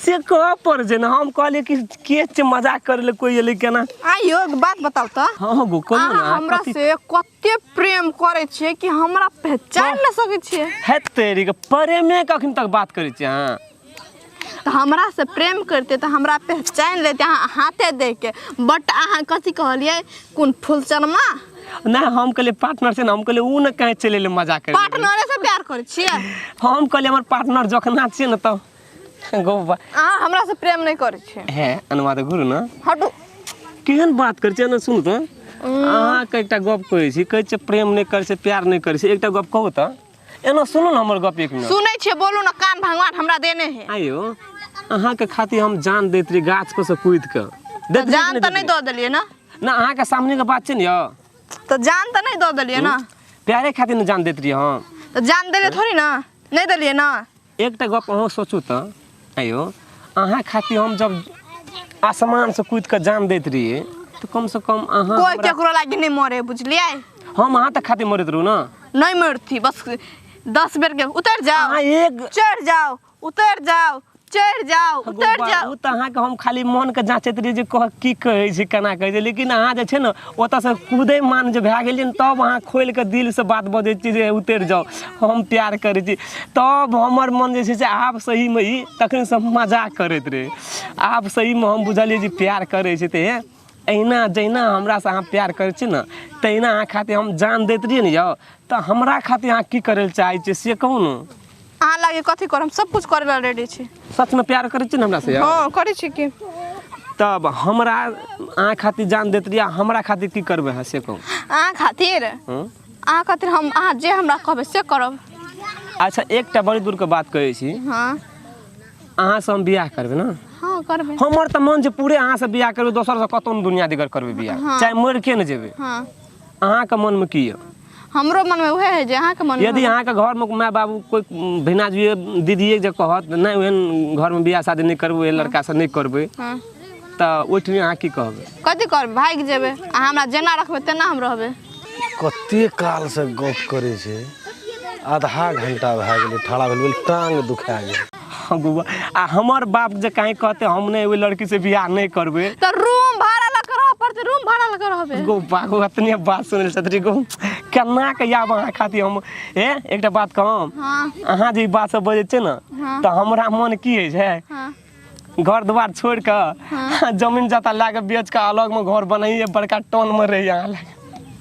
से कहऽ पड़ै छै ने। हम कहलियै कि के छै मजाक करै लए कोइ एलै केना। आइयो एक बात बताउ तऽ। हँ गो कहियौ अहाँ ने। हमरा कथी से कते प्रेम करै छियै कि हमरा पहचान नहि सकै छियै। है तेरी के, प्रेमे के अखन तक बात करै छियै अहाँ? तऽ हमरा से प्रेम करते तऽ हमरा पहचान लेते अहाँ हाथे देख के, बट अहाँ कथी कहलियै कोन फुलचनमा? नहि, हम कहलियै पार्टनर छै ने, हम कहलियै ओ ने कहीं चलि एलै मजाक करै लए। पार्टनरे से प्यार करै छियै? हम कहलियै हमर पार्टनर जखना छियै ने तऽ गो अहाँ हमरा से प्रेम नहि करै छियै। हे अनुवाद घुरू ने। हटू। केहन बात करै छियै ने, सुनू तऽ अहाँके एकटा गप कहै छी, कहै छियै प्रेम नहि करै छै प्यार नहि करै छै, एकटा गप कहू तऽ एना सुनू ने हमर गप एक मिनट। सुनै छियै, बोलू ने, कान भगवान हमरा देने है। आइयो अहाँके खातिर हम जान दैत रही गाछ पर से कूदि कऽ दैत रही कि जान तऽ दैत नहि रही? दऽ देलियै ने। ना, अहाँके सामने के बात छै ने यौ। तऽ जान तऽ नहि दऽ देलियै ने। प्यारे खातिर ने जान दैत रहियै हम। तऽ जान देलियै थोड़ी ने, नहि देलियै ने। एकटा गप अहूँ सोचू तऽ, आइयो अहाँ खातिर हम जब आसमान से कूदि कऽ जान दैत रहियै तऽ कम से कम अहाँ कोइ केकरो लागी नहि मरे, बुझलियै? हम अहाँ तऽ खातिर मरैत रहू ने। नहि मरती, बस 10 बेर के उतर जाओ, अहाँ एक चढ़ जाओ, उतर जाओ, चढ़ जाओ, उतर जाओ। ओ तऽ अहाँके हम खाली मोनके जाँचैत रहियै जे कह की कहै छै केना कहै छै, लेकिन अहाँ जे छै ने ओतऽसँ कूदै मान जे भए गेलियै ने तब अहाँ खोलि कऽ दिलसँ बात बजै छी जे उतरि जाउ हम प्यार करै छी, तब हमर मन जे छै से आब सहीमे ई तखनसँ मजाक करैत रहै, आब सहीमे हम बुझलियै जे प्यार करै छै तऽ एहिना जहिना हमरासँ अहाँ प्यार करै छी ने तहिना अहाँ खातिर हम जान दैत रहियै ने यौ, तऽ हमरा खातिर अहाँ की करै लए चाहै छियै से कहू ने। अहाँ लागे कथी करब, सब कुछ करे ला रेडी छी। सचमे प्यार करै छी ने हमरासँ यौ? हाँ करै छी की। तब हमरा अहाँ खातिर जान दैत रहियै, हमरा खातिर की करबै अहाँ से कहू। अहाँ खातिर? अहाँ खातिर हम अहाँ जे हमरा कहबै से करब। अच्छा एकटा बड़ी दूरके बात कहै छी। हाँ। अहाँसँ हम बियाह करबै ने? हाँ करबै। हमर तऽ मन छै पूरे अहाँसँ बियाह करबै, दोसरसँ कतहु ने दुनिया दिगर करबै बियाह। हाँ। चाहे मरि के ने जेबै। हाँ। अहाँके मनमे की यऽ? हमरो मनमे उएह है जे अहाँके मनमे। यदि अहाँके घरमे माय बाबू कोइ भिना जुए दीदिए जे कहत नहि ओहन घरमे बियाह शादी नहि करबै, ओहन लड़कासँ नहि करबै, हाँ। तऽ ओहिठिन अहाँ की कहबै? कथी करबै, भागि जेबै। अहाँ हमरा जेना रखबै तेना हम रहबै। कते कालसँ गप करै छै, आधा घंटा भए गेलै ठाढ़ा भेल भेल टांग दुखा गेल। हाँ बौआ, आ हमर बाप जे काहे कहते हम नहि ओहि लड़की से बियाह नहि करबै तऽ रूम भाड़ा लऽ कऽ रहऽ पड़तै, रूम भाड़ा लऽ कऽ रहबै। गो बाबू अतने बात सुनै छथि गो केना के आब अहाँ खातिर हम हे एकटा बात कहम। हाँ। अहाँ जे ई बात सब बजै छियै ने हाँ। तऽ हमरा मन की होइ छै? हाँ। घर द्वार छोड़ि कऽ हाँ। जमीन जता लए कऽ बेच कऽ अलगमे घर बनाइए बड़का टाउनमे रही अहाँ लग।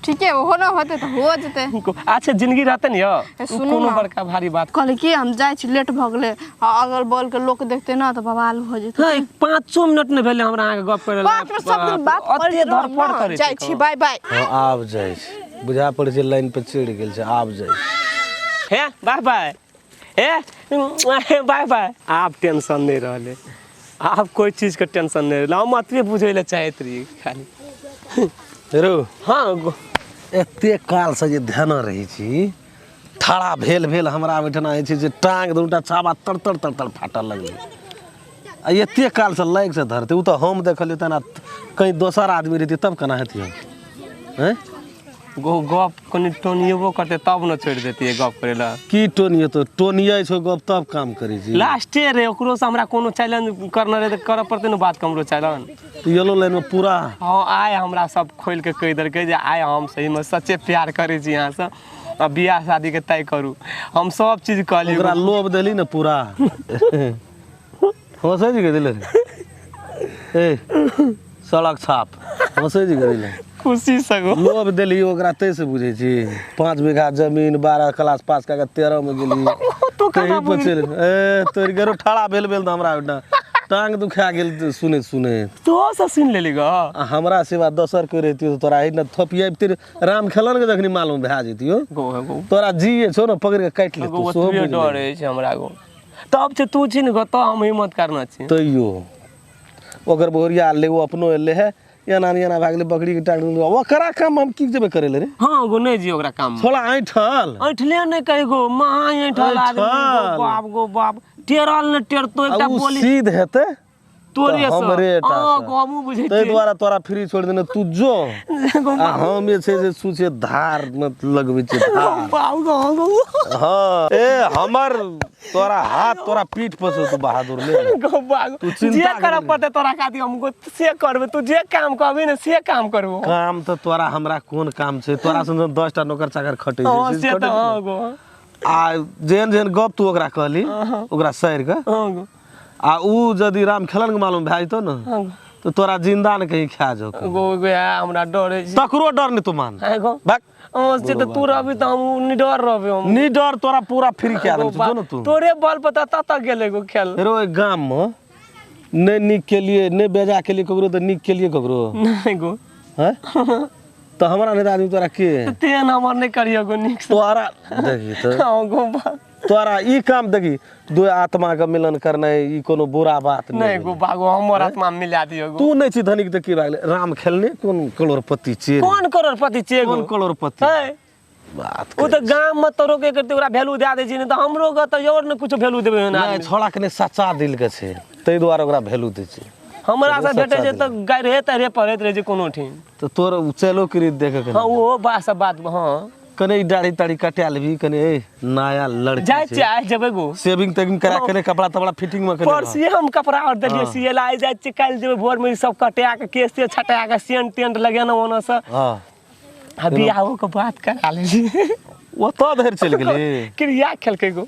ठीके ओहो नहि होतै तऽ हो जेतै। अच्छा जिंदगी रहतै ने यौ, ए, सुनू कोनो ने। बड़का भारी बात। कहली कि हम जाइ छी, लेट भऽ गेलै, आ अगल बगल के लोक देखतै ने तऽ बवाल भऽ जेतै। हँ, 5 मिनट नहि भेलै हमरा अहाँके गप करै 5 मिनट सब दिन बात अते धरफड़ करै जाइ छी, बाय बाय। हँ आब जाइ छी, बुझा पड़ै छै लाइन पर चढ़ि गेल छै, आब जाइ छी। हे बाय बाय, हे बाय बाय। आब टेंशन नहि रहलै, आब कोइ चीजके टेंशन नहि रहलै, हम अतबे बुझै लए चाहैत रहियै खाली। रो हाँ एते कालसँ जे ध्यान रहै छी ठाढ़ा भेल भेल हमरा ओहिठिना होइ छै जे टांग दूटा छाबा तर तर तर तर फाटऽ लगलै, आ एते कालसँ लागि से धरतै ओ तऽ हम देखलियै तेना, कहीं दोसर आदमी रहितै तब केना हेतियै? आँय गो गप कनि टोनिएबो करतै तब ने छोड़ि देतियै गप करै लए। की टोनिएतौ? टोनियै छौ गप तब काम करै छी। लास्टे रे, ओकरोसँ हमरा कोनो चैलेंज करना रहै तऽ करऽ पड़तै ने बात, हमरो चैलेंज। येलो लाइनमे पूरा। हाँ आइ हमरा सब खोलि कऽ कहि देलकै जे आइ हम सहीमे सच्चे प्यार करै छी अहाँसँ, आ बियाह शादीके तय करू। हम सब चीज कहलियै ओकरा लोभ देली ने पूरा। हँसै छी दिले ए सड़क छाप, हँसै छी दिले खुशी सगो लोभ देली ओकरा तै से बुझै छी। 5 बीघा जमीन 12 क्लास पास कए कऽ 13 मे गेली तो केना तही पर चलि ए तोर गेरो ठाढ़ा भेल भेल तऽ हमरा ओहिठाम टांग दुखा गेल सुनैत सुनैत। तो से सुनि लेली ग? आ हमरा सिवा दोसर कोइ रहितियो तऽ तोरा एहिना थपियाबिते राम खेलन के जखनी मालूम भए जैतियो गो गो तोरा जी छौ ने पकड़ि कऽ काटि गो लेतौ, सेहो ओतबे बुझि डर लेबही। अछि हमरा गो। तब छै तू छी ने गो तऽ हम हिम्मत करना छी। तैयो ओकर बहुरिया एलै, ओ अपनो एलै हे, एना ने एना भए गेलै बकरीके टांग, ओकरा काम हम की जेबै करै लए रे? हाँ गो नहि जी ओकरा काम थोड़ा ऐंठल ऐंठले नहि कही गो, महा ऐंठल आदमी गो, ऐंठल। बाप गो बाप, टेरल ने टेरतो एकटा आ उ बोली सीध हेतै तोरे तऽ से हमरे टा हां से। गो हमहूँ बुझै ताहि छियै दुआरे तोरा फ्री छोड़ि देने तू जो आ हम जे छै से सोचे धार मे लगबै छियै धार। बाबू गो हाँ गो हाँ ए हमर तोरा हाथ तोरा पीठ पर छौ तू बहादुर ले गो बाबू तू चिंता जे करऽ करी। पड़तै तोरा खातिर हम गो से करबै तू जे काम कहबी ने से काम करबो काम तऽ तोरा हमरा कोन काम छै तोरा सन सन 10 टा नौकर चाकर खटै हाँ छै से खटै तऽ छै। हाँ गो आ जेहन जेहन गप तू ओकरा कहली ओकरा सड़ि के हाँ गो आ ऊ यदि राम खेलन के मालूम भए जेतौ ने हाँ गो तऽ तोरा जिंदा ने कहीं खा जाओ गो गो हमरा डर होइ छै तकरो डर नहीं तू मान हाँ गो भाग हाँ से तऽ तू रहबी तऽ हम निडर रहबै हम नी डर तोरा पूरा फ्री कए देने छौ, जो ने तू तोरे बल पर तऽ तत गेलै गो खेल हेरो ओहि गाम मे नहि नीक केलिए नहि बेजा केलिए ककरो तऽ नीक केलिए ककरो नहि गो हैं तऽ हमरा नहि तऽ आदमी तोरा के तेहन हमर नहि करियो गो नीक से तोरा देखी तऽ हाँ गो बा तोरा ई काम देखी दू आत्मा के मिलन करनाइ ई कोनो बुरा बात नहि नहि गो बागो हमर आत्मा मिला दियो गो तू नहि छी धनिक तऽ की भए गेलै राम खेलने कोन करोड़पति छियै कोन करोड़पति छियै गो कोन करोड़पति है बात ओ तऽ गाम मे तोरो के करते ओकरा वैल्यू दए दै छै नहि तऽ हमरो के तऽ और ने कुछो वैल्यू देबै ओहन नहि आदमी छोड़ा कने सच्चा दिल के छै ताहि दुआरे ओकरा वैल्यू दै छै हमरा से सच्चा भेटै छै दिल। तऽ गारिहे तारिहे पढ़ैत रहै छै कोनो ठीन तऽ तोर चलो क्रीत देख के हाँ ओहो बात सब बात हाँ कने ई दाढ़ी ताढ़ी कटा लेबही कने ए नया लड़की जाइ छै छियै आइ जेबै गो सेविंग तेविंग करा के कपड़ा तपड़ा फिटिंग में कने परसुए हम कपड़ा और देलियै सिए ला आइ जाइ छियै काल्हि जेबै भोर मे ई सब कटा के केश तेश छटा के सेंट टेंट लगेना ओना से हाँ आ बियाहो के बात करा लेलियै ओतऽ धरि चलि गेली क्रिया खेलकै गो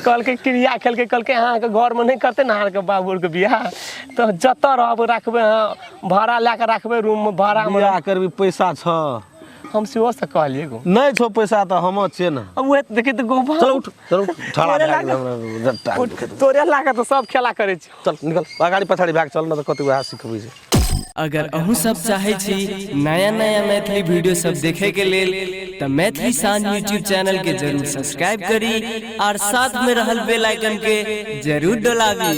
कहलकै क्रिया खेलकै कहलकै अहाँके घरमे नहि करतै ने अहाँके बाबूके बियाह तऽ जतऽ रहब राखबै अहाँ भाड़ा लए कऽ राखबै रूममे भाड़ामे बियाह करबी पैसा छ हम सेहो से कहलियै गो नहि छौ पैसा तऽ हम छियै ने अब उहे देखी तऽ गो चल उठ चल उठ ठड़ा तोरे भए गेलै लागत- हमरा जट्टा उठ, तोरे लागत तऽ सब खेला करै छै चल निकल अगाड़ी पछाड़ी भाग चल न तऽ कते वएह सिखबै छै अगर अहूँ सब चाहै छी नया नया मैथिली वीडियो सब देखे के लेल तऽ मैथिली शान यूट्यूब चैनल के जरूर सब्सक्राइब करी और साथ में रहल बेल आइकन के जरूर डोलाबी।